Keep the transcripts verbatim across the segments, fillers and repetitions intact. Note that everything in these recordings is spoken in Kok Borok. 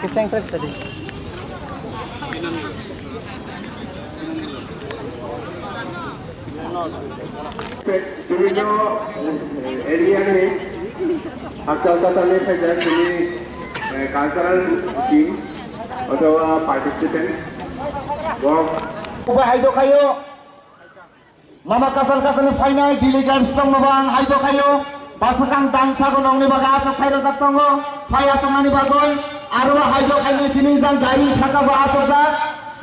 Kiseng trip tadi. Bibhinno area ni hakchal tatalni phaijak chini, eh, cultural team othoba participant bo. Uba hai do khayo. Lama kasal kasal ni phainai delegates tongno bo ang hai do khayo. Bwswkang dangsa bo nongni bagwi aswk khai rwjak tongo. Phai aswknani bagwi aro bo hai do khainai chini jang gairing saka bo aswkjak.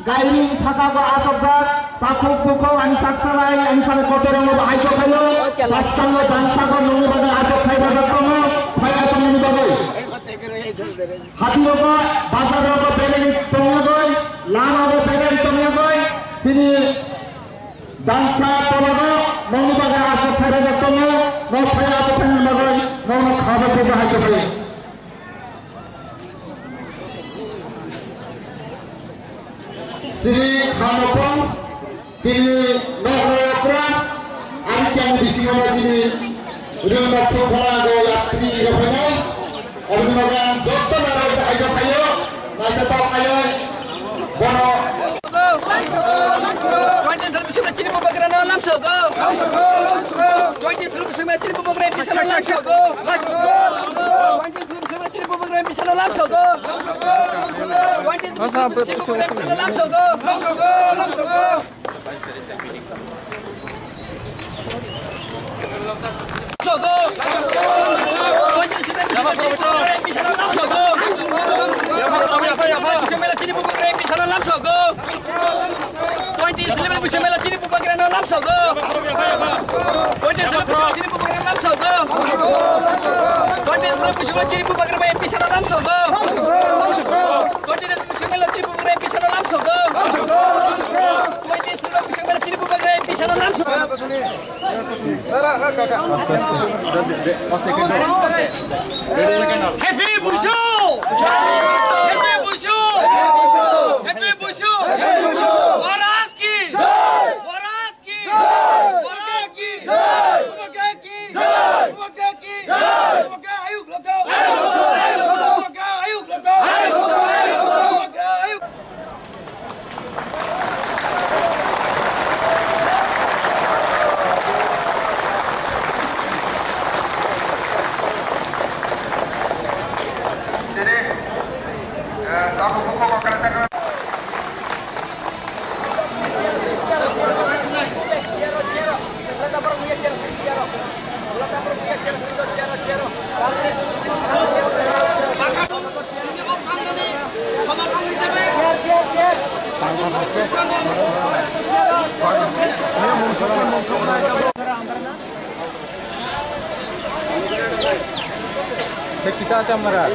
Gairing saka bo aswkjak. Takhuk bukhuk ani saksalai ani sani kotorongno bo hai do khayo. Bwskango dangsa bo nongni bagwi aswk khai rwjak tongo. Phai aswknani bagwi. Hati rogo, bazar rogo bereng tongyagoi, lama rogo bereng tongyagoi, chini dangsa tolago, nongni bagwi aswk khairajak tongo, nok phai aswk khairajak bagwi, nokno khabo khe bahai khe phai. Chini kha nokong, tini nok rwya pura, ani kani bisingo ma chini rwng bakso khora go yapri rok phainai, oboni bagwi ang jotto narwk sa aida phaio, naithotok khaio, bono. Joint Assembly bisingo chini bubagra no lamsogo. Joint Assembly bisingo chini bubagra M P sano lamsogo. Joint Assembly bisingo chini bubagra M P sano lamsogo. Joint Assembly bisingo chini bubagra M P sano lamsogo. Happy Busu! Happy Busu! Happy Busu! Maharaj ki! Maharaj ki! Maharaj ki! Bubagra ki! Bubagra ki! Bubagra ayuk lokal! Bubagra ayuk lokal! Bubagra ayuk Kita akan merah.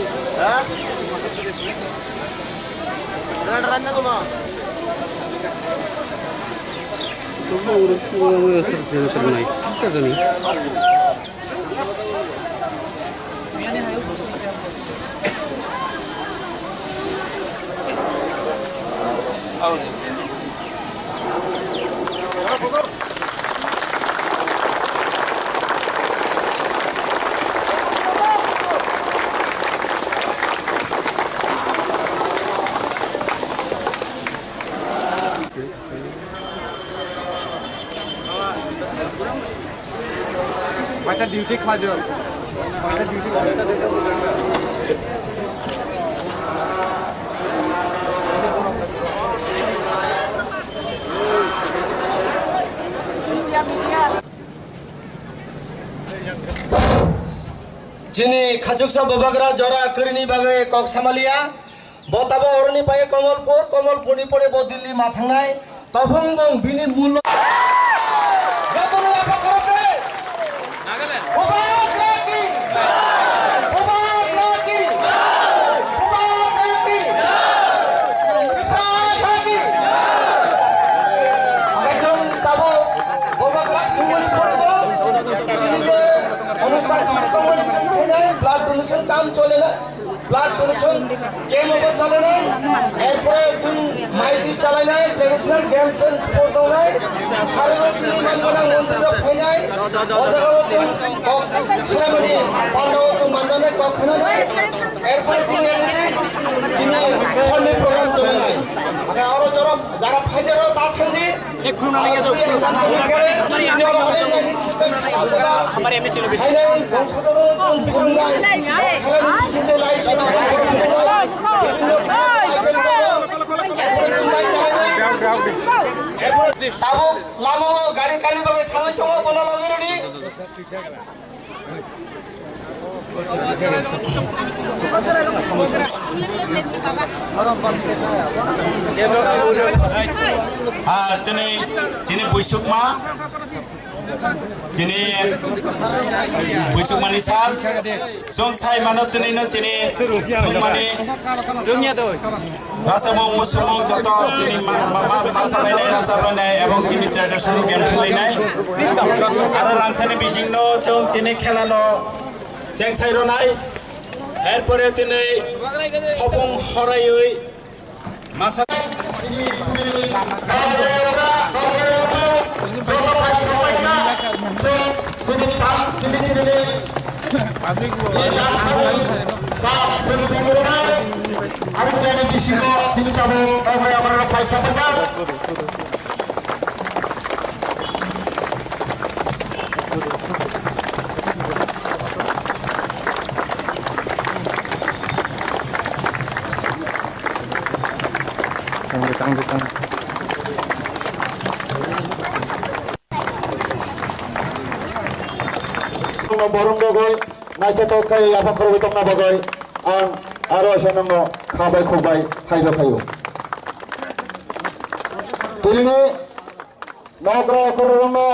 Paita duty khlai do. Paita duty khlai do. Chini khachuksa bubagra jora kwrwini bagwi kok samaliya. Bo tabo oroni pai Komolpur, Komolpurni pore bo Delhi ma thangnai. Tophong bong bini mullo. Jotono lapha khorokde. Bubagra ki. Bubagra ki. Bubagra ki. Bubagra ki. Abai chwng tabo bubagra thumani pore bo. Onusthan chwng tongmani chwng khainai, blood donation kam chole na. Blood donation camp obo cholenai, erpore chwng maitwi chalainai, traditional games and sports wngnai, aro chini manmana montri rok phainai, o jaga o chwng kok khlaimani panda. हमारे एमएसए लोग भी। Tabuk lama o gari kani bagwi thangwi tongo, bono logi rwdi. Ah, chini, chini buisukma, chini buisukmani sal, song sai mano tini no chini thumani. Rasa mung musung mung joto chini ma, ma, ma, masa lainai, rasa lainai, ebong chini traditional game lainai. Aro rangsani bising no chong chini khela no cheng sai ronai. Erpore tini hopung horaiwi masa. Tang, tang, tang. Borom bagwi naithothok khe yapha khorogwi tongna bagwi ang aro waisa nokno kha bai khuk bai hai rw phaio. Tinini nokra ekorrokno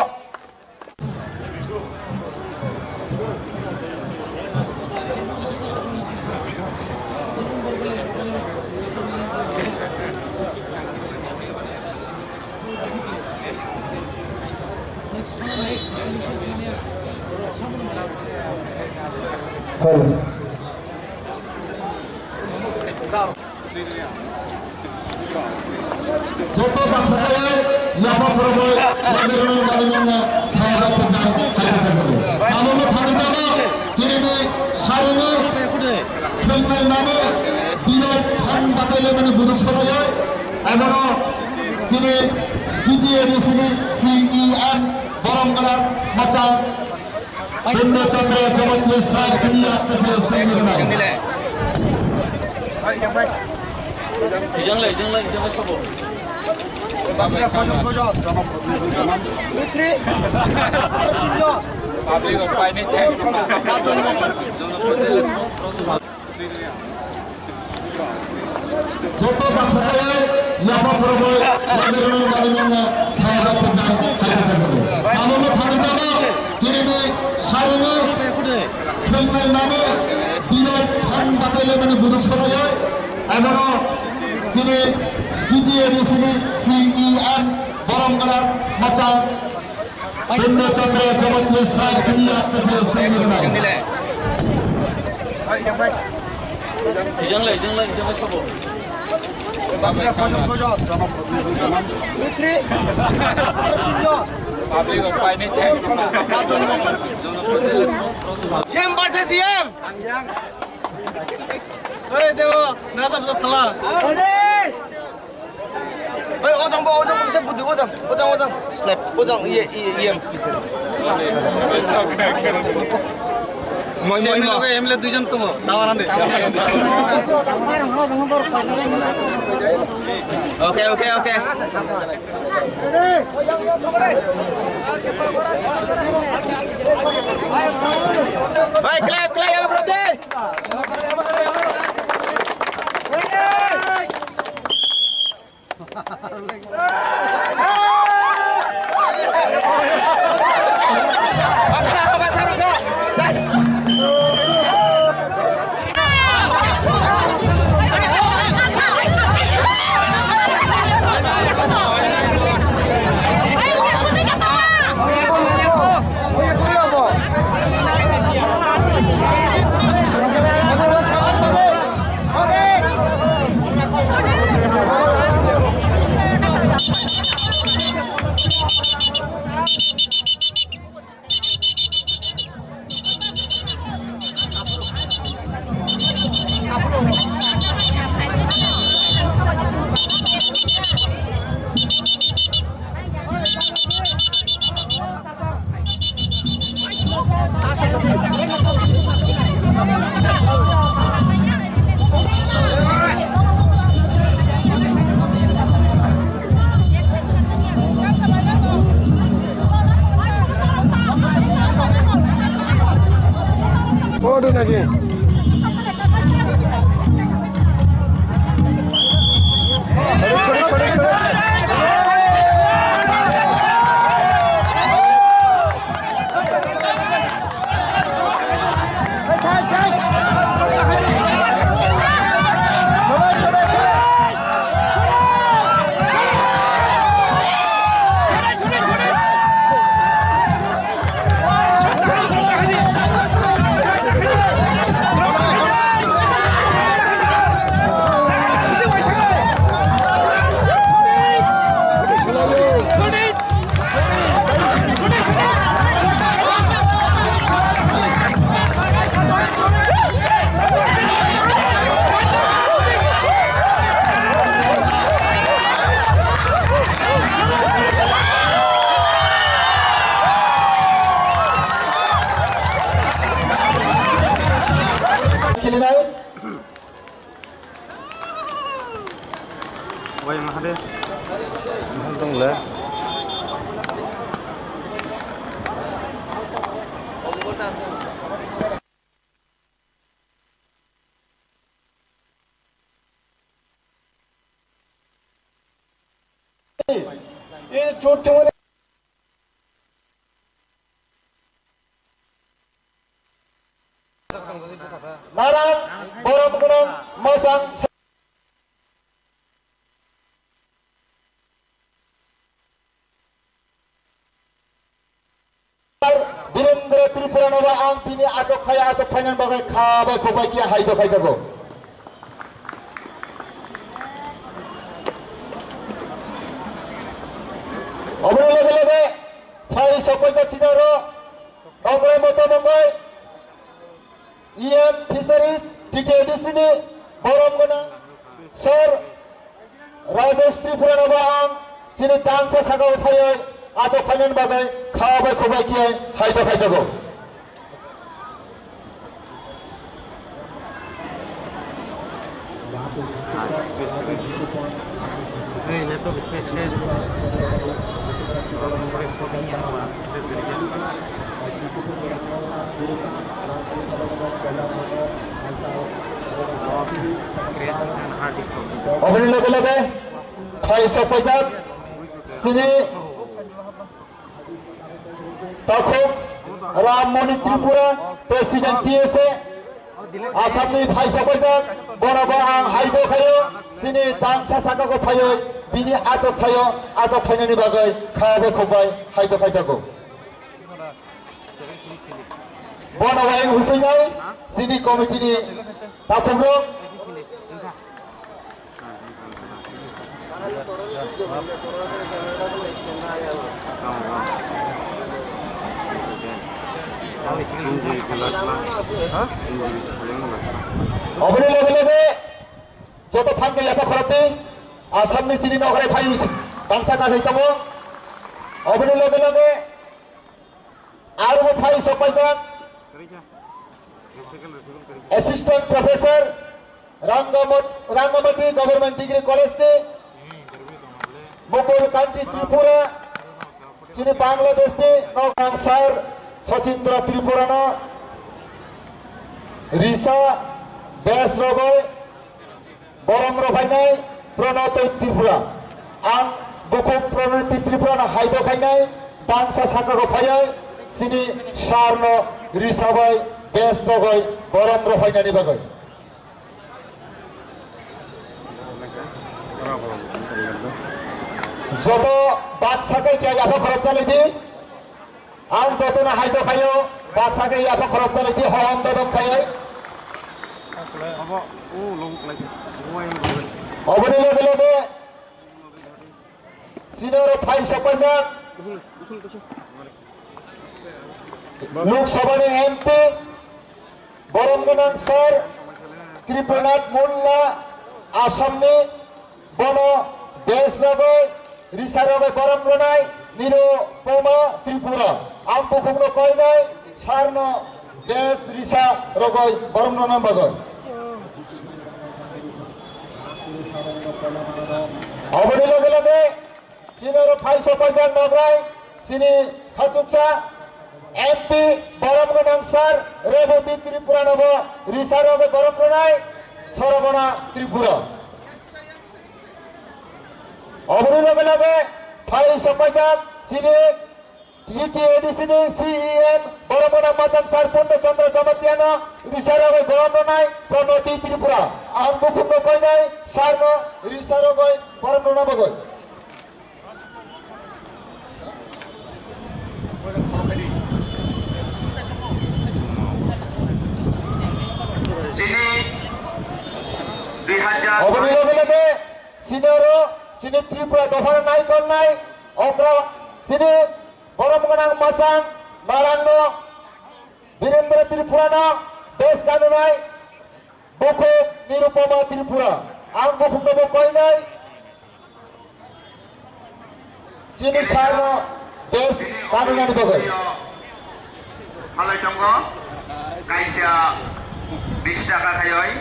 Joto baksa kaya yapha khoroknwi lagerokno lagenani thaya baksa hai baksa. Tamungno thangwi tamo tinini sarini thwngnaimani birok thang batailaimani buduk sorayo. Abono chini T T A D C ni C E M borom gwnang machang Purno Chandra Jamatia Sai Punya T T A C ni gwnang. Ijang lai, ijang lai, ijang lai sobo. Public of finance. Joto baksa kaya yapha khoroknwi lagerokno lagenani thaya baksa hai baksa. Tamungno thangwi tamo tinini sarini thwngnaimani birok thang batailaimani buduk sorayo. Abono chini T T A D C ni C E M borom gwnang machang Purno Chandra Jamatia Sai Punya T T A C ni gwnang. Ijang lai, ijang lai, ijang lai sobo. Public of finance. C M versus C M. Hey, Devo, nasa bisa thala. Hey, ojang bo, ojang bo, bisa budi, ojang, ojang, ojang. Snap, ojang, iye, iye, iye. Moi, moi, moi. M L A duijon tumo, tawaran de. Okay, okay, okay. Hey, clap, clap, everybody. Audio lagi. Khilinai. Wai mahade. Mahal dong le. Narang borom gwnang masang. Birendra Tripura no ba ang bini achok khai achok phainani bagwi kha bai khuk bai khe hai do phaijago. Oboni loge loge phai sok paijak chini aro Nongrai Moto Mongoi. E M Fisheries, T T A D C ni borom gwnang Sir Rajesh Tripura no bo ang chini tangsa saka o phaiwi achok phainani bagwi kha bai khuk bai khe hai do phaijago. Oboni loge loge phai sok paijak chini Takhuk Ram Moni Tripura, President T S A, Assam ni phai sok paijak, bono bo ang hai do khaio, chini tangsa saka ko phaioi, bini achok thaio, achok phainani bagwi kha bai khuk bai hai do phaijago. Bono wai husinai, chini committee ni takhuk rok. Oboni loge loge joto phan khe yapha khorokti Assam ni chini nokrai phai tangsa kasai tongo. Oboni loge loge Aro bo phai sok paijak. Assistant Professor Rangamot-, Rangamati Government Degree College ni Mukul Kanti Tripura, chini Bangladesh ni Nokang Sir Sachindra Tripura no risa bes rogoi. Borom rwphainai Pranoti Tripura. Ang bukhuk Pranoti Tripura no hai do khainai, tangsa saka rok phaiwi chini sir no risabai bes rogoi borom rwphainani bagwi. Joto bak sakai khe yapha khorok chalai di. Ang jotono hai do khaio, baksa khe yapha khorok chalai di, hohom dodom khaiwi. Oboni loge loge chini oro phai sokpaijak Lok Sabha ni M P, borom gwnang sir Kripalnath Molla, Assam ni, bono bes rogoi, risa rogoi borom rwnai Nirupoma Tripura. Ang bukhukno koinai sir no bes risa rogoi borom rwna bagwi. Oboni loge loge chini oro phai sokpaijak nograi chini khachuksa M P borom gwnang sir Reboti Tripura no bo risa rogwi borom rwnai Sorobona Tripura. Oboni loge loge phai sokpaijak chini G T A D C ni C E M borom gwnang machang sir Purno Chandra Jamatia no risa rogwi borom rwnai Pranoti Tripura. Ang bukhuk no koinai sir no risa rogwi borom rwna bagwi. Chini dui hajar. Oboni loge loge chini oro chini Tripura dophano nai kolnai okra chini borom gwnang machang narang no Birendra Tripura no bes kanunai Bukhuk Nirupama Tripura, ang bukhuk no bo koinai chini sir no bes kanunani bagwi. Phalai tongo, kaisa bish taka khaioi,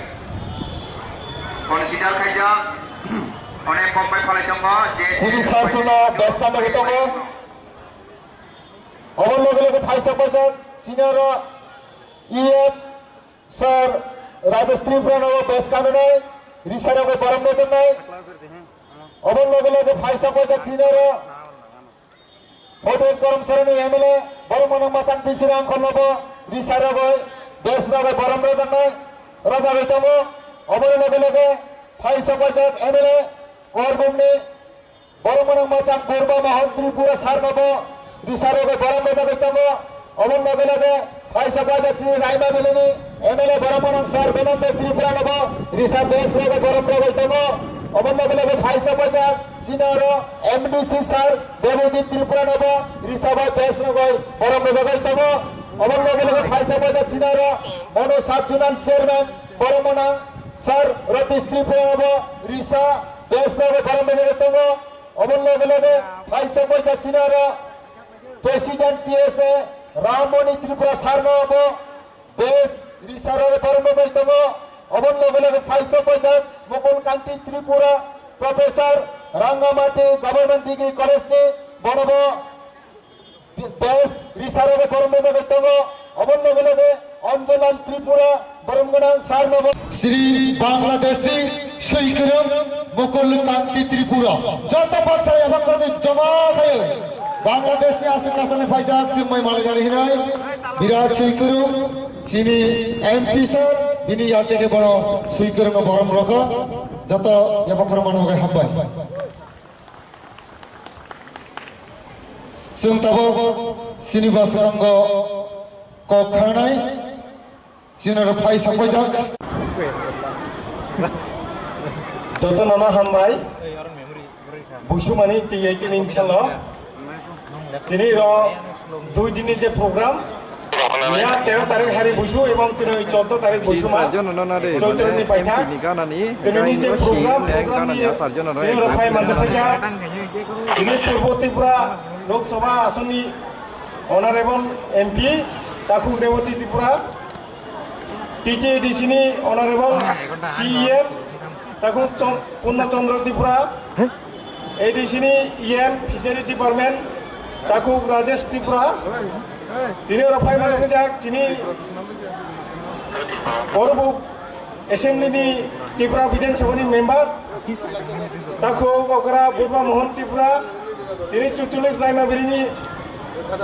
consider khaijak, onek kok bai phalai tongo, je chini sir no bes kanunani tongo. Obo loge loge phaisa paijak, chini oro E M Sir Rajesh Tripura no bes kanunai, risa rogwi borom rwjaknai. Oboni loge loge phaisa paijak chini oro hotel Karamsarani M L A, borom gwnang machang D C Rangkhol no bo risa rogwi bes rogwi borom rwjaknai, rwjagwi tongo. Oboni loge loge phaisa paijak M L A Korbumni Borok mwnang machang Purba Mohan Tripura sir no bo risa rogwi borom rwjagwi tongo. Oboni loge loge phaisa paijak chini Raima Valley ni M L A borok mwnang sir Dhananjay Tripura no bo risa bes rogwi borom rwjagwi tongo. Oboni loge loge phaisa paijak chini oro M D C sir Debojit Tripura no bo risa bai bes rogwi borom rwjagwi tongo. Oboni loge loge phaisa paijak chini oro Mono Sub Zonal Chairman borok mwnang sir Ratish Tripura no bo risa bes rogwi borom rwjagwi tongo. Oboni loge loge phaisa paijak chini oro President T S A Ramoni Tripura sir no bo bes risa rogwi borom rwjagwi tongo. Oboni loge loge phaisa paijak Mukul Kanti Tripura Professor Rangamati Government Degree College ni bono bo bes risa rogwi borom rwjagwi tongo. Oboni loge loge Anjolal Tripura borom gwnang sir no bo. Chini Bangladesh ni swikwrwng Mukul Kanti Tripura. Joto baksa yabakrani joma khayo. Bangladesh ni aswk kasalni phaijak chwngmai malainani hinai birat swikwrwng chini M P sir bini yateke bono swikwrwng borom rwkha. Joto yabakrani bagwi hambai. Chwng tabuk chini bwskango kok khanai, chini rok phai sapaijak. Jotono no hambai. Buisumani tiyai tini salo. Chini ro dui dini je program, Miya tero tarik hari buisu ebong tini choddo tarik buisuma. Choitroni paitha. Tini ni je program, program ni je tini oro phai manjak phaikha. Tini Purbo Tripura Lok Sabha asonni Honorable M P Takhuk Reboti Tripura, T T A D C ni Honorable C E M Takhuk Chon-, Purna Chandra Tripura, A D C ni E M Fishery Department Takhuk Rajesh Tripura, chini oro phai manjak chini Borobuk Assembly ni Tripura Bidhan Sabha ni member Takhuk okra Purba Mohan Tripura, chini chuchuli Saima Biri ni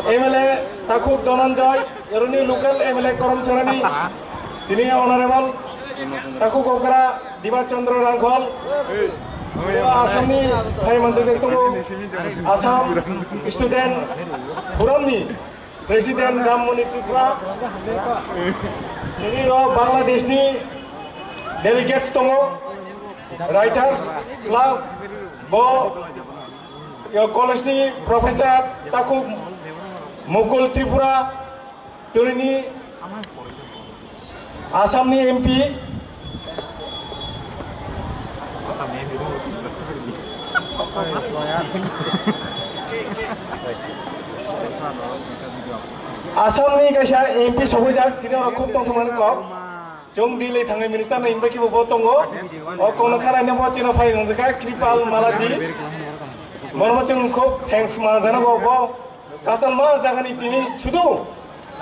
M L A Takhuk Dhananjay, eroni local M L A Karamsarani, chini Honorable Takhuk okra Diba Chandra Rangkhol, Assamni phai manjak tongo, Assam Student Forum ni President Rammoni Tripura, tini rok Bangladesh ni delegates tongo, writers plus bo yo college ni professor Takhuk Mukul Tripura, tini Assam ni M P. Assam ni kaisa M P sophaijak, chini oro khub tongthokmani kok. Chwng Delhi thangwi minister no invite khibo bo tongo. O kono kharaino bo chino phai wngjaka Kripal Malaji. Bono chwng khub thanks manjana bo, bo kasalma jagani tini sudu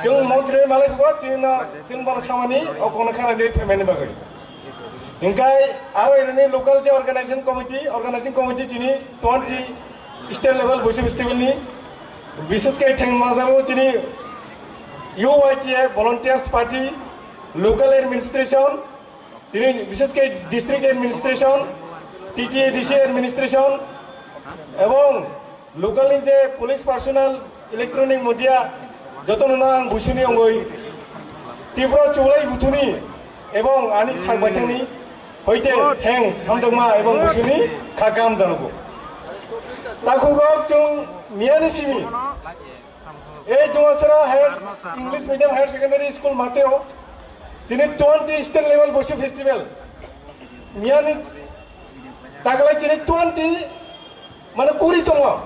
Chwng montri malai bugo chwngno chwng bono samani o kono khana ni phaimani bagwi. Hingkai aro ini local je organization committee, organizing committee chini twenty state level Busu festival ni bises khe theng majalo chini U Y T A volunteers party, local administration, chini bises khe district administration, T T A D C administration, ebong local ni je police personnel, electronic media, jotono ang Busuni ongoi Tripura Chuglai Buthuni ebong ani sak baithangni hoite thanks hamjakma ebong Busuni kha kaham janogo. Takhuk rok chwng miyani simi ei Dumasara Higher English Medium Higher Secondary School mateo chini twenty state level Busu festival miyani taglai chini twenty mane kuri tongo,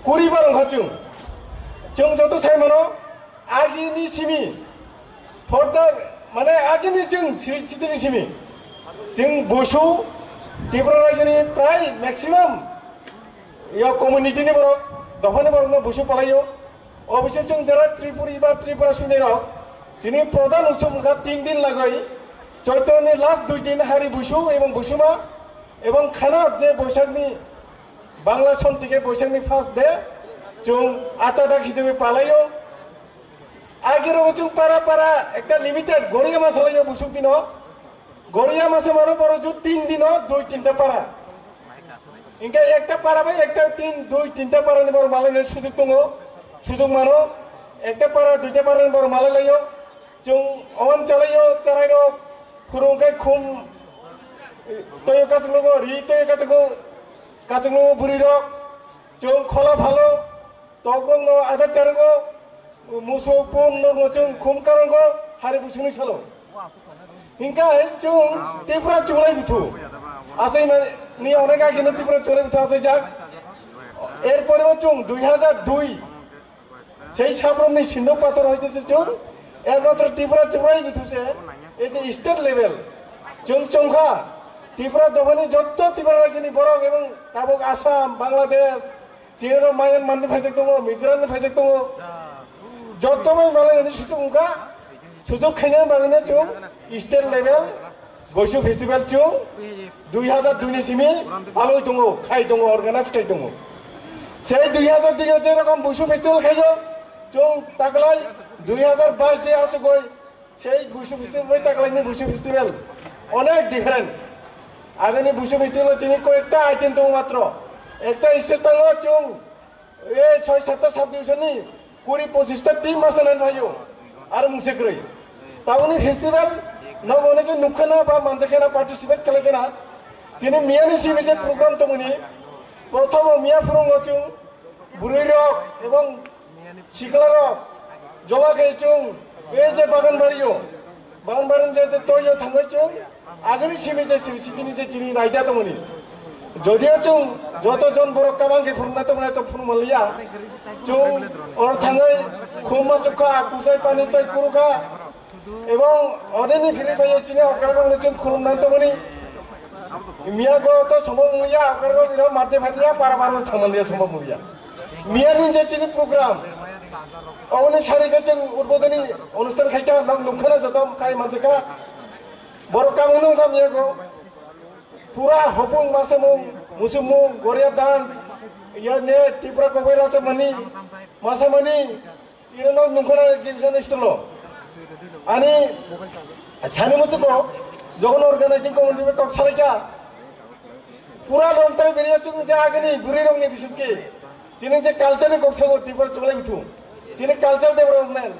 kuri bar wngkha chwng. Chwng joto sai mano agini simi, porda mane agini chwng sri sitini simi. Chwng Busu Tripura rajyoni prai maximum yo community ni borok, dophani borokno Busu palaio. Obise chwng jara Tripuri ba Tripura suni rok, chini prodhan utsob wngkha tin din lagoi, Choitro ni last dui din hari Busu ebong Busuma, ebong khana je Boishakni Bangla son thike Boishakni first day, chwng atadak hisabe palaio. Agirok chwng para para ekta limited goriya ma salaio Busuk dino. Goriya masa mano boro ju tin dino dui tinta para. Hingke ekta para bai ekta tin dui tinta para ni boro malai nai sujuk tongo. Sujuk mano ekta para duita para ni boro malai laio. Chwng owan chalaio charai rok khurung kai khum toyo kachuk logo ri toyo kachuk logo kachuk logo buri rok. Chwng khola phalo. Tokrokno ada chargo, muso pun no chwng khum karango, hari busuni salo. Hingka hai chwng Tripura chulai buthu. Asai mani onek agino Tripura chulai buthu asai jak. Erpore o chwng dui hazar dui. Sei sabrom ni sindok pator hoite se chwng. Ekmatro Tripura chulai buthu se. Ei je state level. Chwng chongkha. Tripura dobani jotto Tripura rajyoni borok ebong tabok Assam, Bangladesh, Chini rok Myanmar ni phaijak tongo, Mizoram ni phaijak tongo. Joto bai malai ni sujuk wngkha. Sujuk khaina bagwi no chwng state level Boisu festival chwng dui hazar dui ni simi palwi tongo, khai tongo, organize khai tongo. Sei dui hazar dui o je rokom Boisu festival khaio, chwng taklai dui hazar bais de achugoi Sei Busu festival bai taklaini Busu festival onek different. Agini Busu festival chini koyekta item tongo matro. Ekta stage tango chwng ei choi satta sub division ni kuri pochista team masa nai phaio. Ar mungse kwrwi. Taboni festival nogo oneke nukhana ba manjakena participate khlaikena. Chini miyani simi je program tongoni. Prothom miya phurungo chwng Bwrwi rok ebong sikla rok joma khe chwng ei je bagan bario, bagan bario je je toyo thangwi chwng agini simi je simi sitini je chini raida tongmani. Jodio chwng joto jon borok kabang khe phunukna tongmani to phunuk manliya. Chwng oro thangwi khum ma chukha, kujai pani tei kurukha. Ebong odeni phiri phaiyo chini okra rokno chwng khulumna tongmani. Miya go to somo muya okra rok iro marte phaiya para para thangmani somo muya. Miya ni je chini program. Oboni sari ke chwng udbodoni onusthan khaita nok nukkhana joto kai manjaka. Borok kamung nungkha miya go. Pura hopung masamung musumung goria dance. Ya ne Tripura kogoi racha mani masamani. Iro no nungkhana exhibition stolo. Ani sani muchuko jogon organizing committee kok salaika. Pura long tare beriya chung je agini buri rongni bises ke. Chini je culture ni kok sago Tripura chulai bithu. Chini culture development,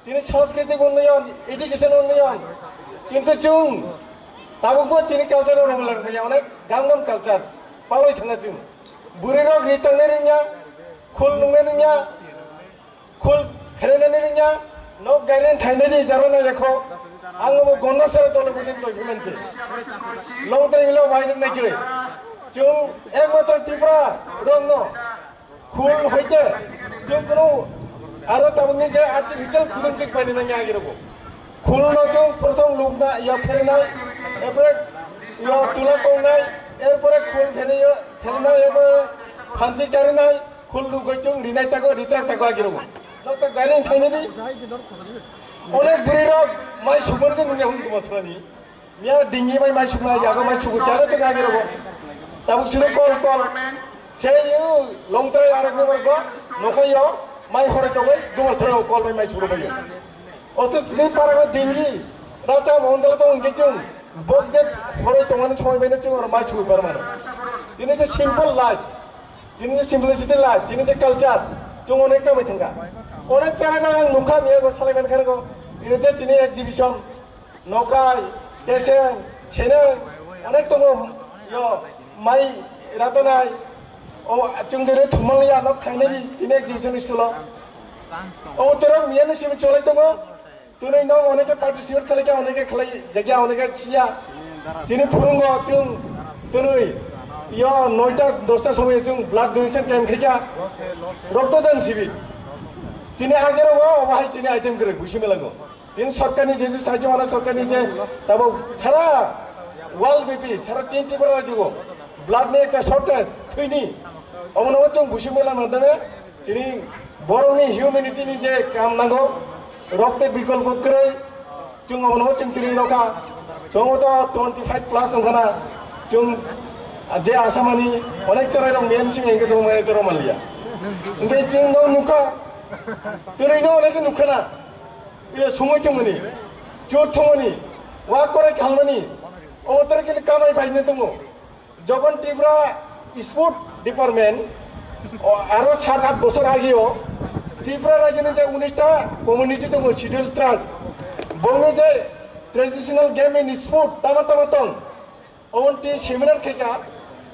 chini sanskritik unnayon, education unnayon. Kintu chung tabuk bo chini culture rong lang ya onek gam gam culture paloi thanga chung. Buri rok ri tangnai ringya, khul nungnai ringya. Khul pherenani ringya, nok gairen thainani jaro na yakho. Ang bo gonna sara tole budin toi bulanchi. Long tei ilo wai nang nakire. Chung ekmatro Tripura rong no. Khul hoite. Chung kono aro tabukni je artificial khudung chik paini nang yagi rogo. Khul no chung prothom lukna ya pherenai. Epre ya tula kongnai. Erpore khul pherenai ya pherenai epre phanchi karinai. Khul rugoi chung rinai tago, ritrak tago agirungo. Nok ta gairing thaini di. Onek bwrwi rok mai sumar je nungya hum tuma surani. Miya dingi mai mai sumna yaga mai sugu jaga jaga agi rogo. Tabuk suru kol kol. Sei yo long trai arek ni rogo. Nokai yo mai hore to bai duma sura kol mai mai suru bai. Oso sini para dingi. Raja monjala to ngi chung. Bok je hore to mani choi bai na chung mai sugu bar mano. Ini se simple life. Chini je simplicity life, chini je culture, chwng onek ta bai thangkha. Onek chara na ang nukha miya go salai man khargo. Ini je chini exhibition, nokai, deseng, seneng, onek tongo yo, mai ratanai, o chwng jere thumang ya nok thangnai di chini exhibition school o. O tero miya ni simi cholai tongo. Twnwi no oneke participate khlaikha, oneke khlai jagya, oneke siya. Chini phurungo chwng twnwi yo noita dosta somoyo chwng blood donation camp khaikha. Rokto jan sibi. Chini agero o obo hai chini item kwrwi buisi melango. Chini sorkarni je je sahajyo mano sorkarni je tabo sara world B P sara chinti bara jibo. Blood ni ekta shortage thwini. Omono chwng buisi melango dane. Chini borokni humanity ni je kam nango, rok tei bikolpo kwrwi, chwng omono chwng tini nokha. Chwng to twenty five plus wngkhana, chwng je asamani onek chwrai rok men sing engke chwng mai toro manliya. Engke chwng no nukha, tini no onek nukhana, ye sumui tongmani, chur thumani, wa korai khalmani, obo toro kini kamai bai ne tongo. Jokon Tripura Sport Department o aro sat at bosor ageo Tripura rajyoni je unis ta community tongo schedule tribe, bongni je traditional game in sport tama tama tong, oboni seminar khaikha.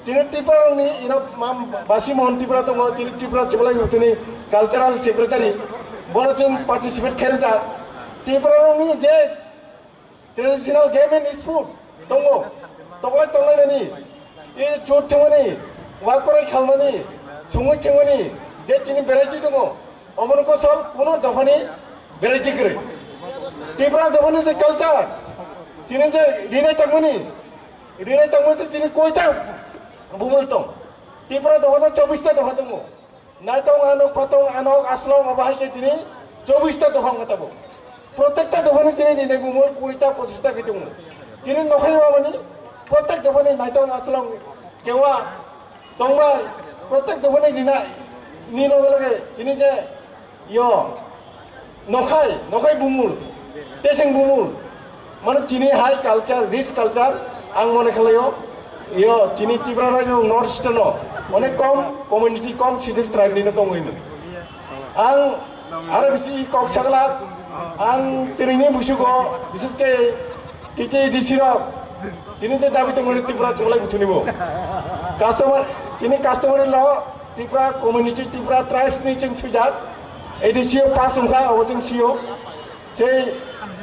Chini Tripura ni ino mam basi mohon Tripura tongo, chini Tripura chubalai tini cultural secretary, bono chwng participate khairajak. Tripura ni je traditional game and sport tongo, toklai toklai nani, e chut thwngmani, wakorai khalmani, sungwi thwngmani, je chini variety tongo, omono kosol kuno dophani variety kwrwi. Tripura dophani je culture, chini je rinai tangmani, rinai tangmani je chini koita bumul tong. Tripura dophano chobbish ta dopha tongo. Naitong anok patong anok aslong obo hai khe chini chobbish ta dopha wngkha tabuk. Protekta dophani chini ni nai bumul kuri ta pochis ta khe tongo. Chini nokhai mamani protek dophani naitong aslong kewa tongbai protek dophani rina ni loge loge chini je yo Nokhai, nokhai bumul, teseng bumul. Mane chini hai culture, rich culture, ang mone khlaio, yo, chini Tripura rajyo North Eastern no, onek kom community, kom schedule tribe ni no tongwi no. Ang aro bisi kok sagla, ang tini ni busugo, bises ke T T A D C rok, chini je dabi tongmani Tripura chunglai buthuni bo. Customer, chini customer lo Tripura community, Tripura tribes ni chwng sujak. A D C o pass wngkha, obo chwng sio. Sei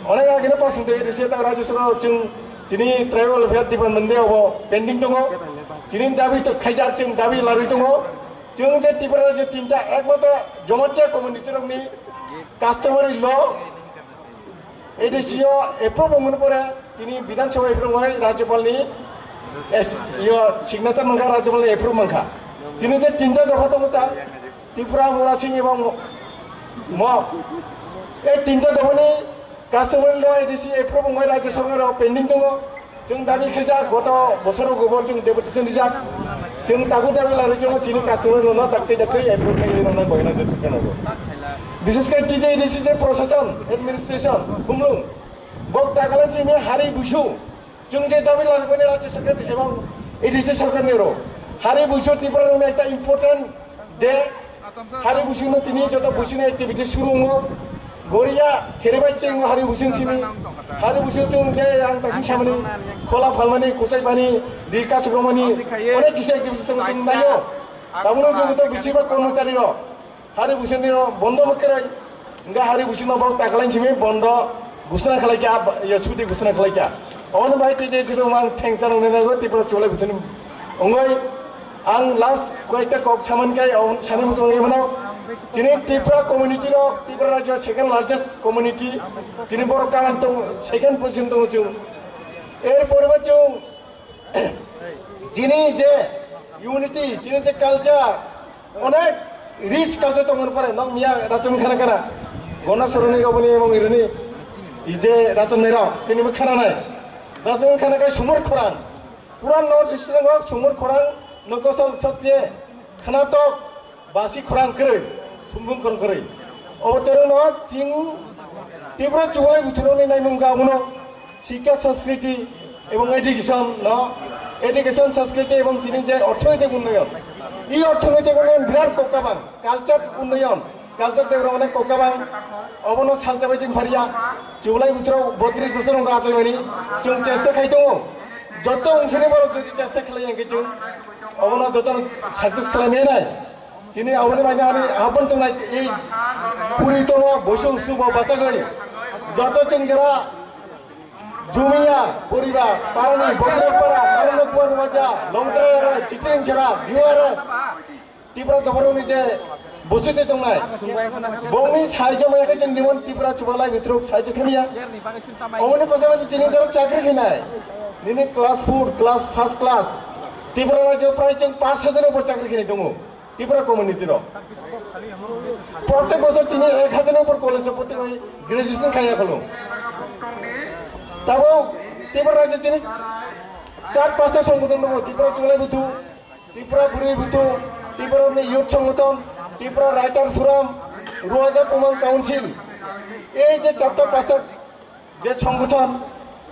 onek agini pass wngtwi A D C ta Rajya Sabha o chwng chini tribal welfare department de obo pending tongo. Chini dabi to khaijak chwng dabi larwi tongo. Chwng je Tripura je tinta ekmatro Jamatia community rokni customary law A D C o approve wngmani pore chini Bidhan Sabha approve wngwi Rajyapal ni es-, yo, signature mankha, Rajyapal ni approve mankha. Chini je tinta dopha tongo cha, Tripura, Murasing ebong Mo-, Mok. Ei tinta dophani customary law A D C approve wngwi Rajya Sarkar o pending tongo. Chwng dabi khaijak, goto bosoro gubor chwng deputation rijak. Chwng tagu dabi larwi chwng chini customer no dakti dakti approve khairokna bagwi na jotho kheno. Bishes khe T T A D C je proshashan, administration, bumlung. Bok takala chini hari busu. Chwng je dabi larwi mani Rajya Sarkar ebong A D C Sarkar ni ro. Hari busu Tripura rokni ekta important de, hari buising no tini joto buising activity suru wngo. Goria, kherebai cheng hari buising simi. Hari buising chwng je ang tasing samani, khola phalmani, kuchai pani, di kachukmani, onek kisa activity chwng chwng naio. Tabukno joto bisi ba kormochari rok. Hari buising dino bondo bo kerai. Hingke hari buising no borok takalain simi bondo gusna khalai kya, ya chuti gusna khalai kya. Ono bai tei tei sibong mang thengcha nang nang go Tripura chulai butuni. Ongoi ang last koyekta kok saman kai on sani muchung ye mano. Chini Tripura community rok, Tripura rajyo second largest community. Chini borok kalan tong second position tong chung. Er pore ba chung Chini je unity, chini je culture, onek Rich culture tongmani pore nok miya rachung khana khana. Gona soroni rok boni emong irini ije rachung nai rok tini bo khana nai. Rachung khana kai sumur khorang. Puran no sisreng rok sumur khorang no kosol chotye khana tok basi khorang kwrwi sumbung khorang kwrwi. Obo tero no ching Tripura chubai buthuroni naimung ga uno. Shikha Sanskriti ebong Education no, Education, Sanskriti ebong chini je orthonoitik unnoyon, ei orthonoitik unnoyon birat kokabang, culture unnoyon, culture development kokabang, obono salchabai chwng phariya, chublai butro botris bosor wngkha achaimani, chwng chesta khai tongo, joto wngsini borok jodi chesta khlai ya hwnkhe chwng obono jotono success khlai maya nai. Chini aboni bagwi ani ahapon tongnai ei puri tongo boisu usubo bachagwi joto chwng jora Jumia, Poriba, Parani, Bogirok Para, Narano Kuan Waja, Longtra, Chiching Jora, U R F, Tipra Doboroni je bosite tongnai. Bongni saijama yakhe chwng dimon Tipra chubalai bitruk saija khemiya. Omoni pasapasi chini jora chakri khinai. Nini class four, class first class. Tipra rajyo prai chwng paanch hajar upor chakri khinai tongo. Tipra community rok. Protek bosor chini ek hajar ni upor college rok protek graduation khaya kholo. Tabo Tipra rajyo chini char pasta songgothon tongo, Tipra Chulai Buthu, Tipra Burui Buthu, Tipra ni Youth Songgothon, Tipra Writer Forum, Ruaja Pumang Council. Ei je charta pasta je songgothon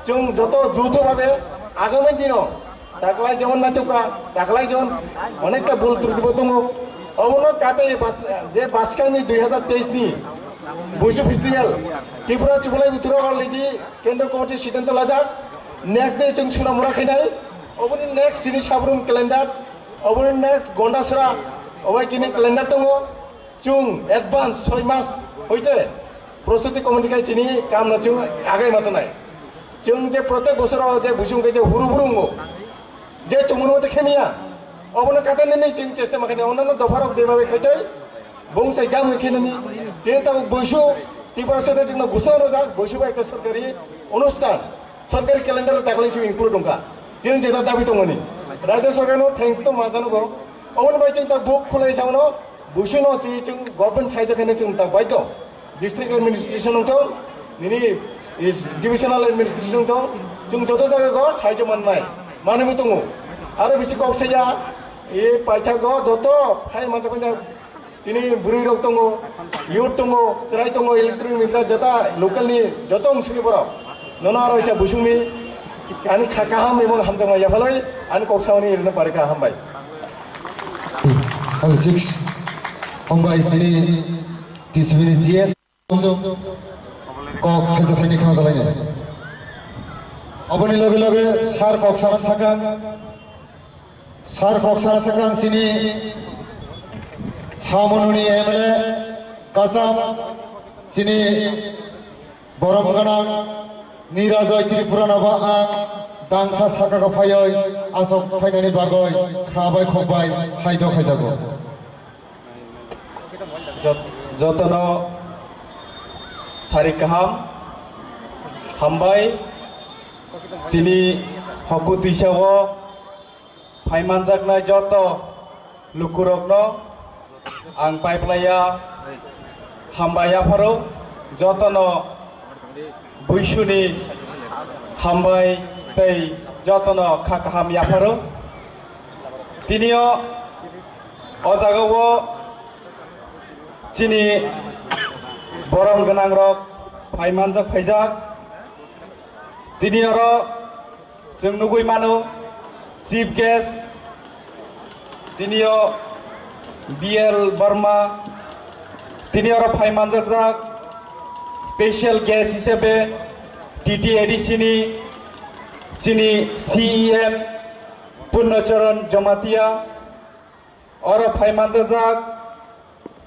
chwng joto juto bhabe agami dino daklai jemon naitokha, daklai jemon onekta bul truti bo tongo. Obono kate bas-, je baskang ni dui hazar teis ni Busu Festival Tripura Chubalai Buturo already Kendra Committee siddhanto lajak. Next day chwng suna mura khainai. Oboni next sini Sabrum calendar, oboni next Gondasra, obai kini calendar tongo. Chwng advance soi mas hoite prostuti committee khai chini kamno chwng agai ma tongnai. Chwng je protek bosoro je buchung khe je huru buru wngo, je chwngno mate khemiya, obono katanani chwng chesta ma khainai. Onno dopharok jeba bai khaitai bong sai gam khe nani chini tabuk buisu Tipra sade chwngno gusna rojak buisu bai ekta sorkari onusthan, sorkari calendar dakhli chwng include wngkha. Chini jeta dabi tongmani Rajya Sarkarno thanks to ma janogo. Oboni bai chwng ta book khulai saono buisino twi chwng government saijak hwnwi chwng ta baidho. District administration wngthong, nini is divisional administration wngthong, chwng joto jaga go saijak mannai, manwi tongo. Aro bisi kok saya, e paithago joto phai manjak manya chini bwrwi rok tongo, youth tongo, chwrai tongo, electronic media jeta local ni joto wngsuni borok. Nono aro isa busungni ani kha kaham ebong hamjakma yaphalwi ani kok saoni rwna pari kha, hambai. Hello, six. Hambai sini T C B ni G S. Kok thaisa thaini khna jalai ni. Aboni loge loge sir kok sana saka. Sir kok sana saka sini Samonuni M L A kasam sini Borom gwnang ni Rajoy Tripura no ba ang dangsa saka ka phayoi asok phainani bagoi kha bai khok bai haido khaijago. Jot-, jotono sari kaham hambai tini hoku twisao phai manjaknai joto lukurokno ang paiplaiya hambai yapharo jotono buisuni hambai tei jotono kha kaham yapharo. Tinio o jagao chini borom gwnangrok phai manjak phaijak. Tini oro chwng nugui mano, chief guest, tinio B L Barma, tini oro phai manjakjak special guest hisabe T T A D C ni chini C E M Purnocharan Jamatia, oro phai manjakjak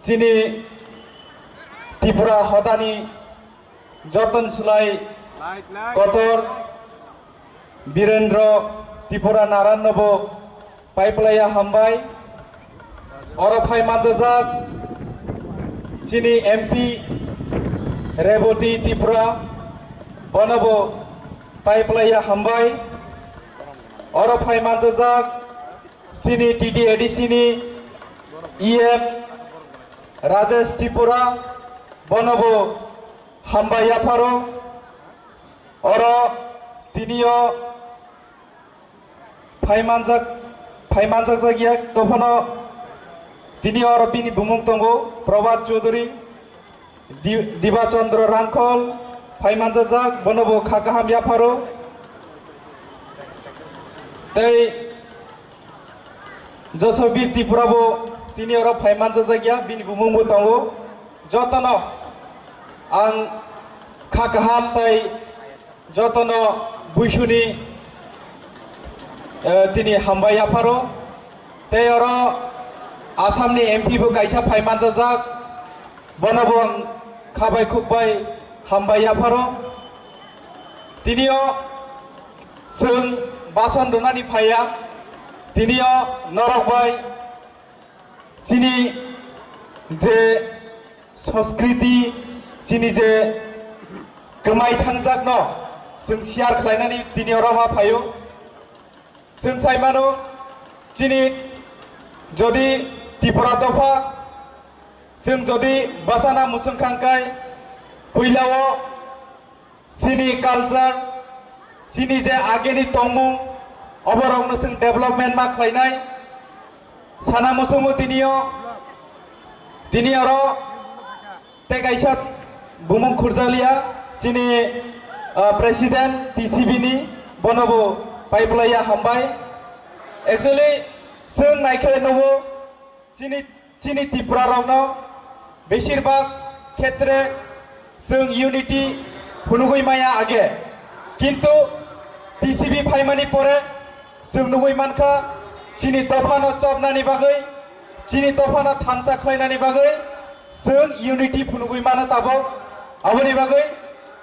chini Tripura hodani Joton Sulai Kotor, Birendra Tripura Naran nobo paiplaya hambai. Oro phai manjajak chini M P Reboti Tripura, bonobo paiplaya hambai. Oro phai manjajak chini T T A D C ni E M Rajesh Tripura, bonobo hambai yapharo. Oro tinio phaimanjak, phaimanjak jakya dophano, tini oro bini bumung tongo Prabhat Chaudhary, Di-, Diba Chandra Rangkhol, phaimanjak, bonobo kha kaham yapharo. Tei Josabir Tripura bo tini oro phaimanjak jakya, bini bumung bo tongo. Jotono ang kha kaham tei jotono buisuni, eh, tini hambai yapharo. Tei oro Assam ni M P bo kaisa phaimanjak, bono bo ang khabai khukbai hambai yapharo. Tinio chwng bason rwnani phaiya, tinio norok bai chini je Sanskriti, chini je kwmai thangjakno chwng share khlainani tini oro ma phaio. Chwng sai mano, chini jodi Tripura dopha, chwng jodi bwsana muchung khangkai, puilao chini culture, chini je ageni tongmung, oborokno chwng development ma khlainai. Sana muchungo tinio, tini oro tei kaisa bumung khurjakliya, chini, ah, president T C B ni, bono bo paiplaiya hambai. Actually, chwng naikhe nugo, chini, chini Tripura rokno besirbak khetre chwng unity phunugwi maya age. Kintu T C B phaimani pore chwng nugwi mankha, chini dophano chopnani bagwi, chini dophano thansa khlainani bagwi chwng unity phunugwi mano tabok. Aboni bagwi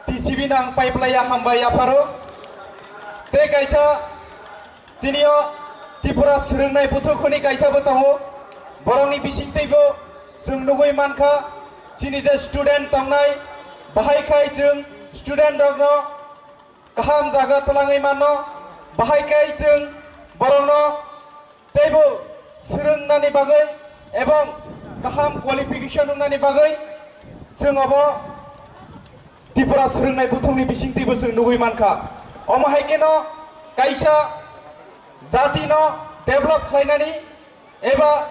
T C B no ang paiplaiya hambai yapharo. Tei kaisa tinio Tripura swrwngnai buthuk hwnwi kaisa bo tongo. Borokni bisingtwibo chwng nugwi mankha, chini je student tongnai, bahai khai chwng student rokno kaham jaga twlangwi mano, bahai khai chwng borokno teibo swrwngnani bagwi ebong kaham qualification wngnani bagwi chwng obo Tripura swrwngnai buthukni bisingtwibo chwng nugwi mankha. Omo hai kheno kaisa jatino develop khlainani eba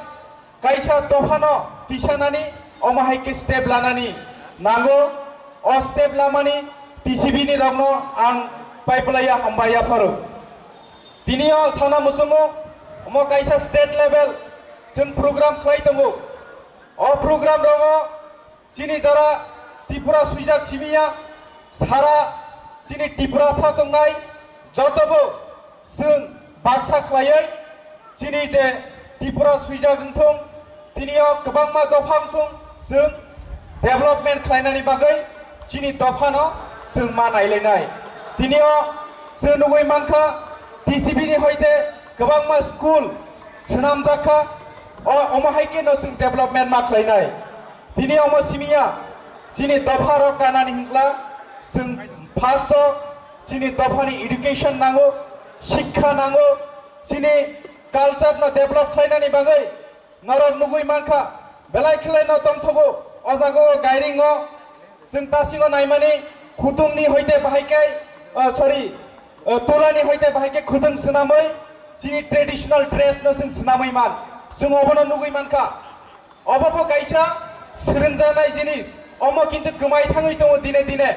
kaisa dophano tisanani omo hai khe step lanani nango. O step lamani T C B ni rokno ang paiplaiya hambai yapharo. Tini o sana muchungo omo kaisa state level chwng program khlai tongo. O program rogo chini jara Tripura swijak simiya, sara chini Tripura sa tongnai jotobo chwng baksa khlaiwi chini je Tripura swijak wngthung, tini o kwbangma dopha wngthung, chwng development khlainani bagwi chini dophano chwng ma nailainai. Tini o chwng nugwi mankha, T C B ni hoite kwbangma school swnamjak kha, o, omo hai kheno chwng development ma khlainai. Tini omo simiya, chini dopha rok kanani hwnkla, chwng first o chini dophani education nango, shikha nango, chini culture no develop khlainani bagwi norok nugwi mankha, belai khwlaino tongthogo o jaga o gairing o, chwng tasingo naimani khutungni hoite bahai khe, ah, sorry, ah, tulani hoite bahai khe khutung swnamwi chini traditional dress no chwng swnamwi man, chwng obono nugwi mankha. Obo bo kaisa swrwngjaknai jinis, omo kintu kwmai thangwi tongo dine dine.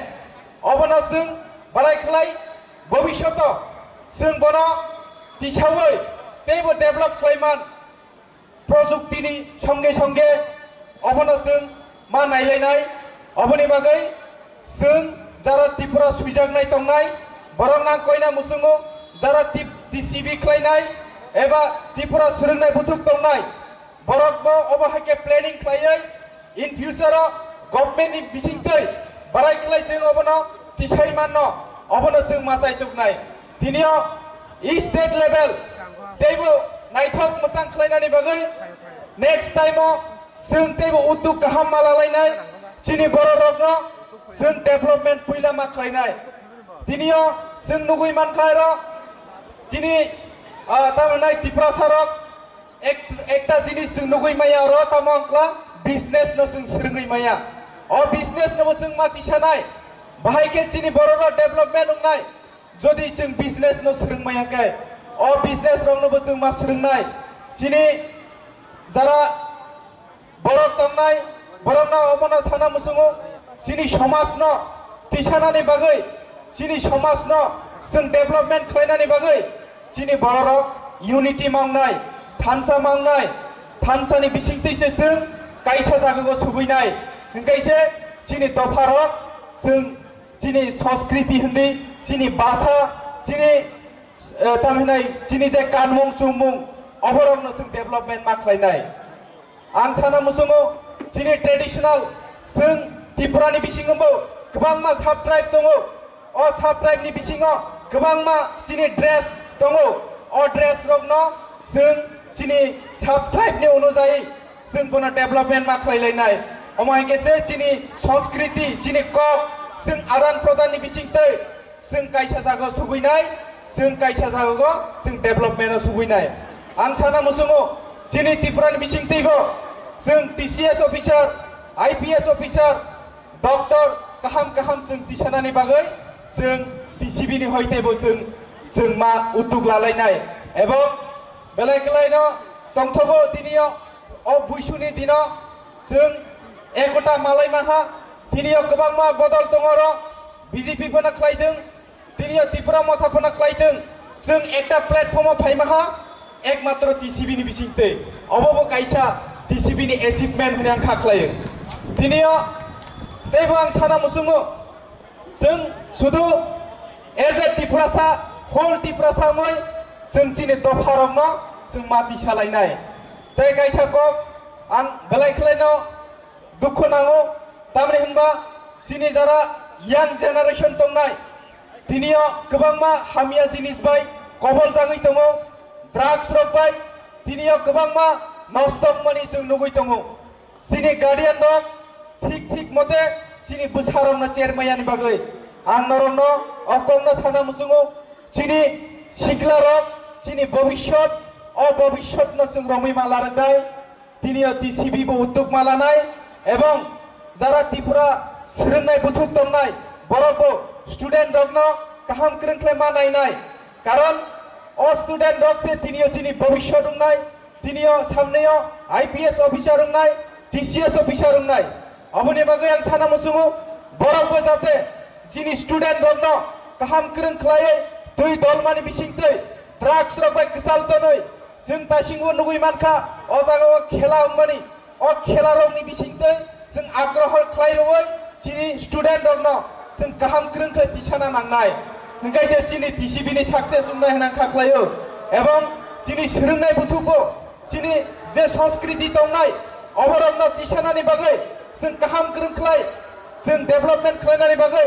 Obono chwng barai khlai, bobishoto chwng bono tisawi teibo develop khlai man. Projukti ni songe songe obono chwng ma nailainai. Oboni bagwi chwng jara Tripura swijaknai tongnai, borok nang koina muchungo jara T-, T C B khlainai eba Tripura swrwngnai buthuk tongnai. Borok bo obo hai khe planning khlaiwi in future o government ni bisingtwi barai khlai chwng obono tisai manno, obono chwng ma chai tuknai. Tini o state level teibo naithok mwchang khlainani bagwi next time o chwng teibo udduk kaham ma lalainai, chini borok rokno chwng development puila ma khlainai. Tini o chwng nugwi mankha oro chini, ah, tamo nai Tiprasa rok Ek-, ekta jinis chwng nugwi maya oro, tamo wngkha Business no chwng swrwngwi maya. O business no bo chwng ma tisanai. Bahai khe chini borok rok development wngnai. Jodi chwng business no swrwng maya khe, o business rok no bo chwng ma swrwngnai. Chini jara borok tongnai, borok no omo no sana muchungo. Chini somaj no tisanani bagwi, chini somaj no chwng development khlainani bagwi, chini bororok unity mangnai, thansa mangnai, thansani bisingtwi se chwng kaisa jagao subuinai. Hwnkhe se chini dopharok chwng chini sanskriti hwnwi, chini bhasha, chini, eh, tamhinai chini je kanmung chumung, oborokno chwng development ma khlainai. Ang sana muchungo, chini traditional, chwng Tripurani bisingo bo kwbangma sub-tribe tongo. O sub-tribe ni bisingo kwbangma chini dress tongo. O dress rokno chwng chini sub-tribe ni onujai chwng bono development ma khlai lainai. Omo hai khe se chini sanskriti, chini kok, chwng adan pradan ni bisingtwi chwng kaisa jagao subuinai, chwng kaisa jagao chwng development o subuinai. Ang sana muchungo, chini Tripura ni bisingtwi bo chwng T C S officer, I P S officer, doctor kaham kaham chwng tisanani bagwi chwng T C B ni hoite bo chwng, chwng ma uddog lalainai. Ebong belai kwlaino tongthogo tini o, o buisuni dino chwng ekota malai maha. Tini o kwbangma bodol tongo oro, B J P phano khlaitwng, tini o Tipra Motha phano khlaitwng, chwng ekta platform o phai maha, ekmatro T C B ni bisingtwi. Obo bo kaisa T C B ni achievement hwnwi ang kha khlaio. Tini o teibo ang sana muchungo, chwng sudu as a Tiprasa, whole Tiprasa wngwi chwng chini dopharokno chwng mati salainai. Tei kaisa kok ang belai khlaino dukhu nango, tamni hwnba chini jara young generation tongnai, tini o kwbangma hamya jinis bai kobol jagwi tongo, drugs rok bai tini o kwbangma nosto wngmani chwng nugwi tongo. Chini guardian rok thik thik mote chini bwsarokno chermayani bagwi ang norokno o kokno sana muchungo, chini sikla rok, chini bobishyot, o bobishyotno chwng romwi ma larwknai. Tini o T C B bo uddog ma lanai ebong jara Tripura swrwngnai buthuk tongnai borok bo student rokno kaham kwrwng khlai ma nainai, karon o student rok se tini o chini bobishyot wngnai, tini o samneo I P S officer wngnai, T C S officer wngnai. Aboni bagwi ang sana muchungo borok bo jate chini student rokno kaham kwrwng khlaiwi twi dolmani bisingtwi drugs rok bai kwchal tonwi chwng taisingo nugwi mankha, o jagao khela wngmani, o khela rokni bisingtwi chwng agroho khlai rwui chini student rokno chwng kaham kwrwng khe tisana nangnai. Hwnkhe se chini T C B ni success wngnai hwnwi ang kha khlaio. Ebong chini swrwngnai buthukbo chini je sanskriti tongnai, oborokno tisanani bagwi chwng kaham kwrwng khlai, chwng development khlainani bagwi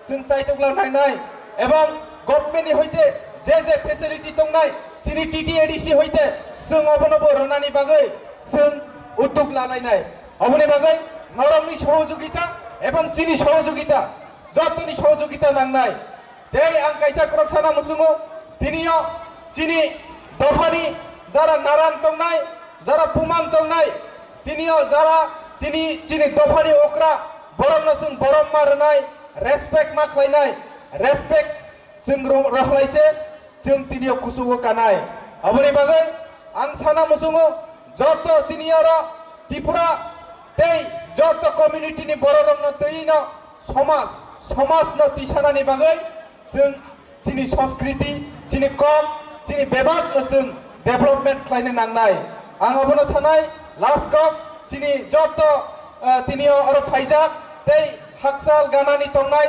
chwng chaitok la nainai, ebong government ni hoite je je facility tongnai, chini T T A D C hoite chwng obono bo rwnani bagwi chwng uddog la nainai. Oboni bagwi norokni sohojogita ebong chini sohojogita, jotoni sohojogita nangnai. Tei ang kaisa khorok sana muchungo, tini o chini dophani jara naran tongnai, jara bumang tongnai, tini o jara tini chini dophani okra, borokno chwng borom ma rwnai, respect ma khlainai, respect chwng ro-, rohlai se chwng tini o kuchugo kanai. Aboni bagwi ang sana muchungo, joto tini oro Tripura tei joto community ni borok rokno twi no somaj, somaj no tisanani bagwi chwng chini sanskriti, chini kok, chini bebak no chwng development khlaina nangnai. Ang abono sanai, last kok, chini joto, eh, tini o oro phaijak tei hakchal ganani tongnai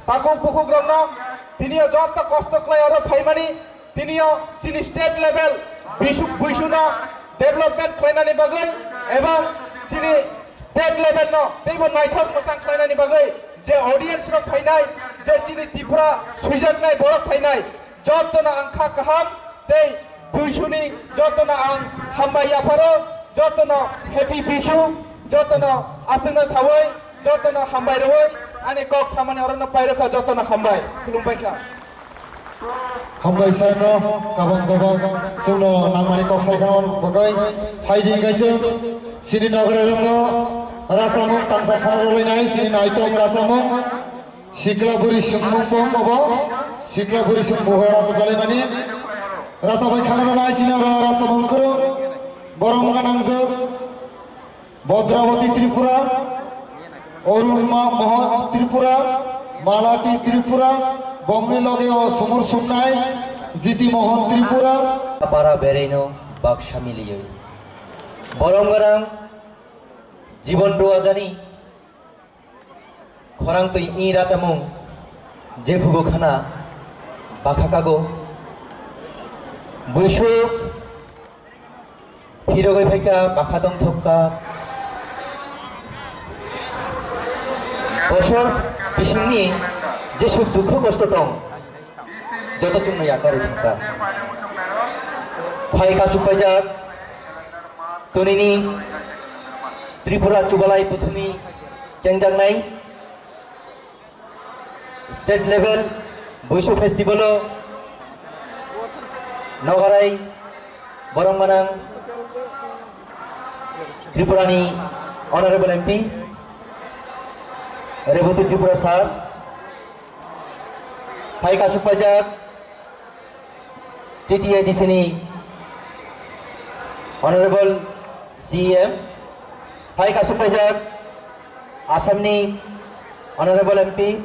takhuk bukhuk rokno tini o joto kosto khlai oro phaimani, tini o chini state level bisuk buisuno development khlainani bagwi ebong chini state level no teibo naithok mwchang khlainani bagwi je audience rok phainai, je chini Tripura swijaknai borok phainai, jotono ang kha kaham tei buisuni jotono ang hambai yapharo, jotono happy bisu, jotono aswkno sawi, jotono hambai rwi ani kok samani orono pairokha, jotono hambai khulumbai kha. Hambai sano kabang kabang sungno nangmani kok sai khano bagwi phaidi kaisa. Chini nogorarokno rasamung tangsa khana rwlainai, chini naitok rasamung. Sikla buri sungmung pom obo, sikla buri sungmung o rasa kalaimani. Rasa bai khana rwnai chini oro rasamung kwrwng. Borom gwnangjwk Bodrawati Tripura, Arun Ma-, Moho Tripura, Malati Tripura, bomni loge o sumur sumnai Jiti Mohan Tripura. Para bereino baksa miliyoi. Borom gwnang jibon ruajani khorang twi i rachamung jephugo khana bakha kago. Buisuk phirogwi phaikha bakha tongthokka. Bosor bisingni jesuk dukhu kosto tong joto chwngno yakarwi thangkha. Phai kasuk paijak tonini Tripura Chubalai Buthuni chengjaknai state level Buisu festival o nogarai borong gwnang Tripura ni Honorable M P Rebati Tripura sir, phai kasuk paijak T T A D C ni Honorable C E M, phai kasuk paijak Assam ni Honorable M P,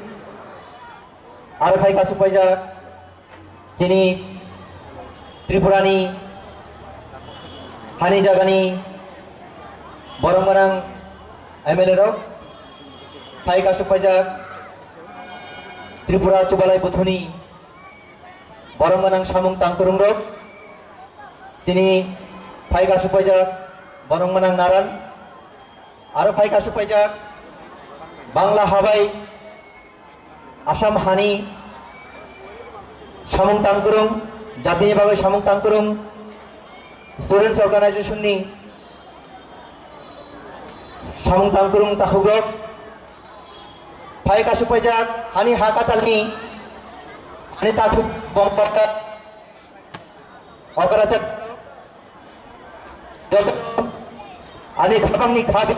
aro phai kasuk paijak chini Tripura ni hani jaga ni borong gwnang M L A rok, phai kasuk paijak Tripura Chubalai Buthuni borong gwnang samung tangkurung rok, chini phai kasuk paijak borong gwnang naran, aro phai kasuk paijak Bangla habai Assam hani samung tangkurung, jatini bagwi samung tangkurung, students organization ni samung tangkurung takhuk rok, phai kasuk paijak hani ha kachalni hani takhuk bongkar. Okarachak joto ani khabangni khabi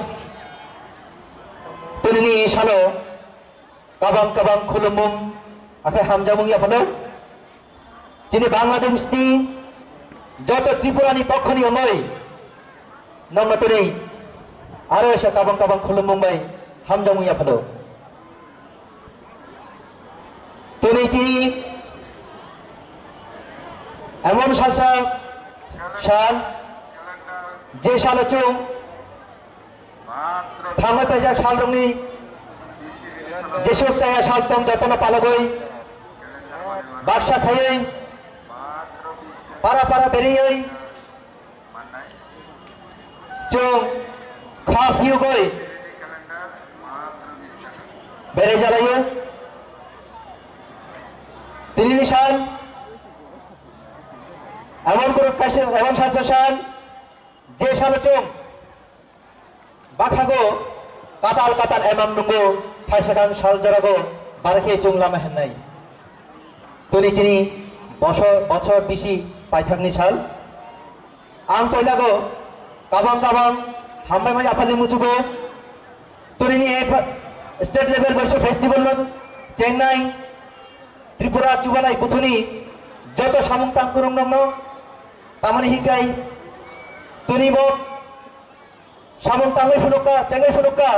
tonini salo kabang kabang khulumung akhai hamjamung yaphalo. Chini Bangladesh ni joto Tripura ni pokhoni omoi nongma tini aro esa kabang kabang khulumung bai hamjamung yaphalo. Tini chini emon salsa sal, je salo chwng thangwi paijak salrokni jesuk chaya sal tong jotono palagwi baksa khaiwi para para beriwi chwng kha phiyogwi berai jalaio. Tinini sal emon kwrwk kaisa emon salsa sal, je salo chwng bakhago katal katal emang nungo, thaisakang sal jorago barkhe chwng lama hennai. Tini chini bosor bosor bisi paithakni sal. Ang poilago kabang kabang hambai mai aphali muchugo. Tunini e state level boisu festival no chengnai Tripura Chubalai Buthuni joto samung tangkurung nongno tamani hikai tuni bo samung tangwi phunukka, chengwi phunukka,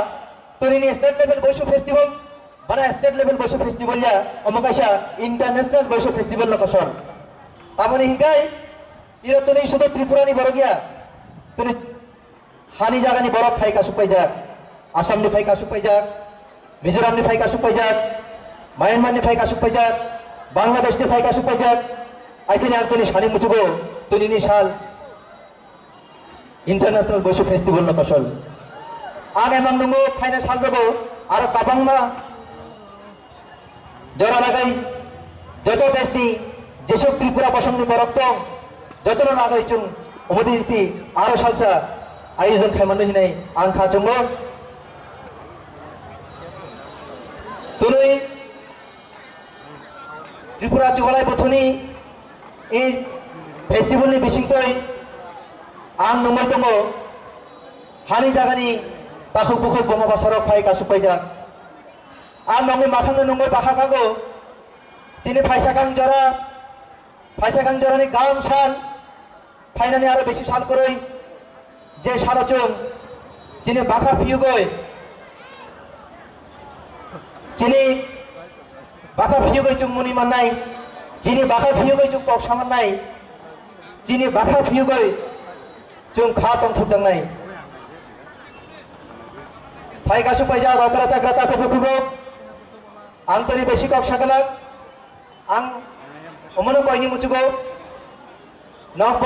tunini state level boisu festival, bana state level boisu festival ya, omo kaisa international boisu festival no kosor. Tamoni hikai, iro tuni sudu Tripura ni borok ya, tuni hani jaga ni borok phai kasuk paijak, Assam ni phai kasuk paijak, Mizoram ni phai kasuk paijak, Myanmar ni phai kasuk paijak, Bangladesh ni phai kasuk paijak, aithini ang tuni sani muchugo, tunini sal, International Boisu Festival no kosol. Ang emang nungo phaina sal rogo aro kabangma jora lagai joto desh ni jesuk Tripura bosong ni borok tong joto no lagai chung umoditi aro salsa ayojon khaimano hinai ang kha chungo. Tunui Tripura Chubalai Bothoni e festival ni bisingtwi ang nungwi tongo. Hani jagani takhuk bukhuk boma basarok phai kasuk paijak. Ang nongni makhangno nungwi bakha kago. Chini phaisa kang jora, phaisa kang jorani gam sal, phainani aro besi sal kwrwi. Je salo chwng chini bakha phiyugwi, chini bakha phiyugwi chwng muni mannai, chini bakha phiyugwi chwng kok samannai, chini bakha phiyugwi chwng kha tongthok tangnai. Phai kasuk paijak okra chakra takhuk bukhuk rok. Ang toni besi kok sakalak. Ang omono koini muchugo. Nokbo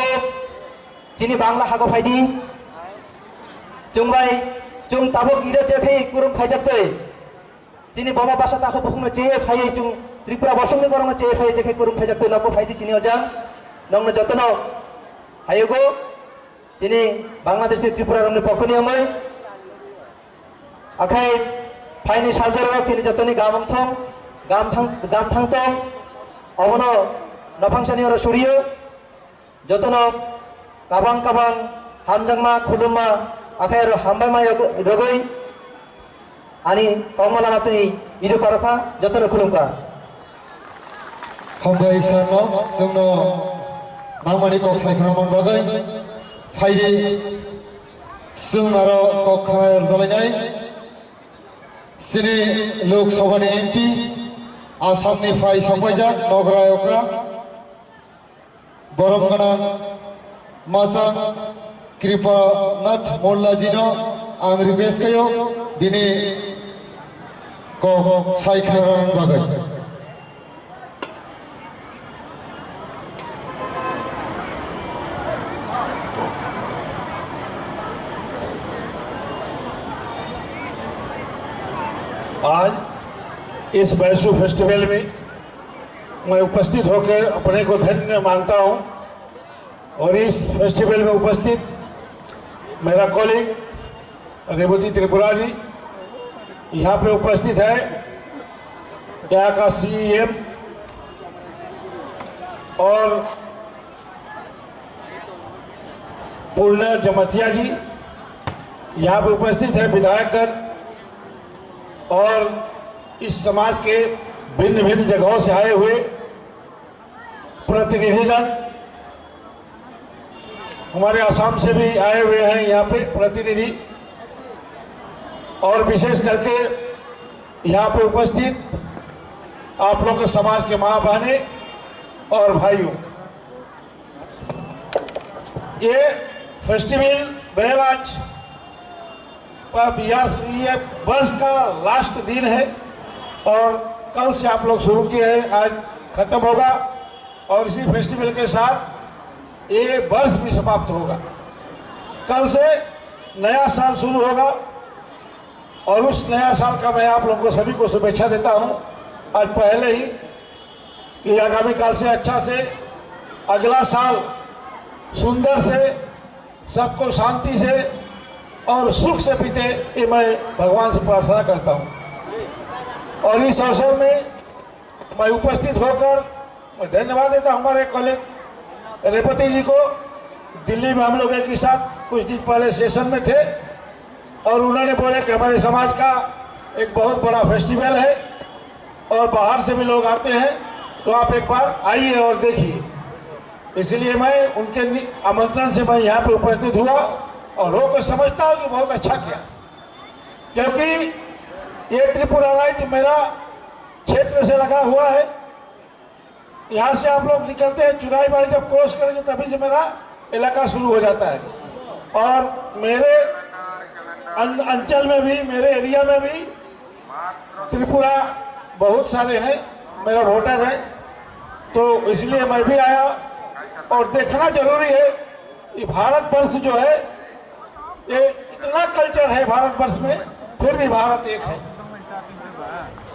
chini Bangla hago phaidi. Chwng bai chwng tabuk iro je phai kurum phaijak twi. Chini boma basa takhuk bukhukno cheye phaiwi chwng Tripura bosongni borokno cheye phaiwi je khe kurum phaijak twi nokbo phaidi chini ojang. Nokno jotono hayugo. Chini Bangladesh ni Tripura rokni pokhoni amai. Akhai phaini saljarok chini jotoni gam wngthong, gam thang, gam thangtong. Obono nophangsani oro suriyo. Jotono kabang kabang hamjakma khulumma akhai aro hambaima yog-, rogwi. Ani kokma lama tini idu parokha, jotono khulumkha. Hambai Isarno, chwngno nangmani kok sai khwnamon bagwi. Phaidi chwng aro kok khna rwjalainai. Chini Lok Sabhani M P, Assamni phai sokpaijak Nograi okra. Borom gwnang Machang Kripanath Mollajino ang request khaio, bini kok sai khwnarwna bagwi. आज इस बैसू फेस्टिवल में मैं उपस्थित होकर अपने को धन्य मानता हूँ। और इस फेस्टिवल में उपस्थित मेरा कॉलीग रेवती त्रिपुरा जी यहाँ पे उपस्थित है, यहाँ का सीईएम और पूर्णा जमातिया जी यहाँ पे उपस्थित है, विधायकगण और इस समाज के भिन्न भिन्न जगहों से आए हुए प्रतिनिधिगण, हमारे आसाम से भी आए हुए हैं यहाँ पे प्रतिनिधि, और विशेष करके यहाँ पे उपस्थित आप लोग के समाज के माँ बहनें और भाइयों, ये फेस्टिवल बैराज पर यस, ये वर्ष का लास्ट दिन है और कल से आप लोग शुरू किए हैं, आज खत्म होगा और इसी फेस्टिवल के साथ ये वर्ष भी समाप्त होगा। कल से नया साल शुरू होगा और उस नया साल का मैं आप लोगों को सभी को शुभेच्छा देता हूँ। आज पहले ही कि आगामी काल से अच्छा से अगला साल सुंदर से सबको शांति से और सुख से बीते, ये मैं भगवान से प्रार्थना करता हूँ। और इस अवसर में मैं उपस्थित होकर मैं धन्यवाद देता हूँ हमारे कॉलेज रेपति जी को। दिल्ली में हम लोग एक ही साथ कुछ दिन पहले सेशन में थे और उन्होंने बोला कि हमारे समाज का एक बहुत बड़ा फेस्टिवल है और बाहर से भी लोग आते हैं, तो आप एक बार आइए और देखिए। इसलिए मैं उनके नि-, आमंत्रण से मैं यहाँ पे उपस्थित हुआ और होकर समझता हूँ कि बहुत अच्छा किया, क्योंकि ये त्रिपुरा राज्य मेरा क्षेत्र से लगा हुआ है। यहाँ से आप लोग निकलते हैं, चुराईबाड़ी जब क्रॉस करेंगे तभी से मेरा इलाका शुरू हो जाता है। और मेरे अं-, अंचल में भी, मेरे एरिया में भी त्रिपुरा बहुत सारे हैं, मेरा वोटर है, तो इसलिए मैं भी आया। और देखना जरूरी है कि भारतवर्ष जो है, ये इतना कल्चर है भारतवर्ष में, फिर भी भारत एक है।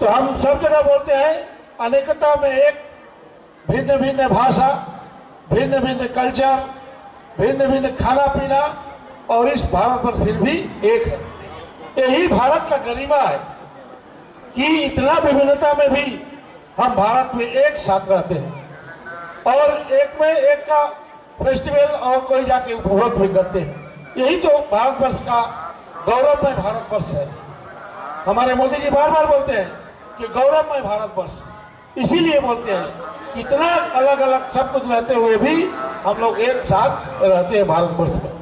तो हम सब जगह बोलते हैं, अनेकता में एक, भिन्न भिन्न भाषा, भिन्न भिन्न कल्चर, भिन्न भिन्न खाना पीना, और इस भारत पर फिर भी एक है। यही भारत का गरिमा है कि इतना विभिन्नता में भी हम भारत में एक साथ रहते हैं और एक में एक का फेस्टिवल और कोई जाके उपभोग भी करते हैं। यही तो भारतवर्ष का गौरवमय भारतवर्ष है। हमारे मोदी जी बार बार बोलते हैं कि गौरवमय भारतवर्ष, इसीलिए बोलते हैं, कितना अलग अलग सब कुछ रहते हुए भी हम लोग एक साथ रहते हैं भारतवर्ष में।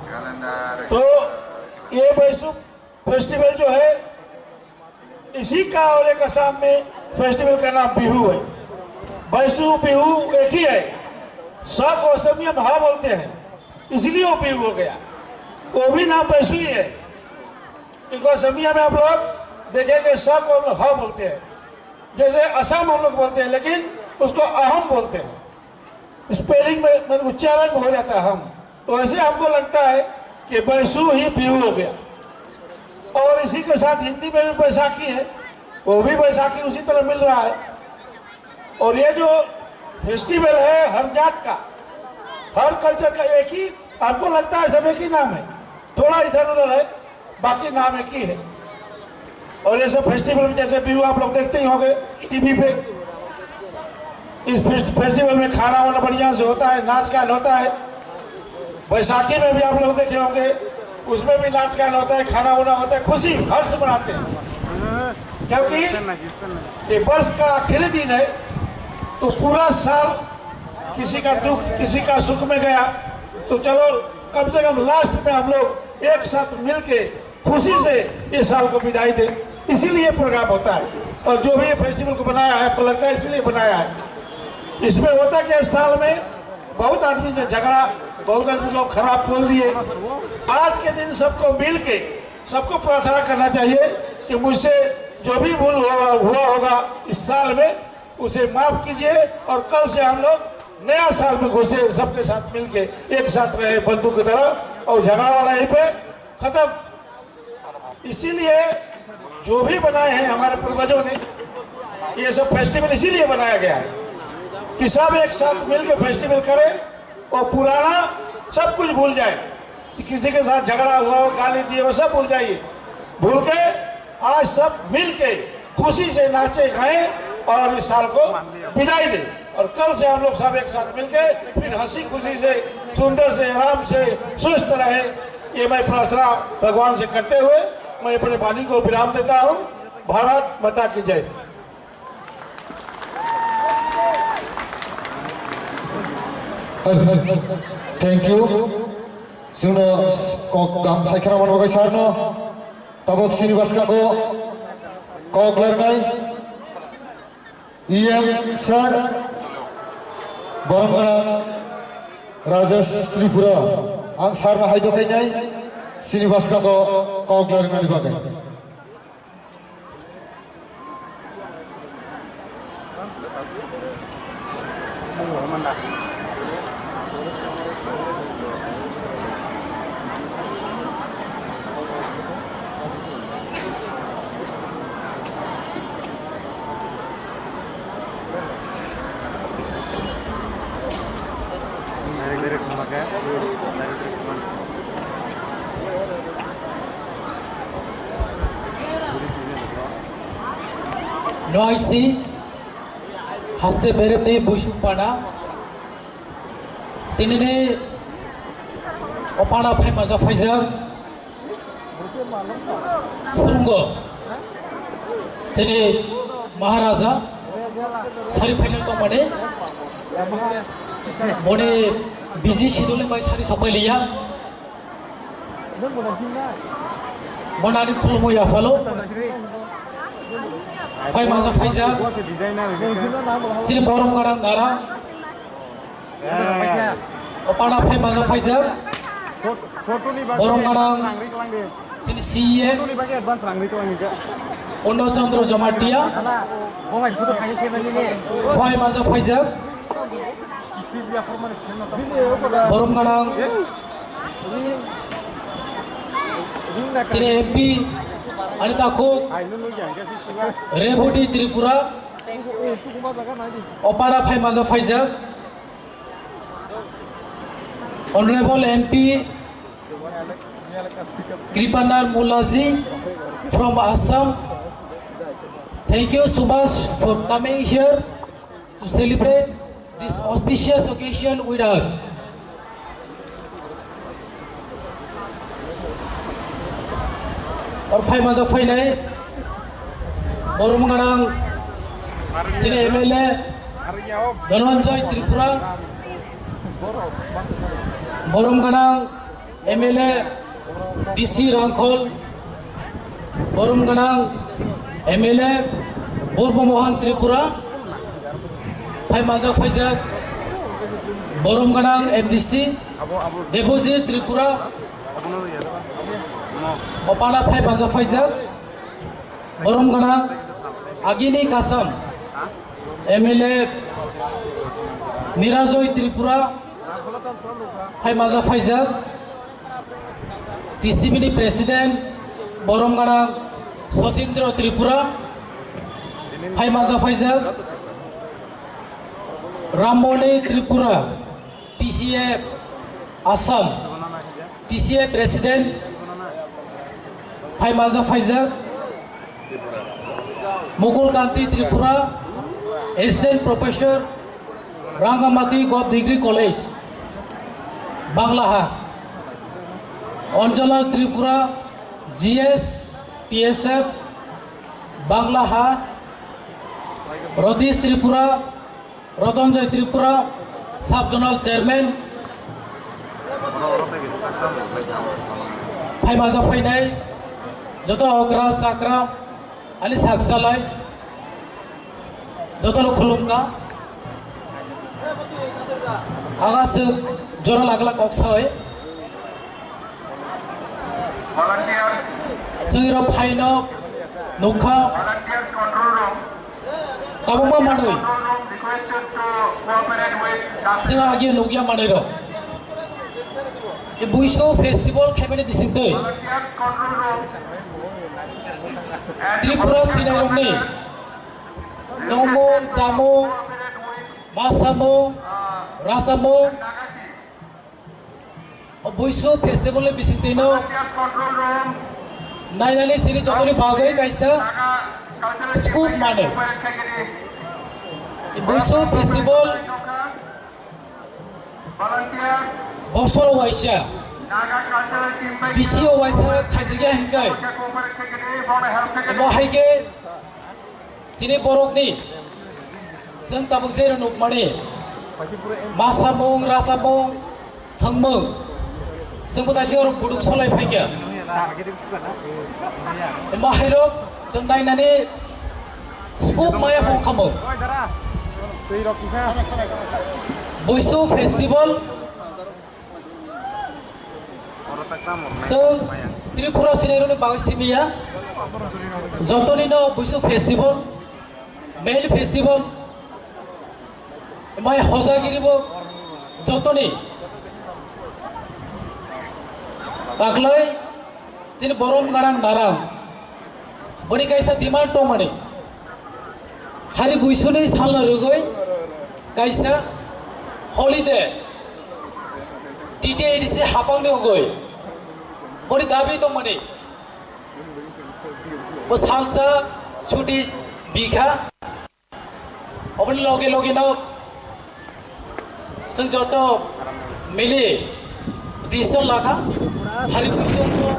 तो ये बैसु फेस्टिवल जो है, इसी का और एक असम में फेस्टिवल का नाम बिहू है। बैसु बिहू एक ही है। सब असमिया भा बोलते हैं, इसलिए वो बिहू हो गया। वो भी नाम बैसु ही है, क्योंकि असमिया में आप लोग देखेंगे, सब को हम लोग ह बोलते हैं। जैसे असम हम लोग बोलते हैं, लेकिन उसको अहम बोलते हैं। स्पेलिंग में, मतलब, उच्चारण में हो जाता है हम। तो ऐसे हमको लगता है कि बैसु ही बिहू हो गया। और इसी के साथ हिंदी में भी बैसाखी है, वो भी बैसाखी उसी तरह मिल रहा है। और ये जो फेस्टिवल है, हर जात का, हर कल्चर का एक ही, आपको लगता है सब एक ही नाम है, थोड़ा इधर उधर है, बाकी नाम एक ही है। और ये सब फेस्टिवल में जैसे व्यू आप लोग देखते ही होंगे टीवी पे, इस फेस्ट-, फेस्टिवल में खाना वाना बढ़िया से होता है, नाच गान होता है। बैसाखी में भी आप लोग देखे होंगे, उसमें भी नाच गान होता है, खाना वाना होता है, खुशी हर्ष मनाते हैं। क्योंकि ये वर्ष का आखिरी दिन है, तो पूरा साल किसी का दुख, किसी का सुख में गया, तो चलो, कम से कम लास्ट में हम लोग एक साथ मिलके खुशी से ये साल को विदाई दे, इसीलिए प्रोग्राम होता है। और जो भी ये फेस्टिवल को बनाया है, आपको लगता है इसीलिए बनाया है। इसमें होता क्या, इस साल में बहुत आदमी से झगड़ा, बहुत आदमी को खराब बोल दिए। आज के दिन सबको मिल के सबको प्रार्थना करना चाहिए कि मुझसे जो भी भूल हुआ, हुआ होगा इस साल में, उसे माफ कीजिए और कल से हम लोग नया साल में घुसे, सबके साथ मिलके एक साथ रहे बंधु की तरह, और झगड़ा वाला यहीं पे खत्म। इसीलिए जो भी बनाए हैं हमारे पूर्वजों ने, ये सब फेस्टिवल इसीलिए बनाया गया है कि सब एक साथ मिलके फेस्टिवल करें और पुराना सब कुछ भूल जाए। कि किसी के साथ झगड़ा हुआ हो, गाली दिए हो, सब भूल जाइए। भूल के आज सब मिल के खुशी से नाचे गाएं और इस साल को विदाई दें। और कल से हम लोग सब एक साथ मिलके फिर हंसी खुशी से, सुंदर से, आराम से, स्वस्थ रहे। ये मैं प्रार्थना भगवान से करते हुए मैं अपने वाणी को विराम देता हूँ। भारत माता की जय। Thank you. Chwngno kok gam saikhwna mano bai sarno. Tabuk Srinivas kako kok lernai. E M sir, borom gwnang Rajesh Tripura. Ang sarno haido khainai Srinivas kako kok lernani bagwi. Noisi haste beremni buisuk pana. Tinini opana phai maja phaijak. Phurungo. Chini Maharaja. Sari phaina tongmani. Boni busy schedule bai sari sopai liya. Bonani khulumui yaphalo. Phai masa phaijak. Chini borom gwnang nara. Opana phai masa phaijak. Borom gwnang. Chini C E M. Purno Chandra Jamatia. Phai masa phaijak. Borom gwnang chini M P ani takhuk Rebhuti Tripura opara phai masa phaijak. Honorable M P Kripanar Mulaji from Assam, thank you so much for coming here to celebrate this auspicious occasion with us. Phai manjak phainai borom gwnang chini M L A Dhananjay Tripura, borom gwnang M L A D C Rangkhol, borom gwnang M L A Purbo Mohan Tripura, phai manjak phaijak borom gwnang M D C Debojit Tripura, Opana phai manjak phaijak borom gwnang agini kasam M L A Nirajoy Tripura, phai manjak phaijak T C B ni President borom gwnang Sachindra Tripura, phai manjak phaijak Rammoni Tripura, T C A Assam, T C A President, phai manjak phaijak Mukul Kanti Tripura, Assistant Professor, Rangamati Govt Degree College, Banglaha, Anjala Tripura, G S, T S F, Banglaha, Rodish Tripura, Rotonjoy Tripura, Sub Zonal Chairman, phai manjak phainai joto okra chakra ani saksalai jotono khulumkha. Aga swk jora lagla kok sawi. Volunteers, chwngirok phaino nukha. Volunteers control room. Kabangma manwi. Control room requested to cooperate with the chwng agi nukya manwirok. E Buisu festival khaimani bisingtwi. Volunteers control room. And Tripura sinairokni tongmung, chamung, masamung, rasamung, o Buisu festival ni bisingtwino nainani chini jotoni bagwi kaisa scoop mano. Buisu festival bosoro waisa, bisi o waisa khaijigya hinkai. Omo haikhe chini borokni chwng tabuk jero nukmani masamung, rasamung, thwngmung, chwngbo taisi oro buduk solai phaikha. Omo hairok chwng nainani scoop maya phone khamung. Buisu festival chwng Tripura sinairokni bagwi simiya, jotonino Buisu festival, male festival, mai hojagiribo jotoni taklai chini borom gwnang narang boni kaisa demand tongmani. Hari Buisuni salno rwgwi kaisa holiday T T A D C hapangni wngwi boni dabi tongmani. Bo salsa chuti bikha. Oboni loge loge no chwng joto mili decision lakha, hari Buisu wngtho,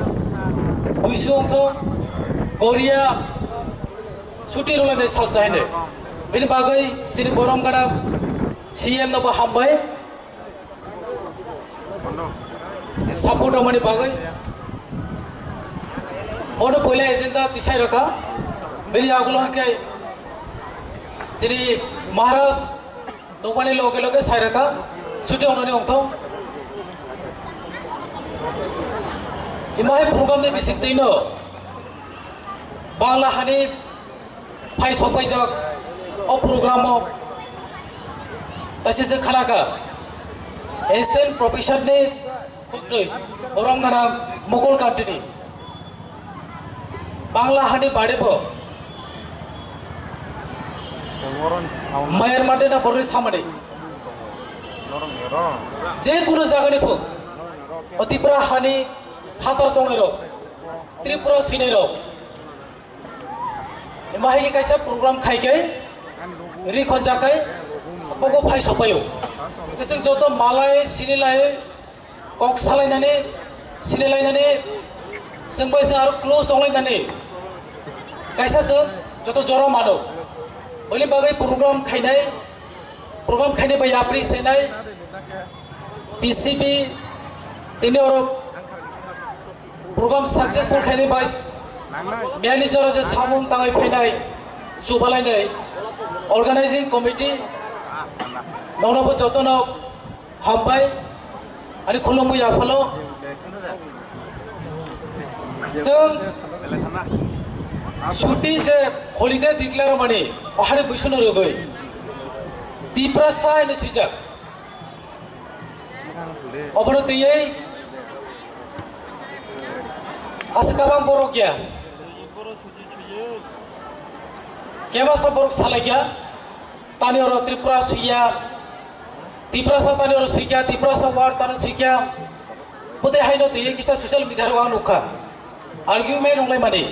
Buisu wngtho, Korea suti rwlainai salsa hino. Bini bagwi chini borom gwnang C M no bo hambai. Support rwmani bagwi. Ono poila agenda tisai rwkha. Bini yagulo hwnkhe chini Maharaj tongmani loge loge sai rwkha. Suti ononi ongthong. Imo hai program ni bisingtwino Bangla hani phai sokpaijak o program o taisise khanaka Asian Professor ni buknwi borom gwnang Mukul Kanti ni Bangla hani bade bo Mayar mate na borwi samani je kunu jagani phuk o Tripura hani phatar tongnai rok Tripura sinai rok Ema hai kaisa program khai khe ri khonjak khai bogo phai sopaio. Hwnkhe chwng joto malai sinilai kok salainani sinilainani Chwng bai chwng aro close tonglai nani. Kaisa chwng joto jora mano. Boni bagwi program khainai, program khainai bai yapri senai. T C B tini oro program successful khainai bai miyani jora je samung tangwi phainai chubalainai organizing committee nono bo jotono Hambai, ani khulumwi yaphalo. Chwng chuti je holiday declare mani, o hari buisano rwgwi. Tiprasa hinwi swijak. Obono twiwi asa kabang borok ya. Kebasa borok salai ya. Tani oro Tripura swiya. Tiprasa tani oro sikya, Tiprasa war tani sikya. Bote haino twi kisa social media ro ang nukha. Argument wnglai mani.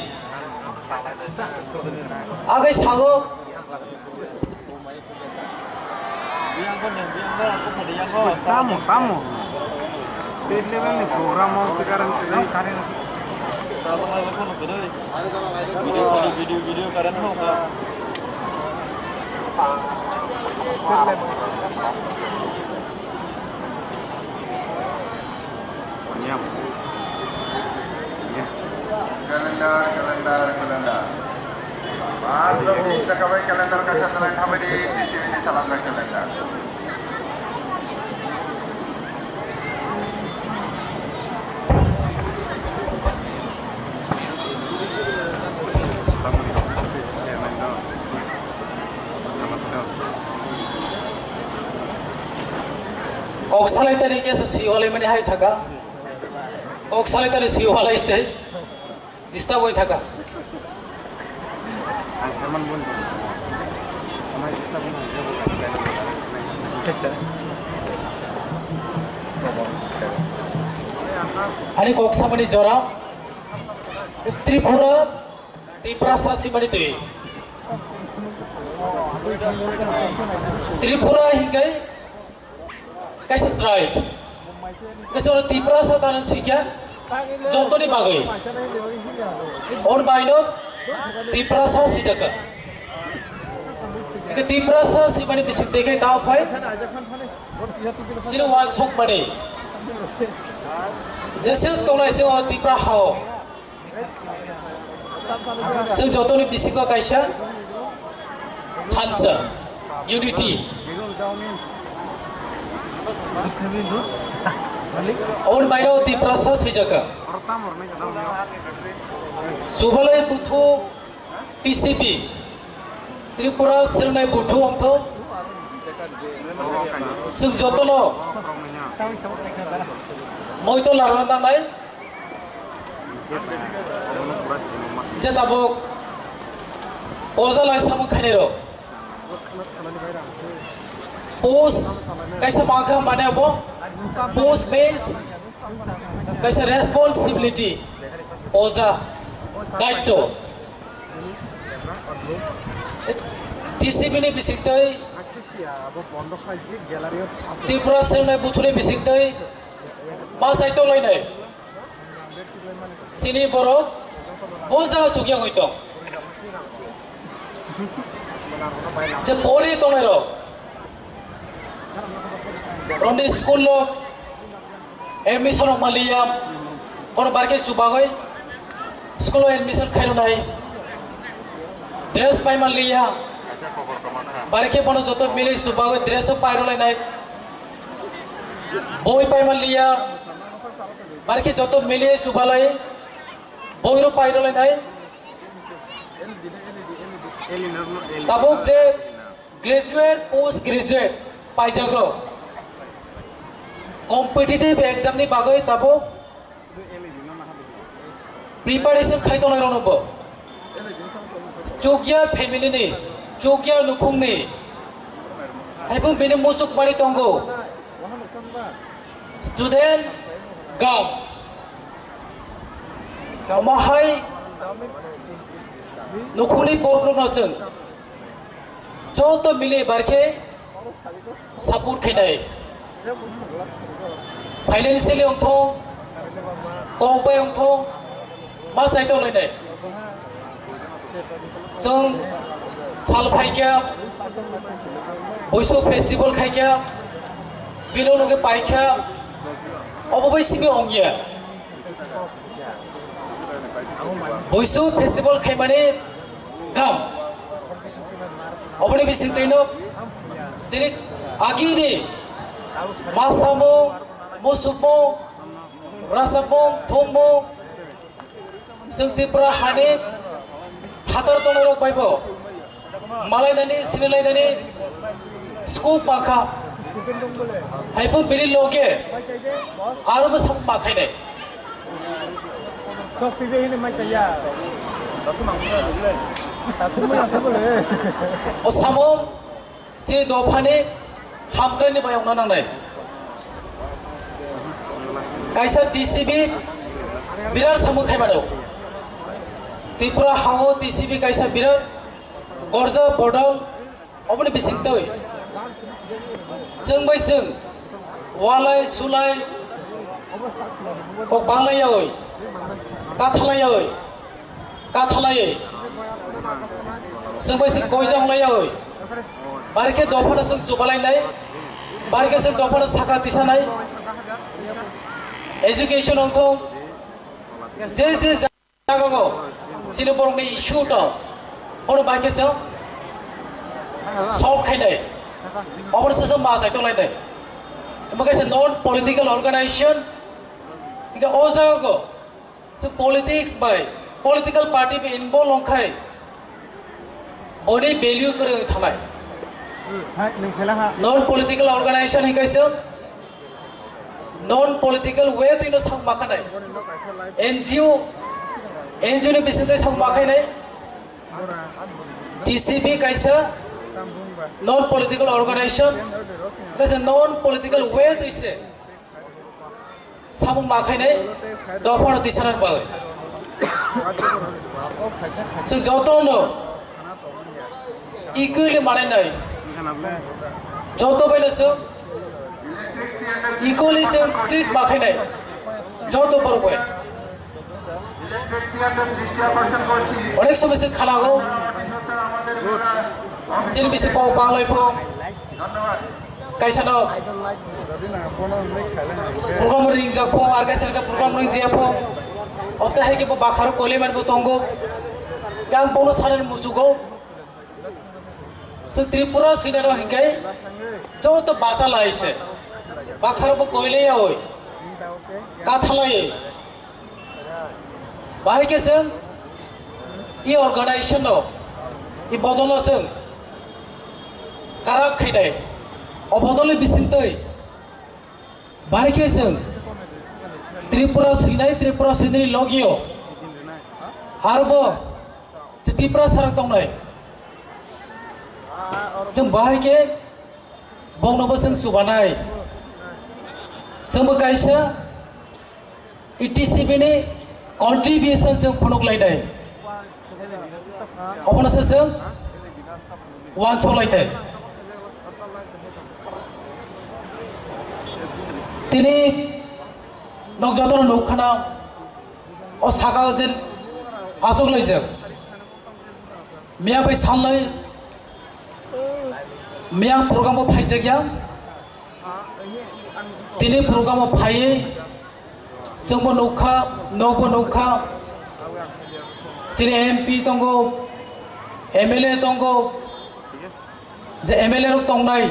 Agai sago. Tamo, tamo. State level ni program o karen karen. Video, video, video, current ho ka. Calendar, calendar, calendar. Mas dong, kita kawai calendar kasih selain apa di T V ini salam calendar. Kok salai tani kesa si olai mani hai thaka. Kok salai tani si olai te. Disturb oi thaka. Ang saman bon. Amai disturb bon. Ani kok samani jora. Tripura, Tiprasa simani twi. Tripura hingai kaisa tribe. Kaisa oro Tiprasa tano sikya jotoni bagwi. On baino Tiprasa sijaka. Ike Tiprasa simani bising teke ka phai. Sini wan sok mani. Jese tongnai se o Tipra hao. Chwng jotoni bisingo kaisa thansa, unity. Oboni baino Tiprasa swijaka. Subalai buthu T C B, Tripura Selnai Buthu Ongtho. Chwng jotono moito larna nangnai. Je tabuk ojalai samung khainai rok. Post kaisa mangkha mane abo post base kaisa responsibility oja daitto. T C B ni bisingtwi Tripura Selnai Buthuni bisingtwi ma sai tonglainai. Sini borok bo jaga sukya hoi tong. Je pori tongnai rok. Roni school lo admission rok maliya. Bono barke subagoi school lo admission khairunai. Dress pai maliya. Barke bono joto mili subagoi dress pairulai nai. Boi pai maliya. Barke joto mili subalai. Boiro pairolai nai. Tabuk je graduate, post graduate paijak rok. Competitive exam ni bagwi tabuk preparation khai tongnai rok no bo. Chukya family ni, chukya nukhung ni. Haibung bini musuk mari tongo. Student gam. Tamo hai nukhungni borok no chwng joto mili barkhe support khainai. Financially ongthong, kok bai ongthong, Ma sai tong lainai. Chwng sal phaikha, Buisu festival khaikha, bini ulo khe paikha, obo bai simi ongya. Buisu festival khaimani gam. Oboni bisingtwi no chini agini masamo, musupmo, rasapmo, thummo, chwng Tripura hani phatar tongnairok bai bo malainani, sinilainani scope mankha. Haiphuk bini loge aro bwsamo makhainai. O samung chini dophani hamkraini bai wngna nangnai. Kaisa T C B birat samung khaimano. Tripura hao T C B kaisa birat gorja bodol. Oboni bisingtwi chwng bai chwng walai sulai kok banglaiyawi, kathalaiyawi, kathalaiwi chwng bai chwng koijonglaiyawi, barikhe dophano chwng chubalainai, barikhe chwng dophano saka tisanai, education wngthung, je je jagao chini borokni issue tong, bono bai khe chwng solve khainai, obono se chwng ma sai tonglainai. Omo kaisa non political organization, hingke o jagao se politics bai political party bai involve wngkhai, boni value kwrwi wngwi thanai. Hai, nwng phela ha. Non political organization hingke chwng non political way twi no sak makhanai. N G O, N G O ni bisingtwi sak makhainai. T C B kaisa non political organization, kaisa non political way twi se samung makhainai dophano tisanani bagwi. Chwng jotono equally manainai. Joto baino chwng equally chwng treat ma khainai. Joto borok bai. Onek somoi chwng khanago. Chini bisi kok banglai pho. Kaisa no program ringjak pho, ar kaisa no program ringjaya pho. Obte hai khe bo bakharo koilaimani bo tongo. Yang bono sanani musugo. Chwng Tripura swinaro hinkhe joto basa lai se. Bakharo bo koilaiyawi. Kathalai. Bahai khe chwng i organization no, i bodol no chwng karak khainai. O bodol ni bisingtwi bahai khe chwng Tripura swinai, Tripura swinai logio arbo Tiprasa rok tongnai. Chwng bahai khe bongno bo chwng chubanai. Chwngbo kaisa E T C B ni contribution chwng phunuk lainai. Obono se chwng uansuk lainai. Tini nok jotono nuk khana o saka o je aswk laijak. Miya bai salnai miya program o phaijakya. Tini program o phaiwi chwngbo nukha, nokbo nukha. Chini M P tongo, M L A tongo, je M L A rok tongnai.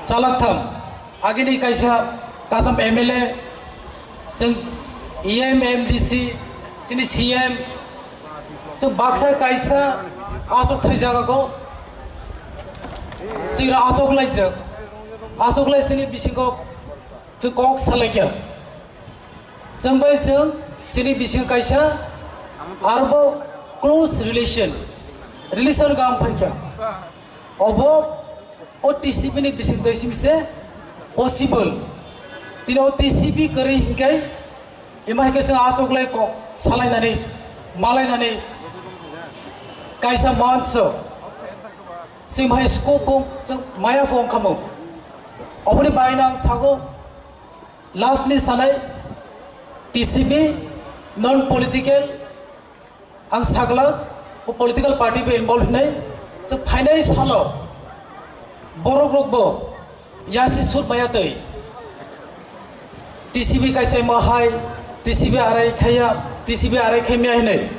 Salaktham, agini kaisa Kasam M L A, chwng E M, M D C, chini C M, chwng baksa kaisa aswk thai jaga ko, chwng aswk laijak, aswk lai chini bisingo kok salaikya. Chwng bai chwng chini bisingo kaisa arbo close relation, relation gam phaikya. Obo o T C B ni bising twi simi se possible. Tini o T C B kwrwi hinkhe ima hinkhe chwng aswk lai kok salainani, malainani kaisa manso chwng hai scope bo chwng maya phone khamung. Oboni baino ang sago lastly sanai T C B Non political, ang sagla o political party bo involve hinai, so phainai salo borok rok bo yasi sut maya tei T C B kaisa mo hai, T C B arai khaya, T C B arai khaimya hinai.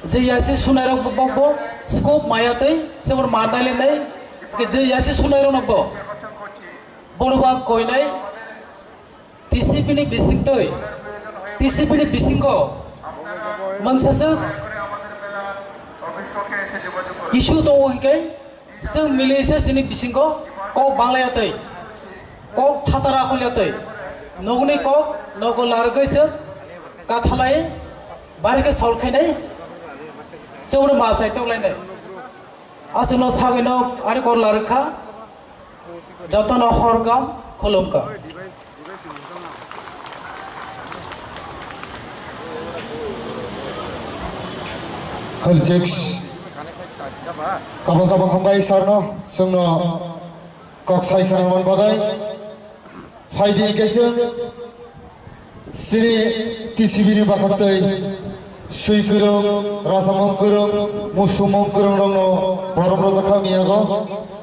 Je yasi sunai rok bo bo scope maya tei se bor ma dai le nai, ke je yasi sunai rok no bo bono ba koinai, T C B ni bising twi, T C B ni bisingo mangsa swk issue tongo hinkhe chwng mili se chini bisingo kok bangla ya twi, kok phatara khol ya twi, nogni kok nogo larwgwi se kathalai bari khe sol khainai, chwngno ma sai tonglainai. Aswkno sagwino ani kok larwkha. Jotono horkam khulumkam. Hal checks. Kabang kabang hambai sarno, chwngno kok sai khana man bagai. Phaidi kaisa. Chini T C B ni bakhaktwi swi kwrwng, rasamung kwrwng, musumung kwrwng rokno borom rwjak kha miyago.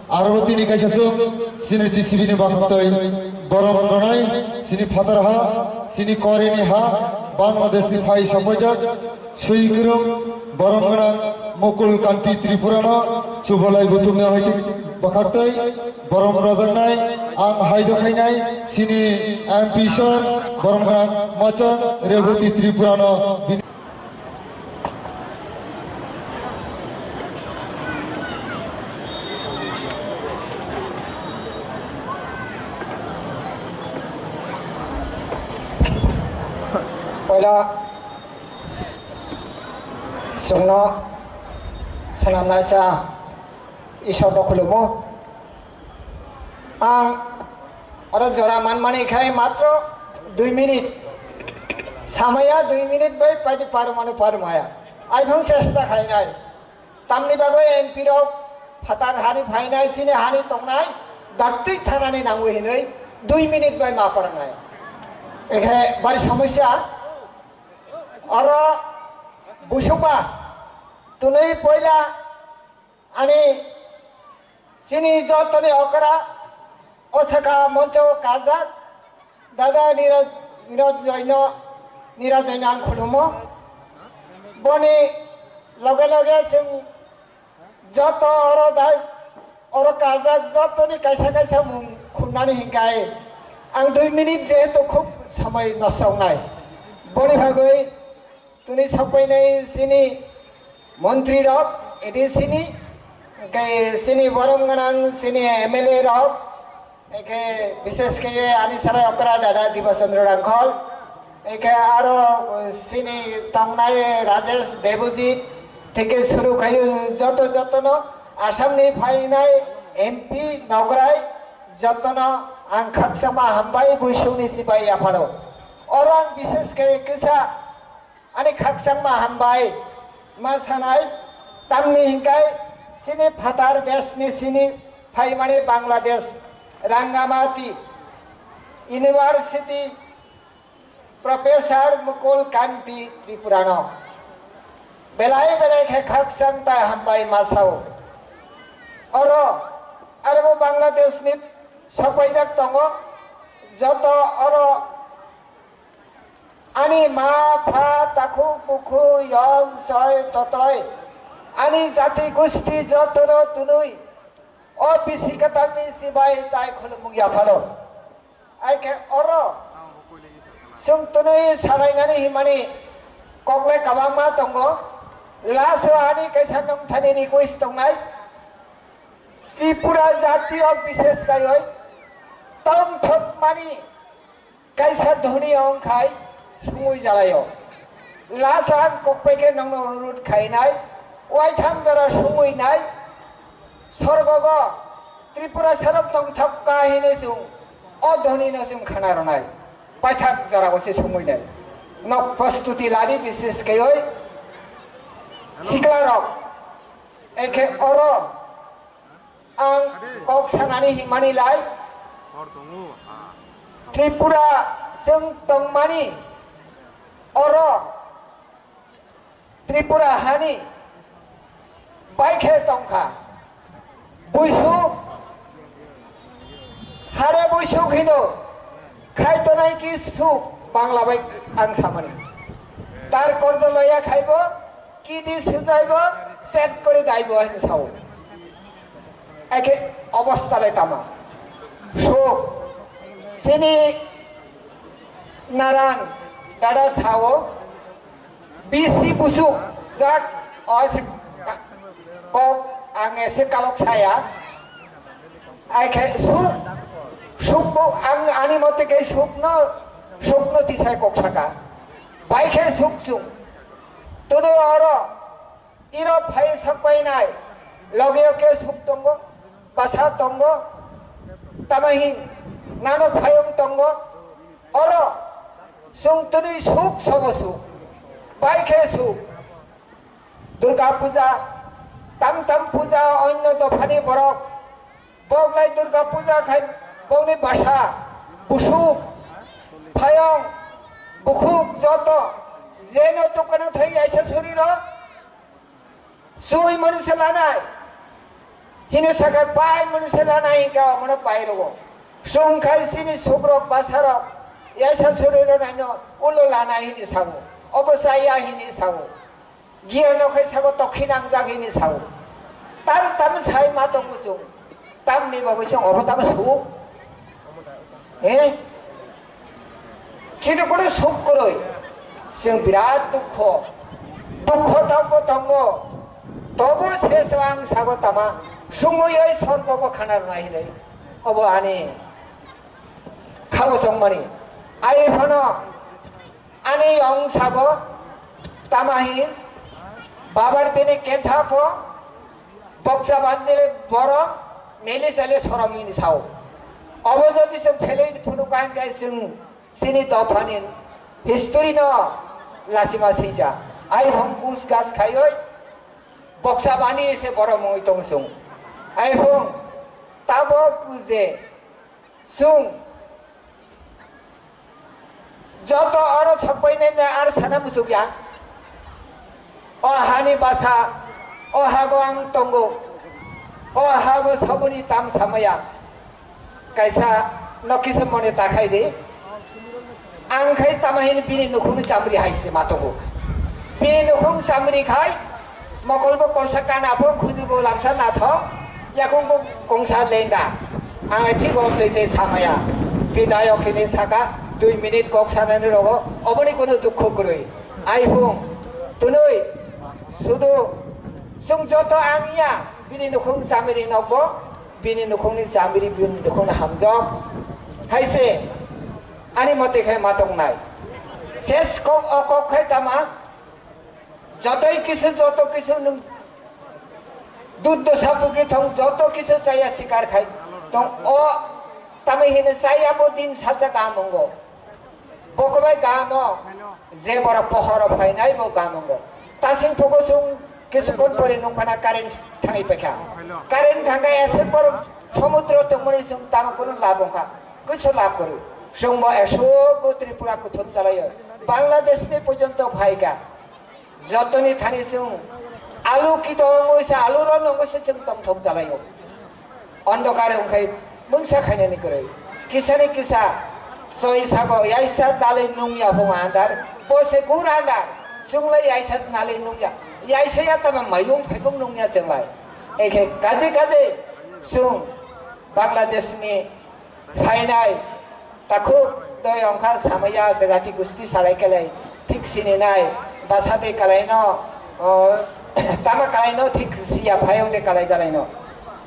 Aro tini kaisa chwng chini T C B ni bakhaktwi borom rwnai chini phatar ha, chini koreni ha, Bangladesh ni phai sapaijak swi kwrwng borom gwnang Mukul Kanti Tripura no chubalai buthumni hoiti bakhaktwi borom rwjaknai ang hai do khainai chini M P sir borom gwnang Machang Reboti Tripura no bini Poila chwngno swnamnaisa Isor no khulumo. Ang oro jora manmani khai matro dui minute. Samaya dui minute bai paidi parmani parmaya. Aibhang chesta khainai. Tamni bagwi M P rok phatar hani phainai, chini hani tongnai, daktwi thanani nangwi hinwi dui minute bai ma parnai. Ekhe bari somosya. Oro busukba twnwi poila ani chini jotoni okra o saka moncho kajak dada Niraj, Niraj Joino, Niraj Joino ang khulumo. Boni loge loge chwng joto oro dai, oro kajak jotoni kaisa kaisa mung khunani hinkai ang dui minute jehetu khub samai nosto wngnai. Boni bagwi tini sokpainai chini montri rok, A D C ni, hingke chini borom gwnang chini M L A rok, hingke bishesh khe ani sarai okra dada Diba Chandra Rangkhol, hingke aro chini tongnai Rajesh Debojit, theke suru khayo joto jotono Assam ni phainai M P nograi jotono ang khakchangma hambai buisongni sipai yapharo. Oro ang bishesh khe kisa ani khakchangma hambai ma sanai, tamni hinkai chini phatar desh ni chini phaimani Bangladesh, Rangamati University Professor Mukul Kanti Tripurano belai belai khe khakchang tai hambai ma sao. Oro arbo Bangladesh ni sokpaijak tongo, joto oro ani ma, pha, takhuk, bukhuk, yong, soi, totoi, ani jati gusti jotono tunui o bisi kwtalni sibai tai khulumung yaphalo. Aikhe oro chwng tunui salainani himani kokle kwbangma tongo. Last o ani kaisa nongthani request tongnai, Tripura jati rok bishesh kaioi tongthokmani kaisa dhoni wngkhai sungwi jalaio. Last ang kokpai khe nongno onurodh khainai, waitham jora sungwi nai, sorgogo Tripura sarok tongthok ka hinwi chwng o dhoni no chwng khana rwnai, paithak jora bo se sungwi nai. Nok prostuti ladi bishesh kaioi sikla rok, ekhe oro ang kok sanani himani lai, Tripura chwng tongmani Oro Tripura hani bai khe tongkha. Buisuk, hare buisuk hino, khai tonai ki suk, Bangla bai ang samani. Tar kordo loya khaibo, kidi sujaibo, set kori daibo hin sao. Eke obostha le tama. Suk, sini naran, dada sao, B C busuk jak, o se ka-, kok ang ese kalok saya. Ai khe suk, suk bo ang ani mote khe sukno, sukno tisai kok saka. Bai khe suk chung. Todo oro iro phai sakpai nai. Logeo khe suk tongo, basa tongo. Tamahin nano phayung tongo. Oro sung tini suk sobo suk. Bai khe suk. Durga puja, tam tam puja, onno dophani borok. Boglai Durga puja khai bongni basa, busuk, phayong, bukhuk, joto, jeno dukano thai yaisa suriro, sui mani se lanai. Hini sakai bai mani se lanai hingke omono bai rogo. Sung khai sini sukrok basarok, yaisa suriro naino ulo lanai hini sago. Obo chaya hini sago. Giya no khai sago tokhi nangjak hini sao. Tam tam sai ma tongo chwng. Tamni bagwi chwng obo tamo sugo. He? Chini kono suk kwrwi. Chwng birat dukho. Dukho tongo tongo. Tobo se se ang sago tama. Sumui oi sorgo bo khana rwnai hinwi. Obo ani. Khabo chongmani. Ai phano Ani yong sago, tamahin, babar tini kentha po, boksa bandile borok, meli sale sorom ini sao. Obo jodi chwng phelwi phunu kain kai chwng chini dophani history no lachima singcha. Ai hong kus gas khaioi, boksa bani se borok mungwi tong chwng. Ai hong tabok je chwng Joto oro sokpainai no ar sana muchukya. O hani basa, o hago ang tongo, o hago soboni tam samaya. Kaisa no kisa mone takhai di. Ang khai tamahin bini nukhungni chamri hai se matongo. Bini nukhung chamri khai, Mokol bo kolsa kana bo, khudu bo lamsa nathok, yakung bo kongsa lenga. Ang thik o twi se samaya. Bidayok hini saka, dui minute kok sanani rogo, oboni kono dukho kwrwi. Ai hung, tunui, sudu, sung joto ang ya, bini nukhung chamiri nokbo, bini nukhungni chamiri bini nukhungni hamjok. Hai se, ani mote khai matong nai. Ses kok o kok khai tama, Jotoi kisu, joto kisu nwng duddo sapuki thong, joto kisu chaya sikar khai tong. O tamai hini chaya bo din salsa gam ongo. Bokobai gam o, je bora pohoro phainai bo gam ongo. Tasing phugo sung kisu kon pore nungkhana current thangai paikha. Current thangkai ese por somudro tongmani sung tamo kono lab ongkha. Kisu lab kori. Sung bo eso bo Tripura kuthum jalayo. Bangladesh ni porjonto phaikha. Jotoni thani chwng alu kitong wngwi se, alu ro nungwi se chwng tongthok jalaio. Ondokar wngkhai mungsa khainani kwrwi. Kisani kisa soi sago yaisa dalwi nungya bo andar. Bo se gur andar. Chwng lai yaisa dalwi nungya. Yaisa ya tama mayung phaibung nungya chwng lai. Ekhe kaje kaje chwng Bangladesh ni Phainai takhuk doi ongkha samaya jati gusti salai kelai thik sininai basa de kalaino, o, tama kalaino thik siya phayong de kalai jalaino.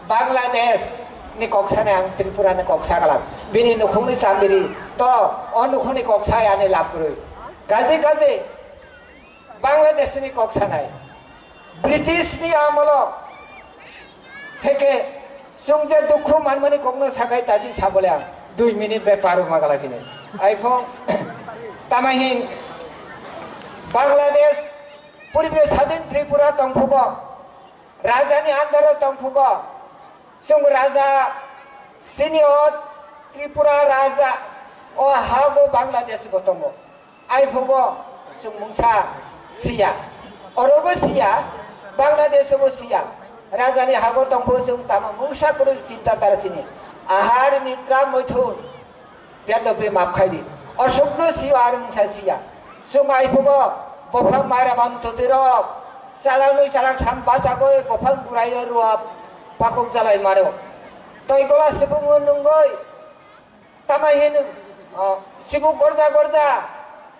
Bangladesh ni kok sanai ang Tripura ni kok sakalam. Bini nukhungni chambiri to o nukhungni kok sai ani lab kwrwi. Kaje kaje Bangladesh ni kok sanai. British ni amolo theke chwng je dukhu manmani kokno sakai tasi sabole ang dui minute bai paro magala kini. Aipho tamahin Bangladesh purbe sadin Tripura tongphugo, rajani andaro tongphugo, Chwng raja, sini o Tripura raja, o hago Bangladesh bo tongo. Aiphugo, Chwng mungsa siya. Orobo siya, Bangladesh bo siya. Rajani hago tongphu chwng tamo mungsa kwrwi chinta tara chini. Ahar Mitra Moithun, Bedobe map khai di. Osokno siyo ar mungsa siya. Chwng aiphugo bophang mairamam twtwirok. Chalangwi chalangtham bachagwi bophang buraiyo ruwa pakuk jalai mano. Toigola sibung nungoi. Tama hin, o, sibuk gorja gorja,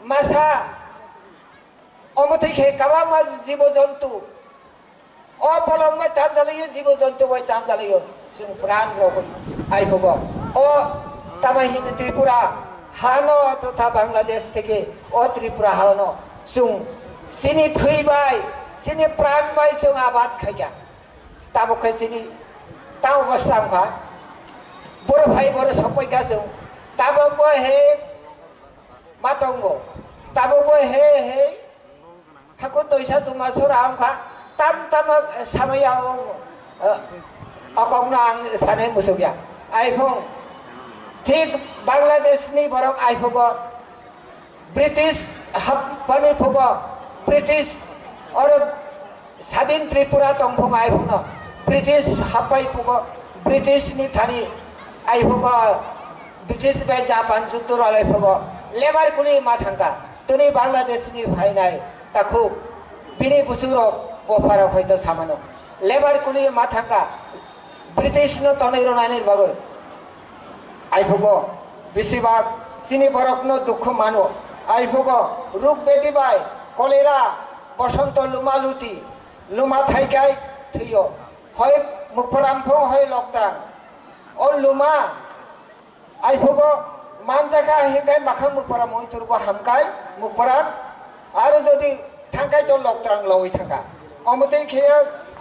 masa, omo twi khe kabangma jibo jontu. O bolong bai tanjalaio, jibo jontu bai tanjalaio. Chwng pran rok aiphugo. O tama hin Tripura hano totha Bangladesh theke o Tripura hano chwng chini thwi bai, chini pran bai chwng abad khaikha. Tabuk khe chini tamo bwsa wngkha. Boro phai boro sokpai kha chwng. Tabuk bo he ma tongo. Tabuk bo he he. Hakun toisa tuma sora wngkha. Tam tamo samaya o, eh, okokno ang sanai musukya. Aifung thik Bangladesh ni borok aiphugo. British hapmani phugo, British oro sadin Tripura tongphung ai phuno, British happai phugo, British ni thani ai phugo, British bai Japan juddo rwlai phugo, lebar kuli ma thangka, tini Bangladesh ni phainai takhuk, bini busurok bopharo hoito samano, lebar kuli ma thangka, British no tonwi rwnani bagwi. Aiphugo, besibak chini borokno dukhu mano. Aiphugo, ruk bedi bai, kolera, bosonto luma luti, luma thaikai thwiyo. Hoi mukpharam phung hoi loktrang. O luma, aiphugo, manjakha hinkai makhang mukpharam hoi turgo hamkai, mukpharam. Aro jodi thangkai to loktrang loi thangka. Omotwi khe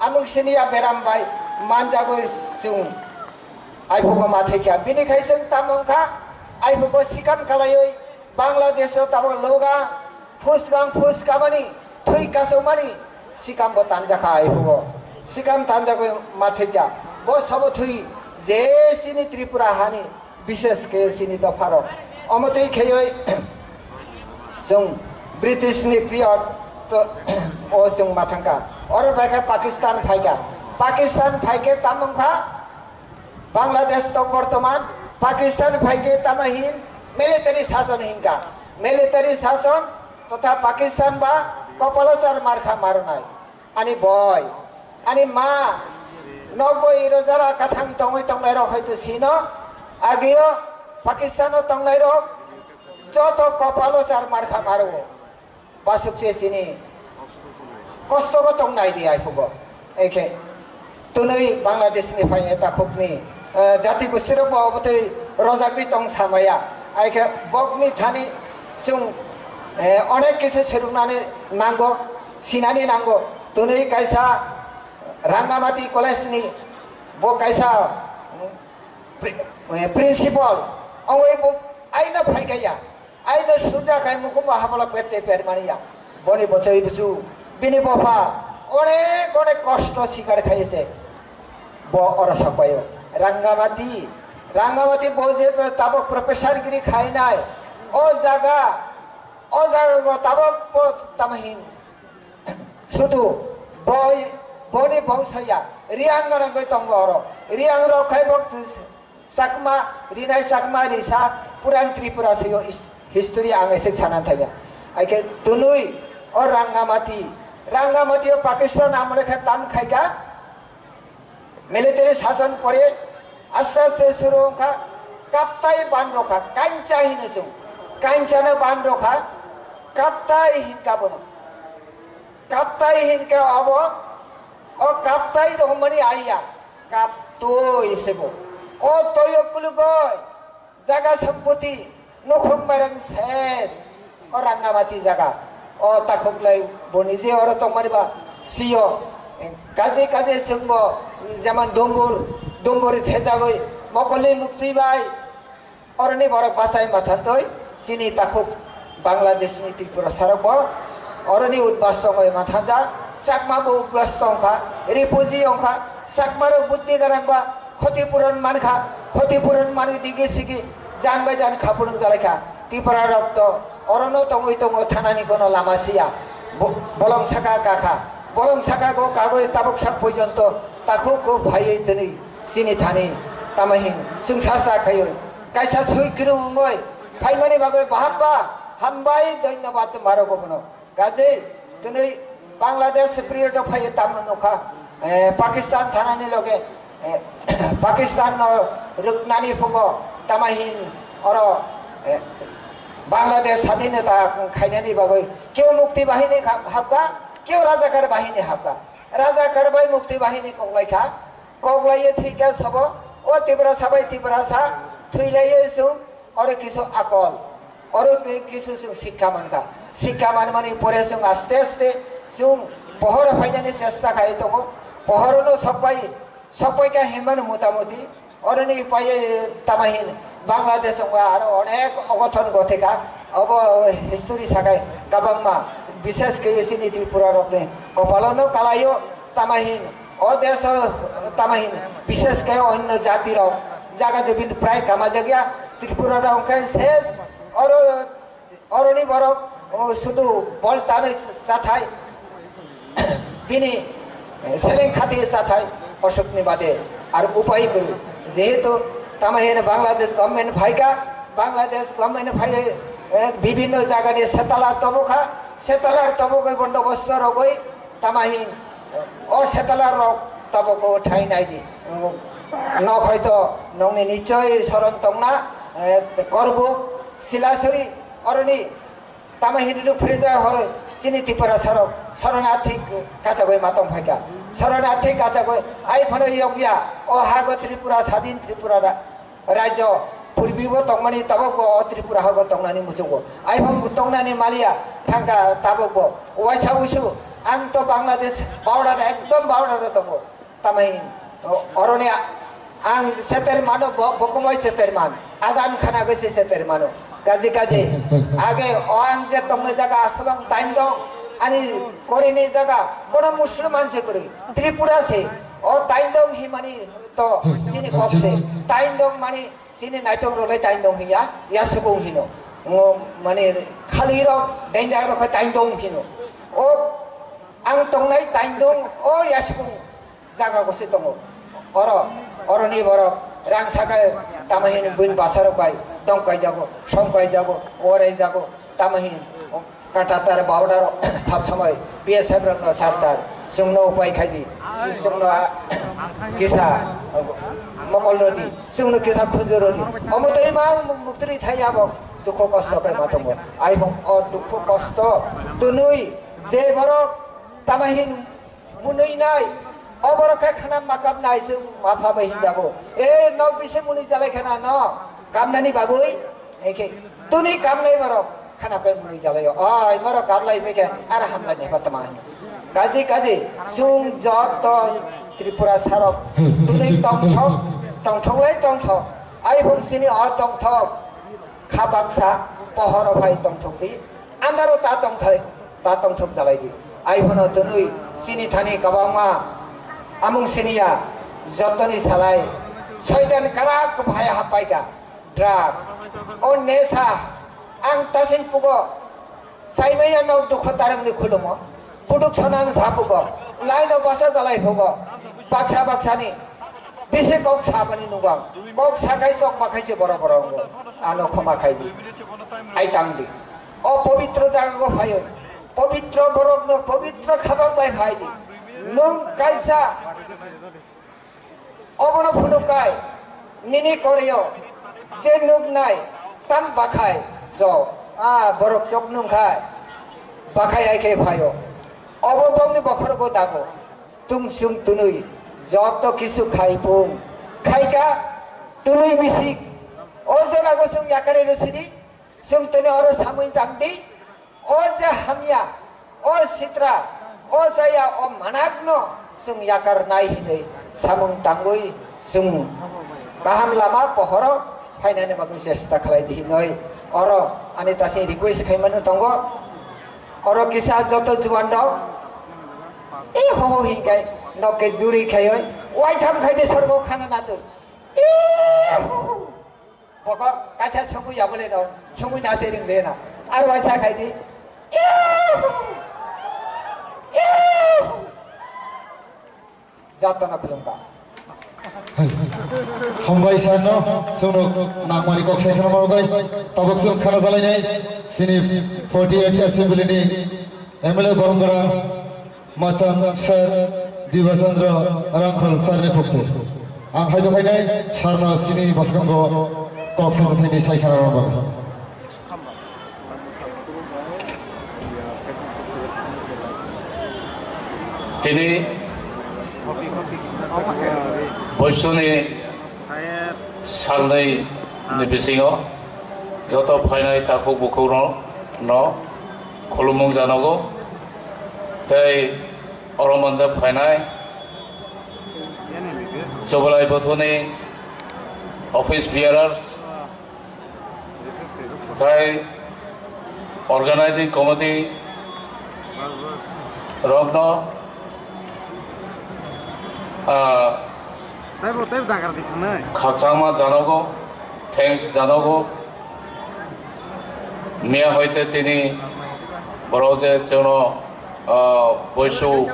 amung sini ya beram bai manjagoi sung. Aiphugo ma thwikha. Bini khai sung tamo wngkha. Aiphugo sikam kalaioi Bangladesh o tamo loga phusgang phuskamani thwi kasomani sikam bo tanjakha aiphugo. Sikam tanjagoi ma thwikha. Bo sabo thwi je sini Tripura hani Bishes khe chini dopharok. Omo twi kheyoi chwng British ni period to o chwng ma thangkha. Oro bai khe Pakistan phaikha. Pakistan phaikhe tamo wngkha Bangladesh to bortoman Pakistan phaikhe tamo hin military sason hinkha. Military sason totha Pakistan ba kopalo char markha maronai. Ani boi, ani ma, nokbo iro jara kathang tongwi tongnairok hoito sino, agio Pakistano tongnairok joto kopalo char markha maro. Basuk se chini kosto go tongnai di ai phugo. Ekhe tunui Bangladesh ni phai takhuk ni, eh, jati gosti rok bo obotwi rojagwi tong samaya. Ai khe bokni thani chwng, eh, onek kisa swrwngnani nango, sinani nango. Twnwi kaisa Rangamati College ni bo kaisa, mm, pri-, eh, principal, ongwi bo aino phaikaya. Aino suja khai mukumbo habolok perte permaniya. Boni bochoi busu, bini bopha onek onek kosto sikar khaiyase. Bo oro sakbaio. Rangamati, Rangamati bo je tabok professor giri khainai. O jaga, o jaga go tabok bo tamahin. Sudu boi, boni bongsoya. Riang gorang goi tongo oro. Riang rok khai bok Chakma, Rinai Chakma risa, Puran Tripura sayo is-, history ang ese sanan thaya. Aike tunui o Rangamati, Rangamati o Pakistan amole khe tam khaika, military sason pore aste aste suru wngkha, kaptai ban rokha, kancha hino chwng, kanchano ban rokha, kaptai hinka bono. Kaptai hinka obo, o kaptai tongmani aiya, kaptoi sebo. O toyo kulugoi, jaga sampoti, nukhung mereng ses, o Rangamati jaga. O takhuklai boni je oro tongmani ba, siyo, kaje kaje sengbo, jaman dumbur, dumbur thejagoi, mokolni muktui bai, Oroni borok bachai mathantoi, chini takhuk Bangladesh ni Tripura sarok bo oroni udbas tongoi mathanja, Chakma bo udbas tongkha, refugee ongkha, Chakma rok buddhi ganang ba khoti puron mankha, khoti puron manwi digi sigi jan bai jan khapurung jalaikha, Tripura rok to Orono tongwi tongo thanani kono lama siya. Bo-, bolong saka kakha. Bolong saka go kagwi tabuk sak porjonto takhuk kuk phaiwi twnwi chini thani tamo hin chwngsa sa khaiwi. Kaisa swi kwrwng wngwi phaimani bagwi bahapba hambai dhonnobad twmaro bono. Kaje twnwi Bangladesh period o phaiwi tamo nukha, eh, Pakistan thanani loge, eh, Pakistan no rwknani phugo tamo hin oro, eh, Bangladesh sadinota khainani bagwi keu mukti bahini kha-, hapkha, keu rajakar bahini hapkha. Rajakar bai mukti bahini koklaikha, koklaiwi thwikha sabo, o Tiprasa bai Tiprasa thwilaiwi chwng oro kisu akol, oro ki-, kisu chwng sikha mankha. Sikha manmani pore chwng aste aste chwng pohoro phainani chesta khai tongo. Pohorono sokpai, sokpai kha hinmano motamoti. Oroni paye tamo hin Bangladesh wngkha aro onek ogothon gotheka. Obo history sakai kabangma, bishes khe chini Tripura rokni kopalono kalaio tamo hin. O desh o tamo hin, bishes khe onno jati rok jaga jobin prai kama jagya, Tripura rok khe ses. Oro, oroni borok, o, sudu bol tanwi chathai, bini, eh, seleng khati chathai, osukni bade ar upai kwrwi. Jehetu tamo hin Bangladesh government phaika, Bangladesh government phai, eh, bibhinno jagani settler tobokha, settler tobogwi bondobosto rogwi, tamo hin, o settler rok tabuk o thai nai di. Nok hoito nokni nichoi soron tongna, eh, Korbuk, Silasuri, oroni tamo hin ruk phrija horo chini Tiprasa rok soronarthi kachagwi ma tong phaika. Soronarthi kachagwi ai phano yokya o hago Tripura, sadin Tripura ra-, Rajyo purbibo tongmani tabukbo o Tripura hago tongnani muchungo. Aiphang tongnani maliya thangka tabukbo. Waisa usu ang to Bangladesh border ekdom border o tongo. Tamai o-, oroni a-, ang seter mano bo-, bokomoi seter man. Azan khana goi se seter mano. Kaji kaji. Age o ang je tongni jaga aslong tain dong. Ani korini jaga bono Muslim man se kori. Tripura se. O tain dong himani to chini kok se. Tain dong mani chini naitok rok lai tain dong hiya, ya subung hino. Ngo mani khali rok, dainda rok khe tain dong hino. O ang tongnai tain dong, o ya subung jaga go se tongo. Oro, oroni borok rang sakai tamo hin buin basa rok bai tong kai jago, som kai jago, orai jago, tamo hin. Katatar border sab samai B S F rokno sar sar chwngno upai khai di, chwngno a-, kisa mokol rodi, chwngno kisa khunju rodi. Omo tei ma muktri thai abo dukho kosto khai ma tongo. Ai bo o dukho kosto twnwi je borok tamo hin munui nai, o borok khe khana makap nai chwng ma pha bai hinjago. E nok bisi munui jalai khana no kamnani bagwi, eke tuni kamlai borok khana khe munui jalai o. Oi, borok kamlai bai khe ar hamlai ni hotma. Kaji kaji chwng joto Tripura sarok tuni tongthok, tongthok lai tongthok. Ai hum sini o tongthok. Kha baksa pohoro phai tongthok di, andaro ta tongthai, ta tongthok jalai di. Ai phano twnwi chini thani kwbangma amung siniya jotoni salai soitan karak phai hapaika drug o nesa ang tasing pugo. Saimaya nok dukho tarangni khulumo. Buduk sonani thapugo. Laino basa jalai phugo. Baksa baksani. Bisi kok sabani nubang. Kok sakai sok bakai se boro boro ngo. Ano khoma khai di. Ai tang di. O pobitro jaga go phayo. Pobitro borok no pobitro khabang bai phai di. Nung kaisa Obono phunuk kai, nini koreo je nuknai tam bakhai jo, a borok chok nungkhai, bakhai ai khe phaio. Obo bongni bokhorogo dago, tung sung tunui, joto kisu khai pung, khaika tunui misik, o jorago chwng yakare rw sidi, Chwng tini oro samung tang di, o je hamya, o sitra, o jaya, o manakno chwng yakarnai hinwi samung tangwi chwng kaham lama pohoro phainani bagwi chesta khlai di hinwi oro ani tasing request khaimano tongo. Oro kisa joto juan rok, e ho ho hinkai nokke juri khaioi, waitham khai di sorgo khana natur. E ho ho. Bokok kaisa songwi yabole no, songwi na se ring le na. Aro waisa khai di. Iu! Iu! Jatana film ka. Hambai sano, sunu nangmani kok sai khana marogai, tabuk sunu khana jalai nai, sini forty-eight assembly ni M L A Boromgora, Machang sir, Diba Chandra Rangkhol sir ni khukti. Ang hai do hai nai, sarno sini baskango kok sai sai ni sai khana marogai. Tini boisoni salnwi ni bisingo joto phainai takhuk bukhuk no, no khulumung janogo tei oro manjak phainai Chubalai Bothoni office bearers, tei organizing committee rokno, ah, Taibo, taibo jagar di thangnai. Khakchangma janogo, thanks janogo. Miya hoite tini borok je chwngno ah, boisu,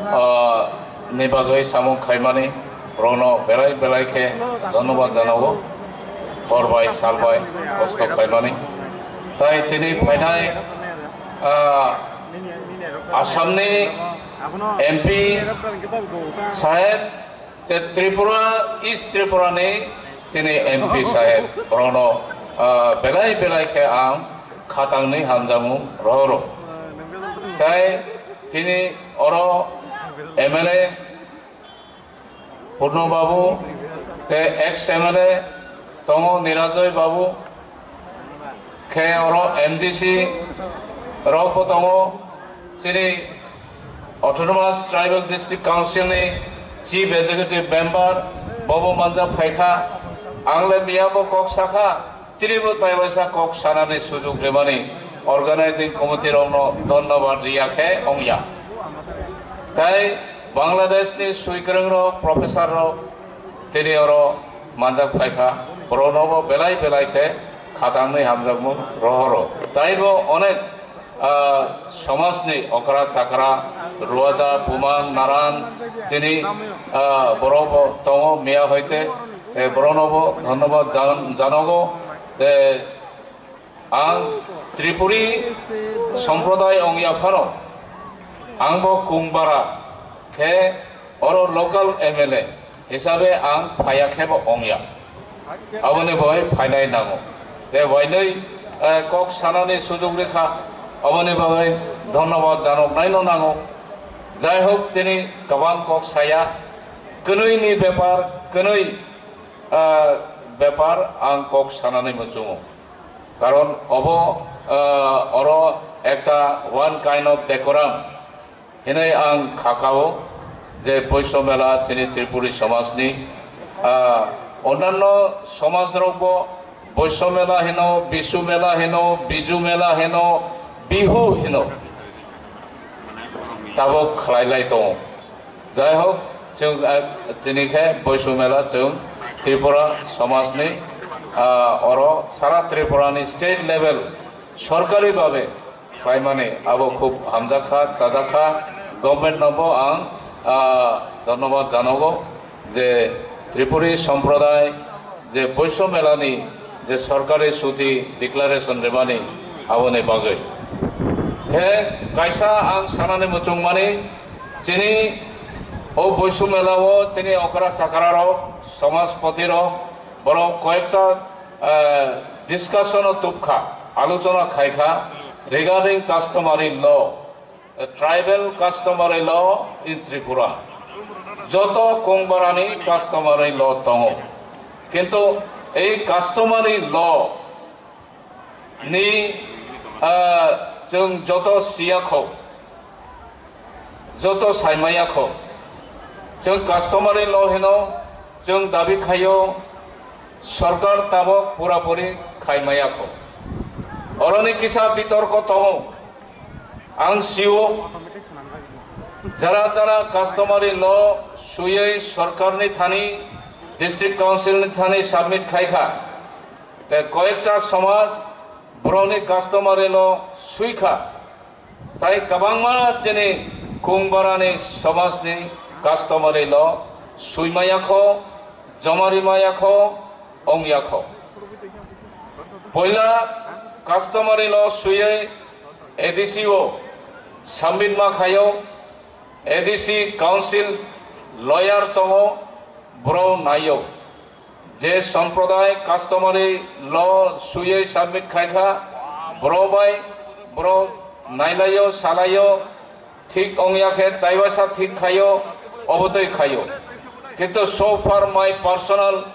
ah, ni bagwi samung khaimani rokno belai belai khe dhonnobad janago, hor bai sal bai kosto khaimani. Tai tini phainai, ah, Assamni M P saheb, je Tripura, East Tripura ni chini M P saheb, borokno, ah, belai belai khe ang khatangni hamjakmung rohoro. Tai tini oro M L A Purno Babu, tei ex M L A tongo Nirajoy Babu, khe oro M D C rok bo tongo, chini Autonomous Tribal District Council ni Chief Executive Member bobo manjak phaikha, ang le miya bo kok sakha, tini bo tai waisa kok sanani sujuk rimani organizing committee rokno dhonnobad riya khe ongya. Tai Bangladesh ni swikwrwng rok, professor rok, tini oro manjak phaikha, borokno bo belai belai khe khatangni hamjakmung rohoro. Taibo onek, ah, somajni okra chakra, ruaja, bumang, naran, chini, ah, borok bo tongo miya hoite, eh, borokno bo dhonnobad jan-, janogo. Tei ang Tripuri somproday wngya phano, ang bo Kungbara khe oro local M L A hisabe ang phaya khe bo wngya. Aboni bagwi phainai nango. Tei wainwi, eh, kok sanani sujuk rikha, aboni bagwi dhonnobad janoknaino nango. Jai hok, tini kwbang kok saya, kwnwi ni bepar, kwnwi, eh, bepar ang kok sanani muchungo. Karon obo, ah, oro ekta one kind of decorum hinwi ang khakao je Boiso Mela chini Tripuri somajni, ah, onanno somajrokbo Boiso Mela hino, Bisu Mela hino, Biju Mela hino, Bihu hino. Tabuk khlai lai tongo. Jai hok, chwng, ah, tini khe Boisu Mela chwng Tripura somajni, ah, oro sara Tripura ni state level sorkari babe khlaimani abo khub hamjak kha, chajak kha. Government no bo ang, ah, dhonnobad janogo je Tripuri somproday je Boiso Mela ni je sorkari chuti declaration rimani aboni bagwi. Khe kaisa ang sanani muchungmani, chini o Boisu Mela o chini okra chakra rok, somajpoti rok, borok koyekta, eh, discussion o tubkha, alochona khaikha regarding customary law. A tribal customary law in Tripura. Joto Kongbarani customary law tongo. Kintu ei customary law ni, ah, chwng joto siya kho, joto saimaya kho. Chwng customary law hino, chwng dabi khaio, sorkar tabok purapuri khaimaya kho. Oroni kisa bitorko tongo. Ang sio, jara jara customary law suyei sorkarni thani, district council ni thani submit khai kha. Te koyekta somaj Borokni customary law swi kha. Tai kwbangma chini Kungbarani somajni customary law swi maya kho, jomari maya kho, ong ya kho. Poila customary law swiwi A D C o submit ma khaio, A D C council lawyer tongo, bro naio. Je somproday customary law swiwi submit khai kha, bro bai bro nailaio, salaio, thik ong ya khe taiwasa thik khaio, obotwi khaio. Kintu so far my personal,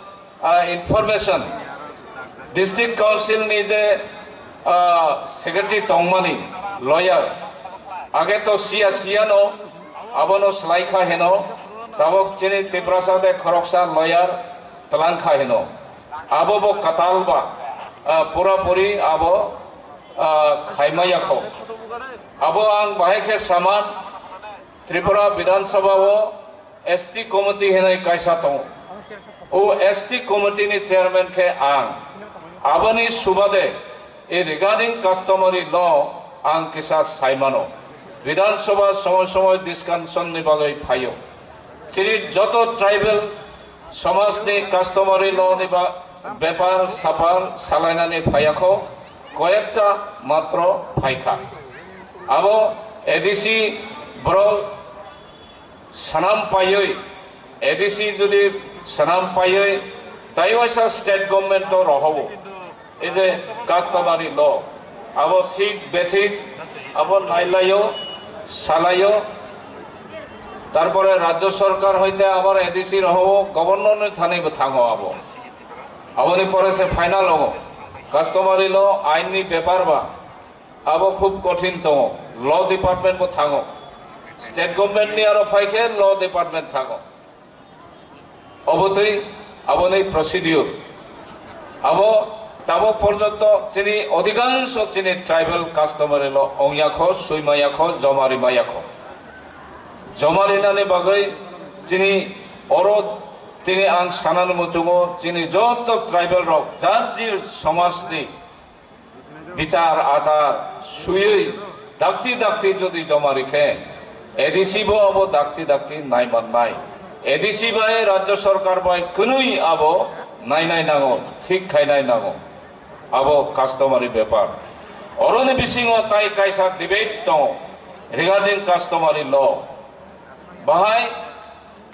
ah, information, district council ni je, ah, secretary tongmani lawyer, age to siya siya no, abono slai kha heno, tabok chini Tiprasa de khoroksa lawyer tlang kha heno. Abo bo katal ba, ah, pura puri abo, ah, khaimaya kho. Abo ang bahai khe saman Tripura Bidhan Sabha o S T committee hinwi kaisa tongo. O S T committee ni chairman khe ang. Aboni subade e regarding customary law ang kisa saimano. Bidhan Sabha somoy somoy discussion ni bagwi phaio. Chini joto tribal somajni customary law ni ba bepar sapar salainani phaiya kho, koyekta matro phaikha. Abo A D C borok sanam paiwi, A D C jodi sanam paiwi, taiwaisa state government to rohobo. Ei je customary law, abo thik bethik, abo nailaio, salaio. Tarpore rajyo sorkar hoite abar A D C rohobo, governor ni thani bo thango abo. Aboni pore se final obo. Customary law, ain ni bepar ba, abo khub kothin tongo. Law department bo thango. State government ni aro phai khe law department thango. Obotwi aboni procedure. Abo tabok porjonto chini odhikangsho chini tribal customary law ongya kho, swi maya kho, jomari maya kho. Jomari nani bagwi chini oro tini ang sanani muchungo chini joto tribal rok jar jir somajni bichar achar swiwi dakti dakti jodi joma rikhe, A D C bo abo dakti dakti nai mannai. A D C bai rajyo sorkar bai kwnwi abo nainai nango, thik khainai nango. Abo customary bepar. Oroni bisingo tai kaisa debate tongo regarding customary law. Bahai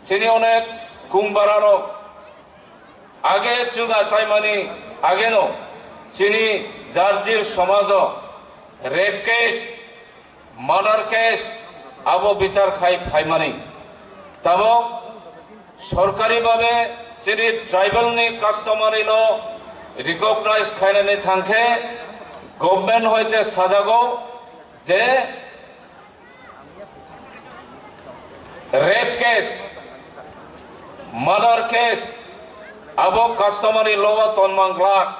chini onek kungbararok age chwng achaimani ageno chini jarjir somajo rape case, murder case abo bichar khai phaimani. Tabok sorkari babe chini tribal ni customary law recognize khainani thangkhe government hoite sajago je rape case, murder case, abo customary law o tonmang glak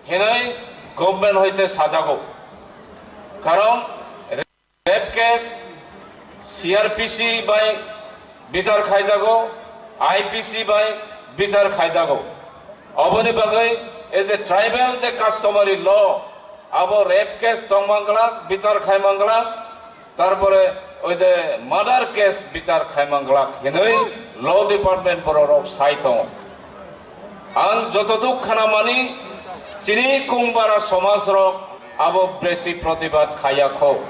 hinwi government hoite sajago. Karon rape case C R P C bai bichar khaijago, I P C bai bichar khaijago. Oboni bagwi ei je tribal je customary law, abo rape case tongmang glak, bichar khaimang glak, tarpore oi je murder case bichar khaimang glak hinwi law department bororok sai tongo. Ang jotoduk khanamani chini kungbara somajrok abo besi protibad khaya kho.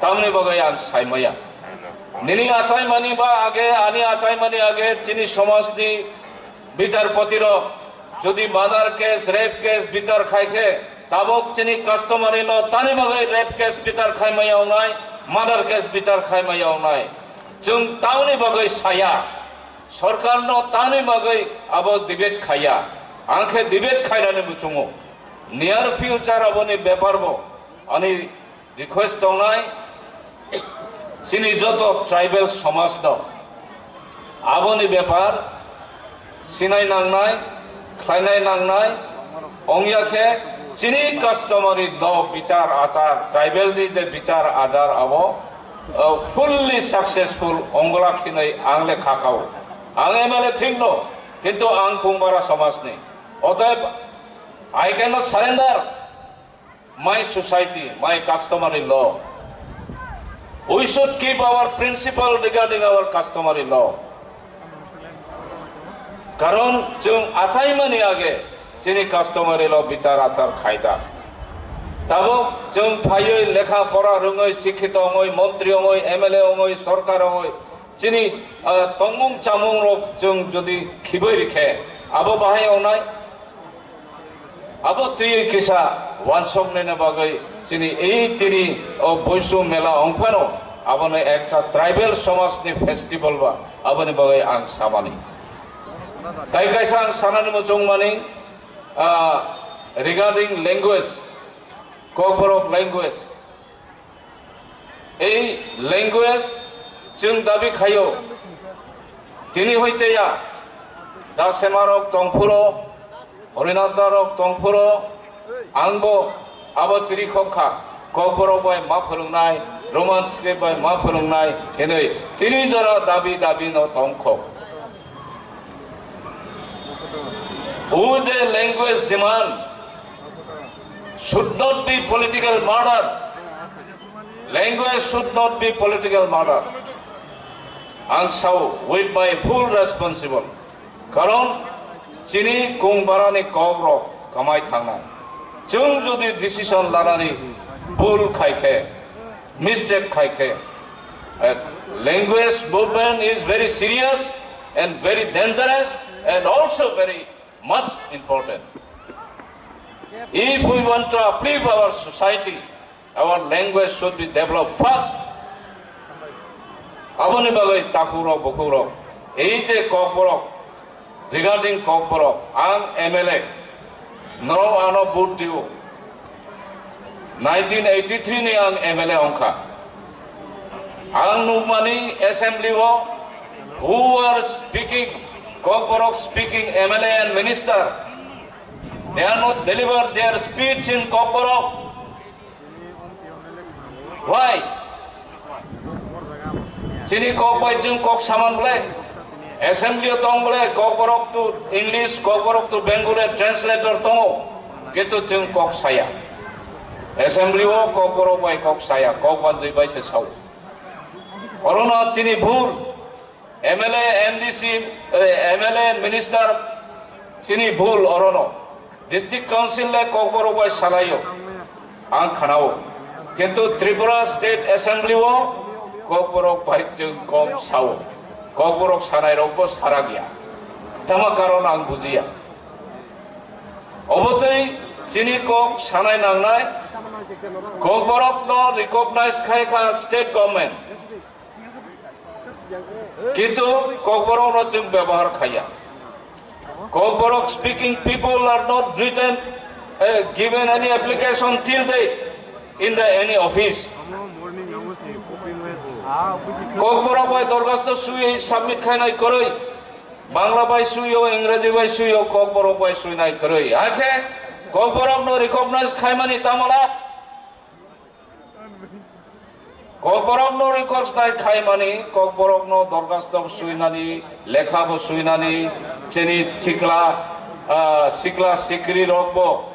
Tamni bagwi ang saimaya. Nini achaimani ba age, ani achaimani age chini somajni bicharpoti rok jodi murder case, rape case bichar khai khe, tabok chini customary law tani bagwi rape case bichar khai maya wngnai, murder case bichar khai maya wngnai. Chwng tamni bagwi saya, sorkar no tani bagwi abo debate khaya. Ang khe debate khainani muchungo. Near future aboni bepar bo ani request tongnai, chini joto tribal somaj no aboni bepar sinai nangnai, khlainai nangnai, ongya khe chini customary law bichar achar, tribal ni je bichar achar abo, uh, fully successful onglak hinwi ang le khakao. Ang M L A thik no, kintu ang kungbara somaj ni. Otob I cannot surrender my society, my customary law. We should keep our principle regarding our customary law. Karon chwng achaimani age chini customary law bichar achar khaijak. Tabuk chwng phaiwi lekha pora rwngwi, sikhito wngwi, montri wngwi, M L A wngwi, sorkar wngwi, chini, ah, tongmung chamung rok chwng jodi khibai rikhe, abo bahai ongnai? Abo twi kisa wansoknina bagwi chini ei tini o Boisu mela ongphano abono ekta tribal somajni festival ba aboni bagwi ang samani. Tai kaisa ang sanani muchungmani, ah, regarding language, Kokborok language. Ei language chwng dabi khaio. Tini hoite ya, da semarok tongphuro, Horinatharok tongphuro, angbo abo chiri khok kha, Kokborok bai ma phwrwngnai, Roman script bai ma phwrwngnai hinwi tini jora dabi dabi no tongkho. Whose language demand should not be political murder. Language should not be political murder. Ang sao with my full responsible. Karon chini kung barani kok rok kamai thangnai. Chwng jodi decision lanani bul khai khe, mistake khai khe, eh, language movement is very serious and very dangerous and also very much important. If we want to uplift our society, our language should be developed first. Aboni bagwi takhuk rok, bukhuk rok, ei je Kokborok, regarding Kokborok, ang M L A, norok ano vote dio. Nineteen eighty-three ni ang M L A ongkha. Ang nukmani assembly o who are speaking, Kokborok speaking M L A and minister, they are not deliver their speech in Kokborok. Why? Chini kok bai chwng kok saman bole, assembly o tong bole, Kokborok to English, Kokborok to Bengali translator tongo, kintu chwng kok saya. Assembly o Kokborok bai kok saya, kok banjwi bai se sao. Orono chini bhul, M L A, M D C, eh, M L A, minister chini bhul orono. District Council le Kokborok bai salaio, ang khanao. Kintu Tripura State Assembly o Kokborok bai chwng kom sao. Kokborok sanai rok bo sarak ya. Tama karon ang bujiya. Obotwi chini kok sanai nangnai. Kokborok no recognize khai kha state government. Kintu Kokborok no chwng bebohar khaya. Kokborok speaking people are not written, eh, given any application till date in the any office. Kokborok bai dorkhasto sui submit khainai kwrwi. Bangla bai suio, Ingraji bai suio, Kokborok bai suinai kwrwi. Hakhe Kokborok no recognize khaimani tamala. Kokborok no request nai khaimani, Kokborok no dorkhasto suinani, lekha bo suinani, chini sikla, ah, sikla sikri rok bo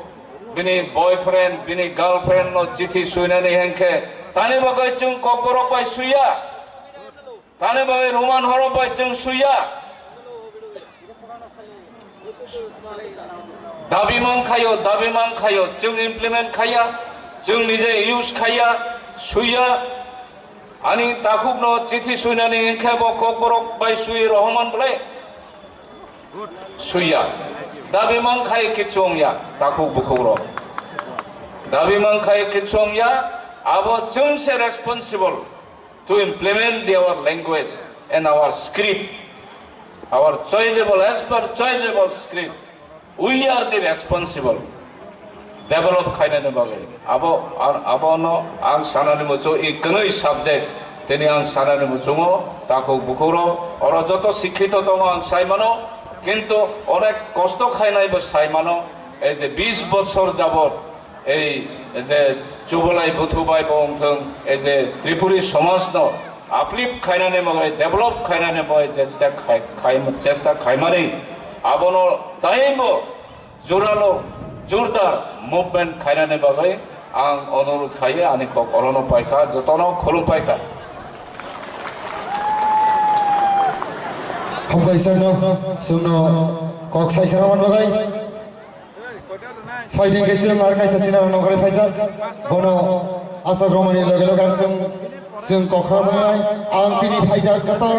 bini boyfriend, bini girlfriend no chithi suinani hengkhe tani bagwi chwng Kokborok bai suiya. Tani bagwi Roman horok bai chwng suiya. Dabi man khayo, dabi man khayo, chwng implement khaya, chwng nije use khaya, suiya. Ani takhukno chithi suinani hingkhe bo Kokborok bai sui rohoman bole? Suiya. Dabi man khai kichu wngya, takhuk bukhukrok. Dabi man khai kichu wngya, abo chwng se responsible to implement the, our language and our script, our choiceable, as per choiceable script, we are the responsible develop khainani bagwi. Abo, ar, abono ang sanani muchungo, i kwnwi subject, tini ang sanani muchungo, takhuk bukhurok, oro joto sikhito tongo ang sai mano, kintu onek kosto khainaibo sai mano, ei je bis bochor jabot, ei je chubolai buthu bai bo wngthung, ei je Tripuri somajno uplift khainani bagwi, develop khainani bagwi chesta khai, khai, chesta khaimani, abono taibo juralo Jordar movement khainani bagwi ang onurud khaio, ani kok orono paikha, jotono khulum paikha. Hambai sano, chwngno kok sai khna man bagwi. Phaidi khe chwng ar kaisa sinaro nokrai phaijak. Bono aswk romani loge loge ar chwng, chwng kok khna nai. Ang tini phaijak joto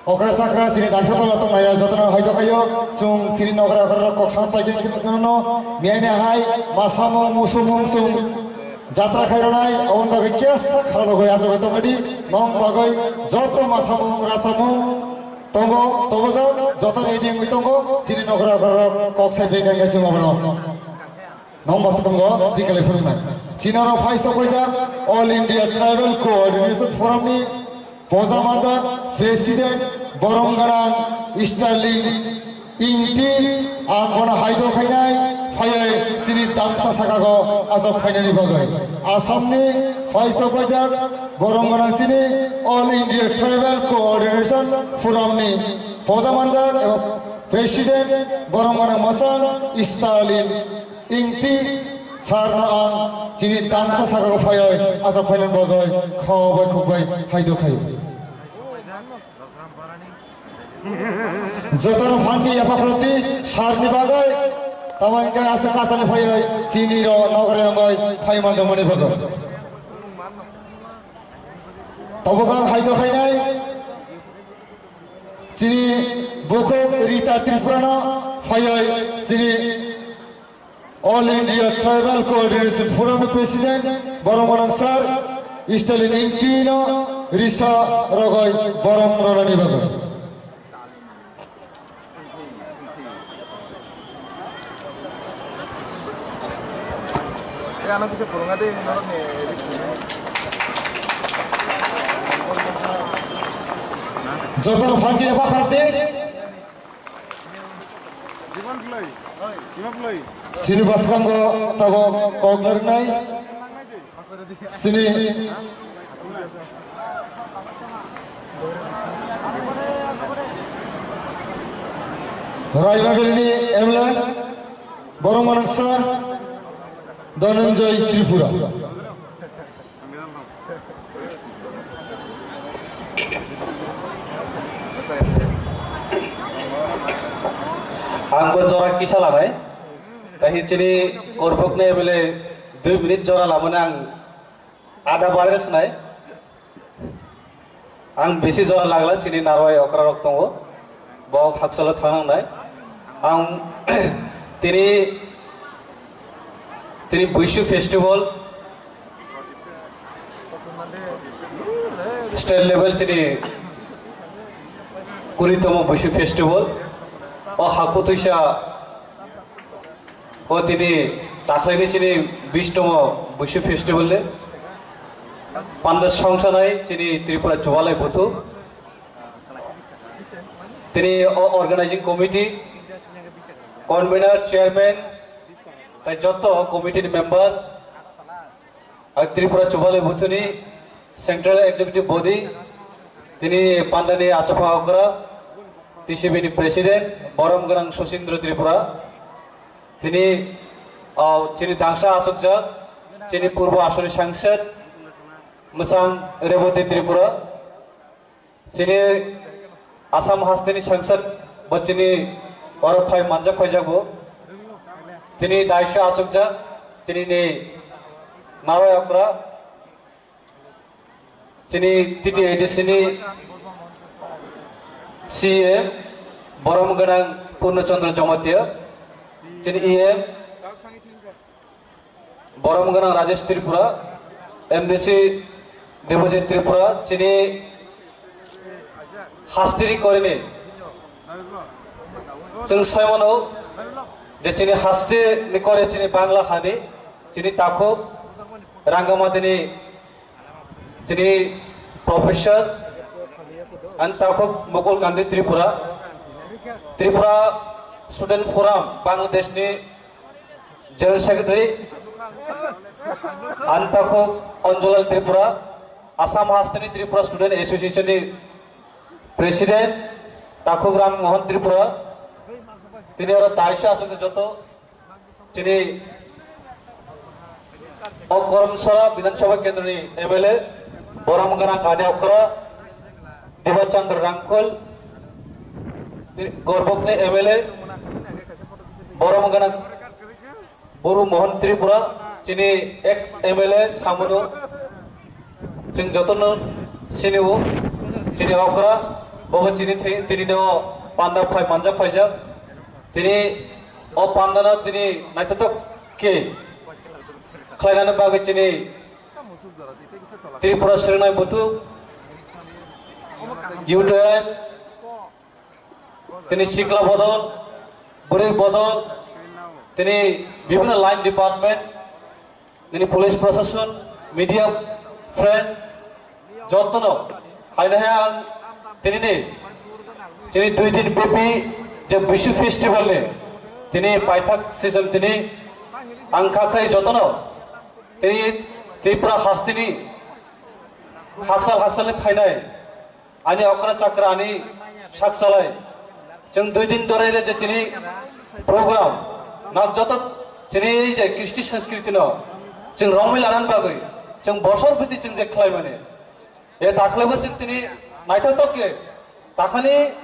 okra chakra chini dangsa tola tongnai jotono hai dokhaio. Chwng chini nokrai okra kok san paikhe no miyai ne hai ma samung musumung chwng jatra khai rwnai. Aboni bagwi kesa khalogwi achugwi tongdi. Nong bagwi joto ma samung ra samung tongo, tobojak, joto ready wngwi tongo, chini nokra nokra kok sai phai kha chwng abono. Nong bwskango twi kwlai phunuknai. Chini oro phai sok rijak All India Tribal Coordination Forum ni poja manjak President borom gwnang Sterling Ingti ang bono haido khainai phaiwi chini tamsa sakago achok khainani bagwi. Assam ni phai sok rijak borom gwnang chini All India Tribal Coordination Forum ni poja manjak eba President borom gwnang mwchang Stalin Ingti sir no ang chini tamsa sakago phaiwi achok khainani bagwi kho bai khuk bai haido khai. Jotono phan khe yapha khorokdi sir ni bagwi, tamo hwnkhe aswk kachani phaiwi chini rok nokrai wngwi phai man tongmani bagwi. Tabuk ang haido khainai chini bukhuk Rita Tripura no phaiwi chini All India Tribal Coordination Forum President borom gwnang sir Stalin Ingti no risa rogwi borom rwnani bagwi. Jotono phan khe yapha khorokdi. Chini bwskango tabuk kok lergnai. Chini Raibagilni M L A borom gwnang sir Dhananjay Tripura. Ang bo jora kisa lanai. Tahi chini korbok ne bele dui minute jora lamani ang ada bare snai. Ang bisi jora lagla chini narwai okra rok tongo. Bo hakchalo thangnai. Ang tini tini Buishu Festival State level chini kuri tomo Buishu Festival. O haku tuisa o tini takhraini chini bish tomo Buishu Festival le. Panda songsanai chini Tripura Chubalai Buthu. Tini o organizing committee, convener, chairman, tai joto committee ni member, Ang Tripura Chubalai Buthuni Central Executive Body, tini pandani achapha okra, T C B ni President, borom gwnang Susindra Tripura, tini, ah, chini dangsa achukjak, chini purbo asoni sangsad, mwchang Reboti Tripura, Chini Assam hasteni sangsad bo chini oro phai manjak phaijago. Tini daisho achukjak, tini ni narwai okra. Chini T T A D C ni C E M, borom gwnang Purno Chandra Jamatia. Chini E M, Borom gwnang Rajesh Tripura, M D C Debojit Tripura, chini hasteni korini. Chwng sai mano je chini hasteni kori chini Bangla hani, chini takhuk Rangamatini chini Professor and takhuk Mukul Kandi Tripura, Tripura Student Forum Bangladesh ni General Secretary, Antakhuk Anjolal Tripura, Assam Hasteni Tripura Student Association ni President, Takhuk Ram Mohan Tripura, tini aro daisho achuk joto, Chini o Koromsora Bidhan Sabha Kendroni M L A, borom gwnang ani okra Diba Chandra Rangkhol, Gorbokni M L A, borom gwnang Buru Mohan Tripura, chini ex M L A samuno, chwng jotono sinio, chini okra, bobo chini thi-, tini no panda phai manjak phaijak, tini o panda no tini naithotok khe khlainani bagwi chini Tripura Swngnai Buthuk, U T F, tini sikla bodol, bwrwi bodol, tini bibhinno line department, tini police proshashon, media friend, jotono haino hai ang tini ni, tini dui din bepi je Bisu festival ni tini paithak season tini ang kha khai jotono tini Tripura hasteni haksal haksalni phainai ani okra chakra ani sak salai. Chwng dui din dore je chini program nak joto chini ei je Kristi Sanskriti no chwng romwi lanan bagwi chwng bosor bwtwi chwng je khlai mani. E takhlaibo chwng tini naithotok khe takhani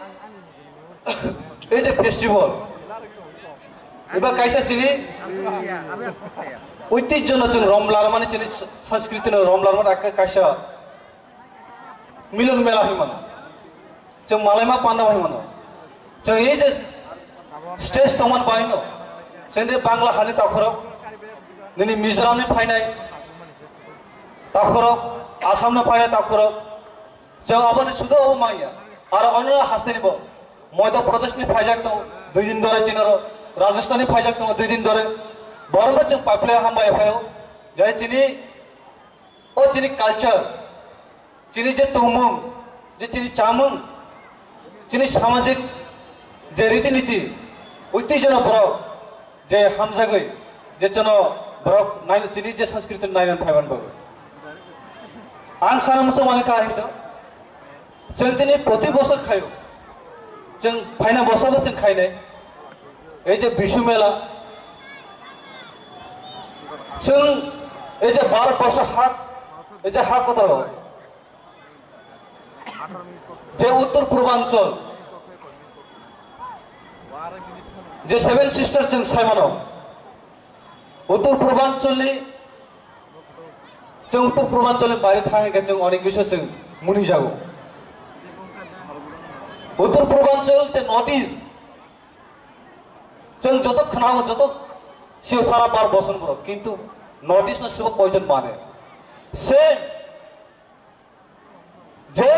ei je festival eba kaisa chini oitijjo no chwng romlar mani chini Sanskriti no romlar mani kaisa Milan mela hai mano. Chwng malaima panda hai mano. Chwng ei je stage tongman bai no. Chwng de Bangla hani takhorok, nini Mizoram ni phainai takhorok, Assam ni phainai takhorok. Chwng aboni sudo obo maya. Aro onno hasteni bo. Madhya Pradesh ni phaijak tongo, dui din dore chinaro. Rajasthan ni phaijak tongo, dui din dore. Borok chwng paiple hambai phaio. Jai chini O chini culture, chini je tongmung, je chini chamung, chini samajik je riti niti, oitijwno borok je hamjagwi, je chwngno borok nai-, chini je Sanskriti nainan phaiban bagwi. Ang sana muchung mani kahi do. Chwng tini proti bosor khaio. Chwng phaina bosor bo chwng khainai. Ei je Bisu mela. Chwng ei je Bharat borsor hak, ei je hak kotor. Je Uttor Purbanchal. Je Seven Sister chwng saimano. Uttor Purbanchalni, chwng Uttor Purbanchalni baire thang hwnkhe chwng onek kisa chwng muni jago. Uttor Purbanchal tei North East, chwng joto khwnao, joto sio sara bar boson borok, kintu North East no sibo koijon mane. Same. Je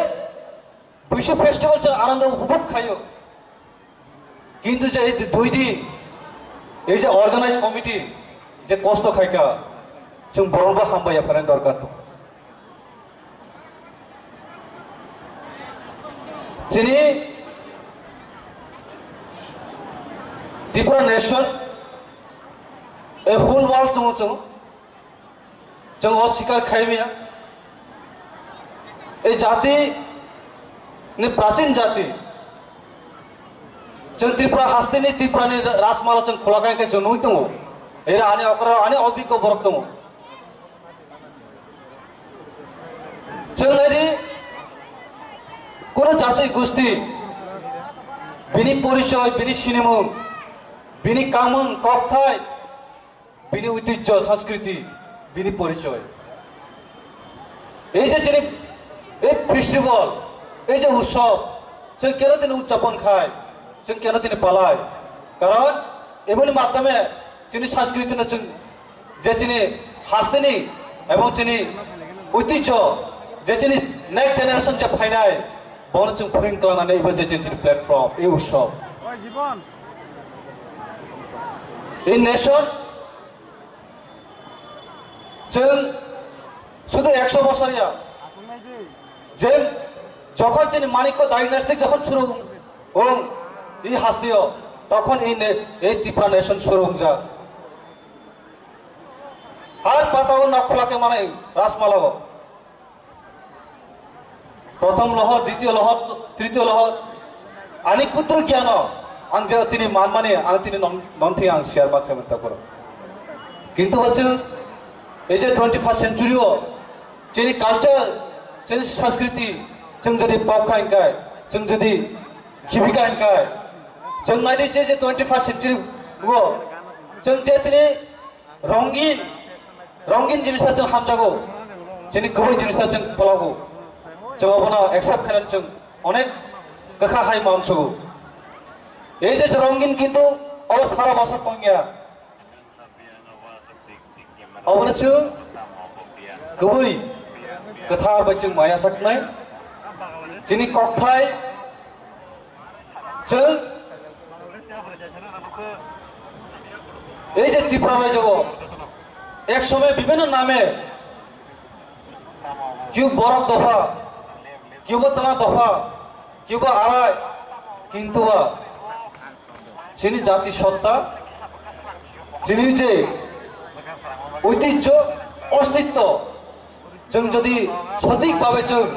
Bisu festival chwng anando upobhog khaio. Kintu je ei dui din, ei je organize committee je kosto khaika, chwng borokno hambai yapharani dorkar tongo. Chini Tripura nation, a whole world tongo chwng. Chwng o sikar khaimya. Ei jati ni prachin jati. Chwng Tripura hasteni Tripura ni Rajmala chwng khulak khe chwng nui tongo. Era ani okra ani obiko borok tongo. Chwng naidi kono jati gusti bini porichoy, bini sinimung, bini kamung, kokthai, bini oitijjo, sanskriti, bini porichoy. Ei je chini ei festival, ei je utsob, chwng keno tini udjapon khai, chwng keno tini palai? Karon eboni madhyome chini sanskriti no chwng je chini hasteni ebong chini oitijjo, je chini next generation je phainai, bono chwng phuring klanani ebo je chini platform, ei utsob. Ei nation chwng sudu ekso bosor ya. Je jokhon chini Manikko dynasty jokhon suru wng, wng, ei hasteo, tokhon ei ne-, ei Tripura nation suru wngjak. Har patao nok khulake manai Rajmalao. Prothom lohor, ditiyo lohor, tritiyo lohor. Ani kutru gyano ang je tini manmani, ang tini non, non thing ang share ma khaimani ta koro. Kintu ba chwng ei je twenty first century o chini culture, chini sanskriti chwng jodi pok kha hwnkhe, chwng jodi khibi kha hwnkhe, chwng naidi je je twenty first century o chwng je tini rongin, rongin jinisa chwng hamjago, chini kubui jinisa chwng polago. Chwng obono accept khainani chwng onek kwkha hai ma uansugo. Ei je rongin kintu abo sara bosor tongya. Obono chwng kubui kwthar bai chwng maya saknai. Chini kokthai chwng ei je Tripura rajyo ek somoi bibhinno name, kiu borok dopha, kiu bo tama dopha, kiu bo arai, kintu ba chini jati sotta, chini je oitijjo, ostitto, chwng jodi sothik bhabe chwng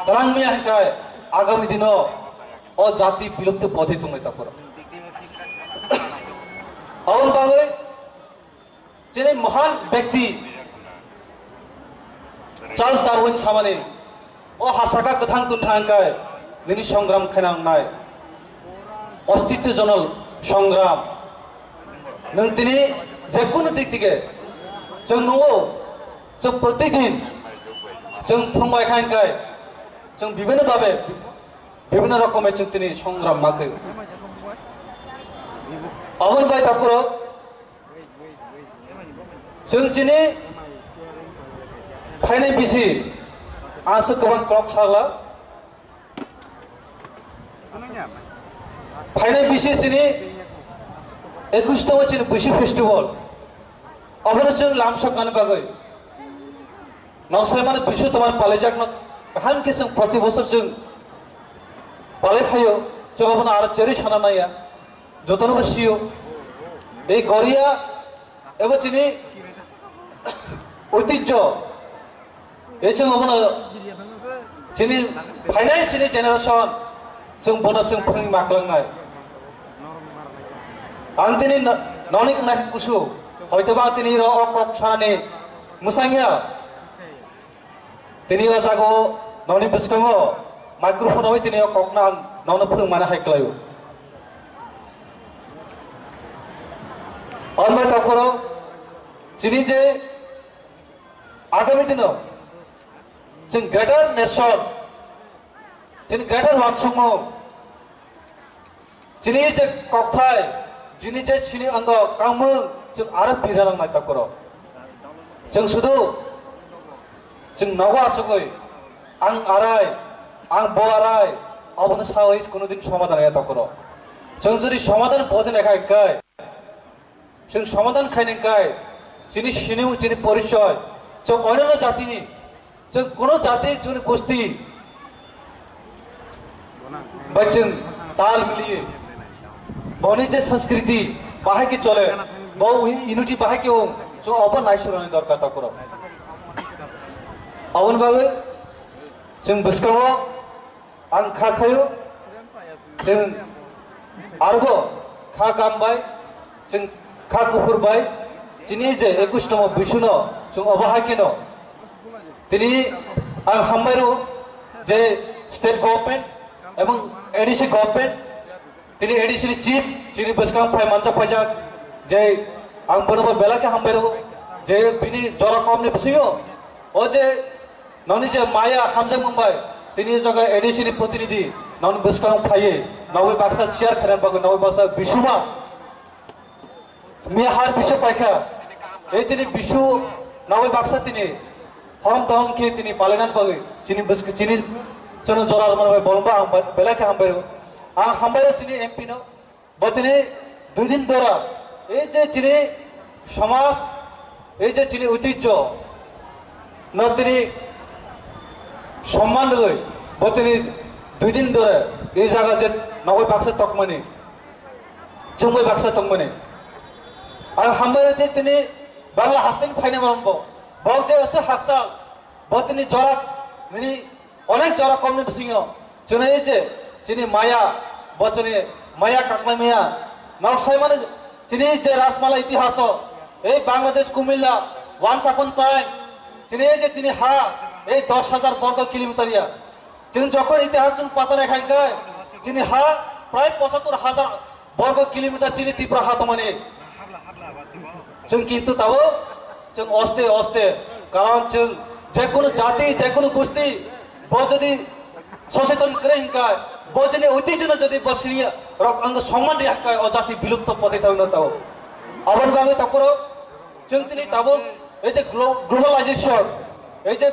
twlang maya hwnkhe agami dino o jati bilupti pothe tongnai takhoro. Aboni bagwi chini mohan bekti Charles Darwin samani o hasaka kwthang tun thangkai nini songram khainangnai ostitto jonal songram. Nwng tini jekunu dik dige chwng nungo, chwng protikin chwng phwrwngbai khainkai chwng bibhinno bhabe bibhinno rokome chwng tini songram ma khaio. Aboni bai takhoro chwng chini phainai bisi aswk kwbang kok sakla. Phainai bisi chini ekwis tongwi chini bisi festival. Obono chwng lamsoknani bagwi. Noksaimano bisu tomar palaijakno kaham khe chwng proti bosor chwng palai phaio, chwng obono aro cherwi sana naiya, jotono bo sio. Ei Goria ebo chini oitijjo, ei chwng obono chini phainai chini generation chwng bono chwng phwrwngwi maklangnai. Ang tini no-, noni nai kusu, hoito ba ang tini ro o kok sanani mwsangya. Tini o jaga o noni bwskango microphone bai tini o kokno ang nono phwrwng mana hai kwlaio. Abo bai takhoro chini je agami dino chwng greater nation, chini greater wansukmung, chini je kokthai, chini je chini ango kamung, chwng aro pira lang nai takhoro. Chwng sudu, chwng nogo asugwi, ang arai, ang bo arai, obono sawi kuno din somadhan ya takhoro. Chwng jodi somadhan bodin ekha ekkai, chwng somadhan khainai kai, chini sinimung, chini porichoy, chwng onyono jatini, chwng kuno jati, chwngni gusti bai chwng tal miliye, boni je sanskriti bahai khe chole, bo unity bahai khe ong, chwng obo naisurani dorkar takhoro. Aboni bagwi chwng bwskango ang kha khaio, chwng arbo kha kam bai, chwng kha kuphur bai, chini je ekwis tomo bisuno chwng obo hai kheno tini ang hambai rw je state government ebong A D C government, tini A D C ni chief chini bwskang phai manjak phaijak, je ang bono bo belai khe hambai rw je bini jora kom ni bisingo o je noni je maya hamjakmung bai, tini o jaga A D C ni protinidhi, noni bwskang phaiwi, nogwi baksa share khaina bagwi, nogwi baksa bisuma, miya har bisu paikha, ei tini bisu, nogwi baksa tini, hom tohom khe tini palainani bagwi, chini bwsk-, chini, chini jora rwmani bai bolongba ang ba-, belai khe hambai rw, ang hambai rw chini M P no. Bo tini dui din dora, ei je chini somaj, ei je chini oitijjo no tini somman rwgwi, bo tini dui din dora ei jaga je nogwi baksa tokmani, chwngwi baksa tongmani. Ang hambai je tini Bangla hasteni phainai borok bo, bo je ase haksa, bo tini jorak nini onek jorak komni bisingo chini je chini maya, bo chini maya kaknai maya, nok sai mani chini je Rajmala itihaso, Ei Bangladesh Kumilla, once upon time, tini ei je tini ha, ei dos hajar borgo kilometer ya. Chwng jokhon itihas chwng pata naikha hwnkhe, chini ha prai pochattor hajar borgo kilometer chini Tripura ha tongmani. Chwng kintu tabuk chwng oste oste, karon chwng jekunu jati, jekunu gusti, bo jodi soseton kwrwi hwnkhe, bo jodi oitijwno jodi bo sini rok ang somman rwi hwnkhe, o jati bilupto poti thangno tabuk. Aboni bagwi takhoro chwng tini tabuk ei je glo-, globalization, ei je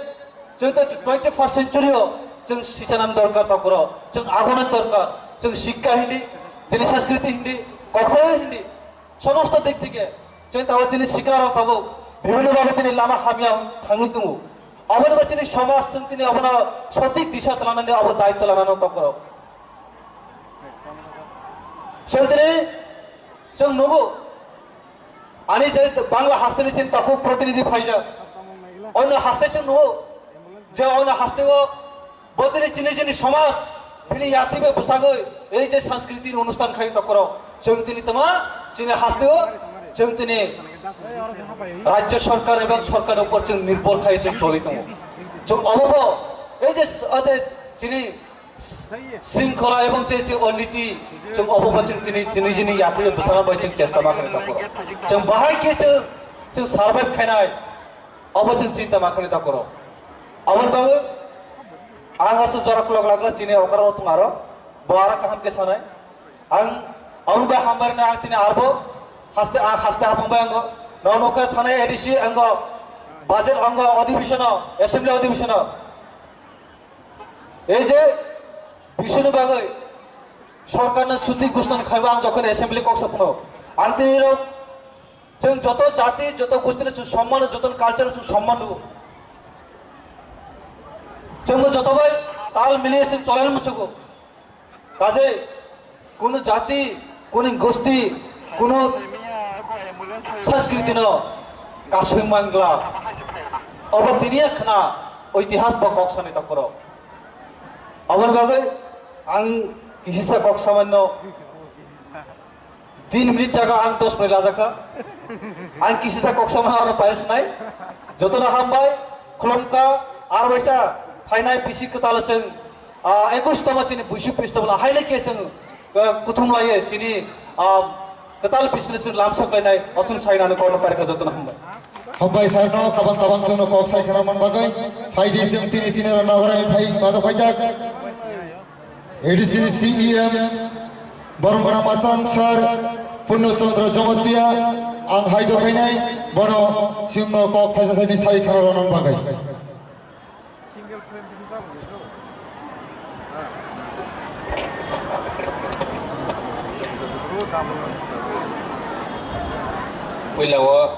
chwng tei twenty first century o chwng sichanan dorkar takhoro, chwng agonan dorkar, chwng sikka hindi, tini sanskriti hindi, kokhoi hindi, somosto dik theke chwng tabuk chini sikla rok tabuk bibhinno bhabe tini lama hamya thangwi tongo. Aboni bo chini somaj chwng tini abono sotik disa tlanani abo daitw lanano takhoro. Chwng tini chwng nugo, ani je Bangla hasteni chini takhuk protinidhi phaijak, onno haste chwng nugo je onno hasteo bo tini chini chini somaj bini yatwi bai bwsagwi ei je sanskriti ni onusthan khai takhoro chwng tini tama chini hasteo chwng tini rajya sarkar ebong sarkar upor chwng nirbhor khai chwng choli tongo. Chwng obo bo ei je s-, o je chini Sringkhola ebong che, che oniti, chwng obo bo chwng tini, tini jini yathwi bwsano bai chwng chesta ma khainai takhoro. Chwng bahai khe chwng, chwng survive khainai, obo chwng chinta ma khainai takhoro. Aboni bagwi ang aswk jora kwlok lagla chini okra rok thung aro, bo aro kaham khe sanai. Ang aboni bai hambai rwna ang tini arbo haste, ang haste habang bai ango. Noknokha thanai A D C ango, budget ango, adhibishono, assembly adhibishono. Ei je bisini bagwi sorkarno chuti ghosna khaiba ang jokhon assembly kok saphano, ang tini rok chwng joto jati, joto gostino chwng somman, joto culture chwng somman rwo. Chwngbo joto bai tal miliye chwng cholai musugo. Kaje kunu jati, kunu gosti, kunu sanskriti no kasui mangla. Obo tini khna itihas bo kok sani takhoro. Aboni bagwi ang kisisa kok samanno tin minute jaga ang dos minute lajakha. Ang kisisa kok samanno aro payas nai. Jotono hambai, khulumkha, ar waisa phainai bisi kwtal chwng, ah, ekus tama chini buisu festival haile khe chwng, ah, kuthum laiye chini, ah, kwtal bisini chwng lamsok lainai, oswng sainani kono parika jotono hambai. Hambai sir no kabang kabang chwngno kok sai khna man bagwi. Phaidi chwng tini sini rwna hwrai phai bajo phaijak. A D C ni C E M borom gwnang machang sir Purno Chandra Jamatia ang hai do khainai bono chwngno kok thaisa saini sai khna rwna bagwi. Puila o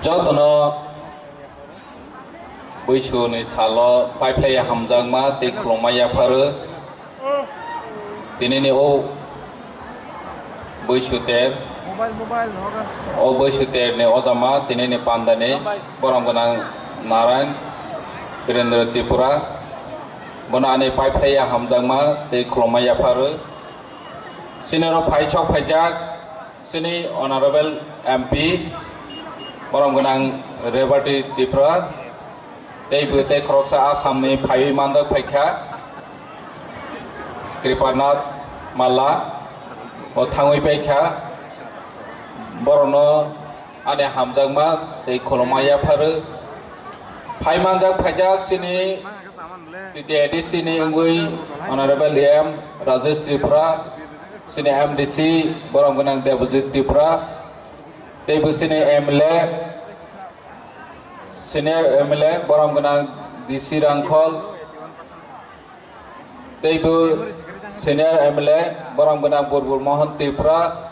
jotono buisuni salo paiphlaiya hamjakma tei khulumma yapharo. Tinini o buisu ter, o buisu terni ojama tinini pandani borom gwnang Narayan Birendra Tripura. Bono ani paiphlaiya hamjakma tei khulumma yapharo. Siniro phaisok phaijak. Chini Honorable M P borom gwnang Rebati Tripura, tei bo tei khoroksa Assam ni phaiwi manjak phaikha, Kripanath Malla o thangwi paikha. Borokno ani hamjakma tei khulumma yapharo. Phai manjak phaijak chini T T A D C ni wngwi Honorable M Rajesh Tripura, chini M D C borom gwnang Debojit Tripura, tei bo chini M L A, senior M L A borom gwnang D C Rangkhol, tei bo senior M L A borom gwnang Burbur Mohan Tripura,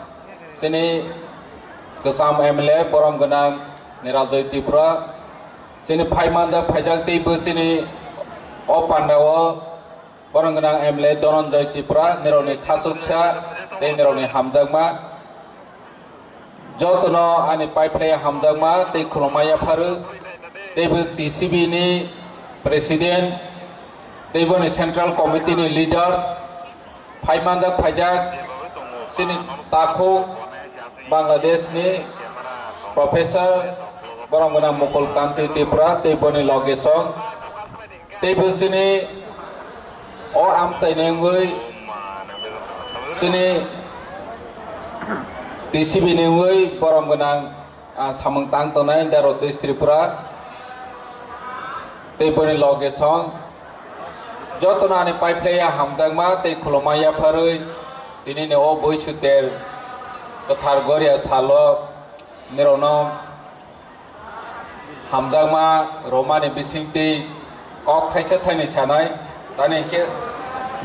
chini kwcham M L A borom gwnang Nirajoy Tripura, chini phai manjak phaijak tei bo chini o panda o borom gwnang M L A Dhananjay Tripura, nirokni khachuksa tei nirokni hamjakma. Jotono ani paiphlai hamjakma tei khulumma yapharo, tei bo T C B ni president, tei boni central committee ni leaders, phai manjak phaijak chini takhuk Bangladeshni Professor borok gwnang Mukul Kanti Tripura tei boni loge song tei bo chini o amchaini wngwi chini T C B ni wngwi borok gwnang, ah, samung tang tongnai Daro Tripura tei boni loge song jotono ani paiphlaiya hamjakma tei khulumma yapharwi tinini o bui suter kwthar goria salo nirokno hamjakma romani bisingtwi kok thaisa thaini sanai, tani khe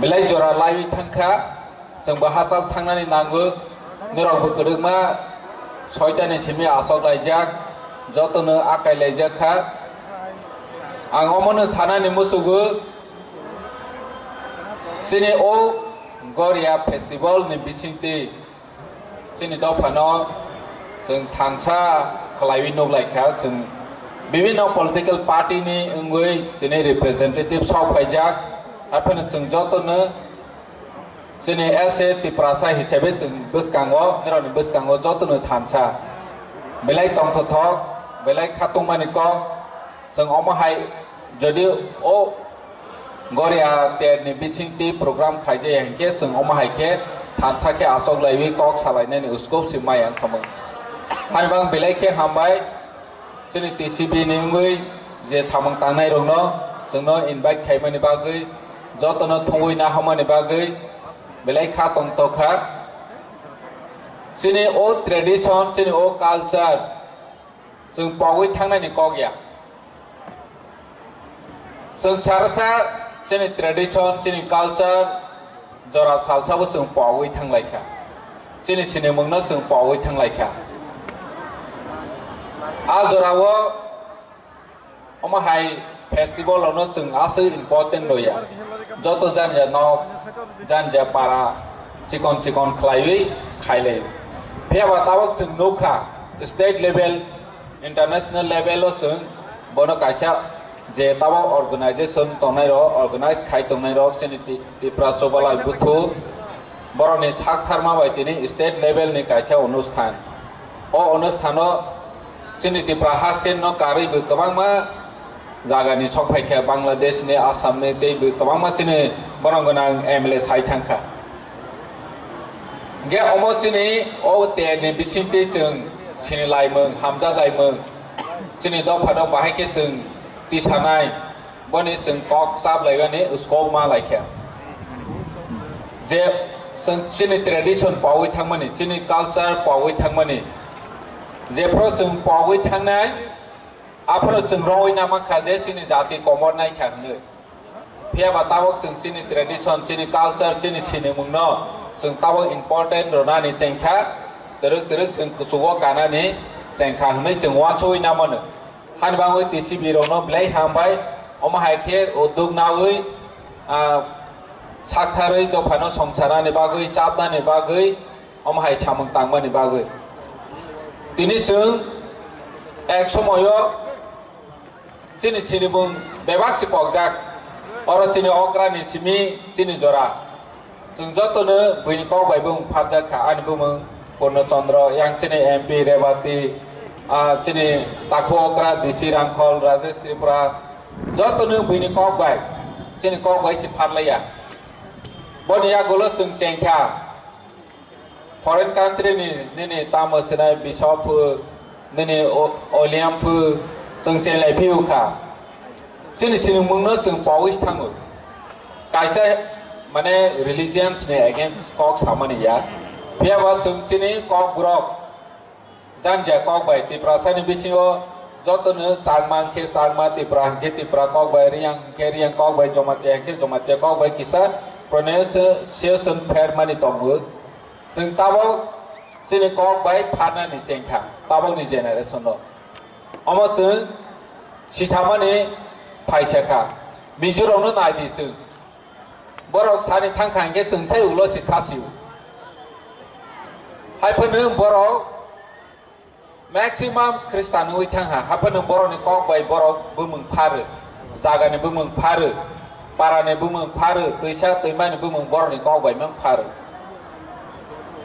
belai jora laiwi thangkha, chwngbo hachal thangnani nango, norokbo kwrwngma soitani simi asok laijak, jotono akai laijak kha. Ang omono sanani musugo, chini o Goria festival ni bisingtwi chini dophano chwng thansa khlaiwi nuklaikha, chwng bibhinno political party ni wngwi tini representative sok phaijak, haphano chwng jotono chini as a Tiprasa hisabe chwng bwskango, norokni bwskango jotono thansa belai tongthothok, belai khatungmani kok, chwng omo hai jodi o Goria terni bisingtwi program khaijaya hinkhe chwng omo hai khe thansa khe asok laiwi kok salainani scope se maya wngkha mung. Haibang belai khe hambai chini T C B ni wngwi je samung tangnai rokno chwngno invite khaimani bagwi jotono thongwi nahamani bagwi belai kha tongtokha. Chini o tradition, chini o culture chwng pogwi thangnani kok ya. Chwng sarsa chini tradition, chini culture, jora salsabo chwng pogwi thanglaikha. Chini sinimungno chwng pogwi thanglaikha. A jorao omo hai festival ono chwng aswk important loya. Joto janja nok, janja para, chikon chikon khlaiwi khailai. Phiyaba tabuk chwng nukha state level, international level o chwng bono kaisa je tabuk organization tongnai rok, organize khai tongnai rok chini Ti-, Tipra Chobalai Buthu borokni saktharma bai tini state level ni kaisa onusthan. O onusthano chini Tipra haste no karwi bo kwbangma jagani sok phaikha, Bangladesh ni, Assam ni tei bo kwbangma chini borom gwnang M L A sai thangkha. Hingke omo chini o terni bisingtwi chwng sinilaimung, hamjaglaimung, chini dophano bahai khe chwng tisanai, boni chwng kok chaplaimani scope ma laikha. Je chwng chini tradition pawi thangmani, chini culture pawi thangmani, jephru chwng pawi thangnai, aphuru chwng rongwi na mankha je chini jati komor naikha hwnwi. Phiyaba tabuk chwng chini tradition, chini culture, chini sinimungno chwng tabuk important rwnani chengkha, twrwk twrwk chwng kuchugo kanani chengkha hwnwi chwng uansugwi namano. Hani bagwi T C B rokno belai hambai, omo hai khe o duk nawi, ah, saktharwi dophano songsanani bagwi, chapnani bagwi, omo hai samung tangmani bagwi. Tini chwng ek somoyo chini sinimung bebak se pokjak. Oro chini okrani simi chini jora. Chwng jotono buini kok bai bumung pharjak kha. Ani bumung Purno Chandra, yang chini M P Rebati, ah, chini takhu okra D C Rangkhol, Rajesh Tripura, jotono buini kok bai, chini kok bai se pharlaiya. Boni yagulo chwng chengkha. Foreign country ni nini tamo sinai bishop phu, nini o-, oliam phu, chwng chenglai phiu kha. Chini sinimungno chwng pawi thango. Kaisa mane religions ni against kok samani ya. Phiyaba chwng chini kok burok janja kok bai Tiprasa ni bisingo jotono Changma hwnkhe Changma, Tipra hwnkhe Tipra kok bai, Riyang hwnkhe Riyang kok bai, Jomatia hwnkhe Jomatia kok bai kisa pronunciation phermani tongo. Chwng tabuk chini kok bai pharnani chengkha tabukni generation o. Omo chwng sisamani phaisa kha. Mijurokno naidi chwng. Borok sani thangkha hinkhe chwng sai ulo se khasio. Haiphano borok maximum Khristan wngwi thangkha. Haiphano borokni kok bai borok bumung pharw. Jagani bumung pharw, parani bumung pharw, twisa twimani bumung borokni kok bai mang pharw.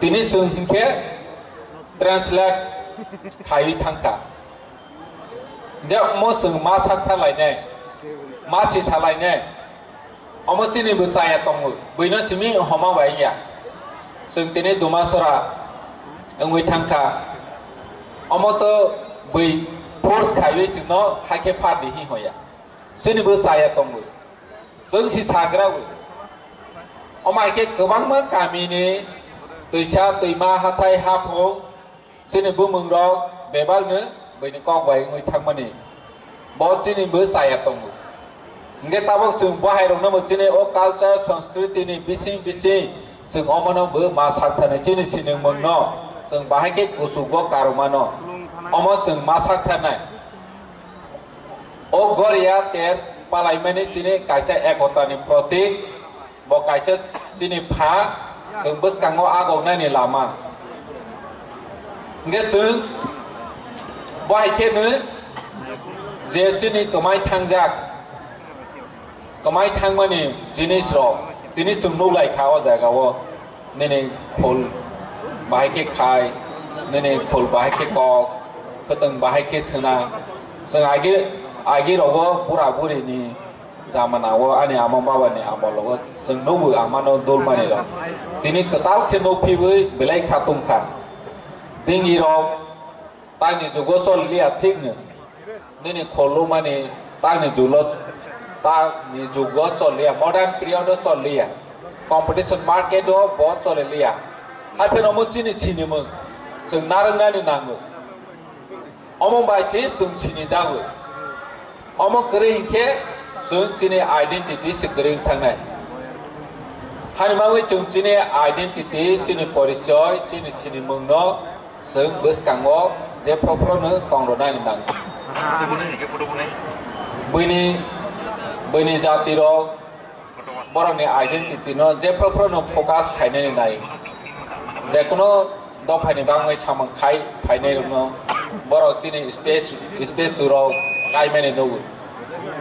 Tini chwng hinkhe translate khaiwi thangkha. Hingke omo chwng ma saktharlainai, ma sisalainai, omo chini bo chaya tongo, buino simi homa bai ya. Chwng tini Dumasora wngwi thangkha, omo to bui force khaiwi chwngno haikhe phardi hi hoya. Chini bo chaya tongo. Chwng si sagra bo. Omo hai khe kwbangma kamini twisa, twima, hathai, haphung, chini bumung rok bebak no buini kok bai wngwi thangmani. Bo chini bo chaya tongo. Hingke tabok chwng bo hai rokno bo chini o culture, sanskriti ni bising bising chwng omono bo ma sakthani chini sinimung no chwng bahai khe kuchugo karwmano. Omo chwng ma saktharnai. O goria ter palaimani chini kaisa ekotani protik, bo kaisa chini pha, chwng bwskango agognani lama. Hingke chwng bo hai khe no je chini kwmai thangjak, kwmai thangmani jinis rok tini chwng nuklaikha o jaga o. Nini khul bahai khe khai, nini khul bahai khe kok, khwtwng bahai khe suna. Chwng agi, agi rogo bura buri ni jamana o ani ama baba ni amol rogo chwng nugwi amano dulmani rok. Tini kwtal khe nukphibwi belai kha tongkha. Dingi rok Tangni jugo choliya thik no. Nini khulumani tangni julo, tangni jugo choliya, modern period o choliya. Competition market o bo choliya. Hapheno omo chini sinimung, chwng narwknani nango. Omo bai se chwng sinijago. Omo kwrwi hinkhe chwng chini identity se kwrwi wng thangnai. Hani bagwi chwng chini identity, chini porichoi, chini sinimungno chwng bwskango je phoro phorono tong rwnani nango. Buini, buini jatirok borokni identity no je phoro phorono focus khainani nai. Jekunu dophani bangwi samung khai phainai rokno borok chini stage, stage two rok kaimani nugo.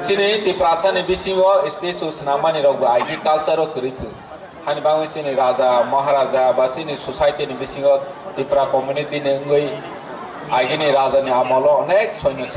Chini Tiprasani bisingo stage two swnamani rokbo I D culture o kwrwi phu. Hani bangwi chini raja, maharaja ba chini society ni bisingo Tipra community ni wngwi agini raja ni amolo onek soino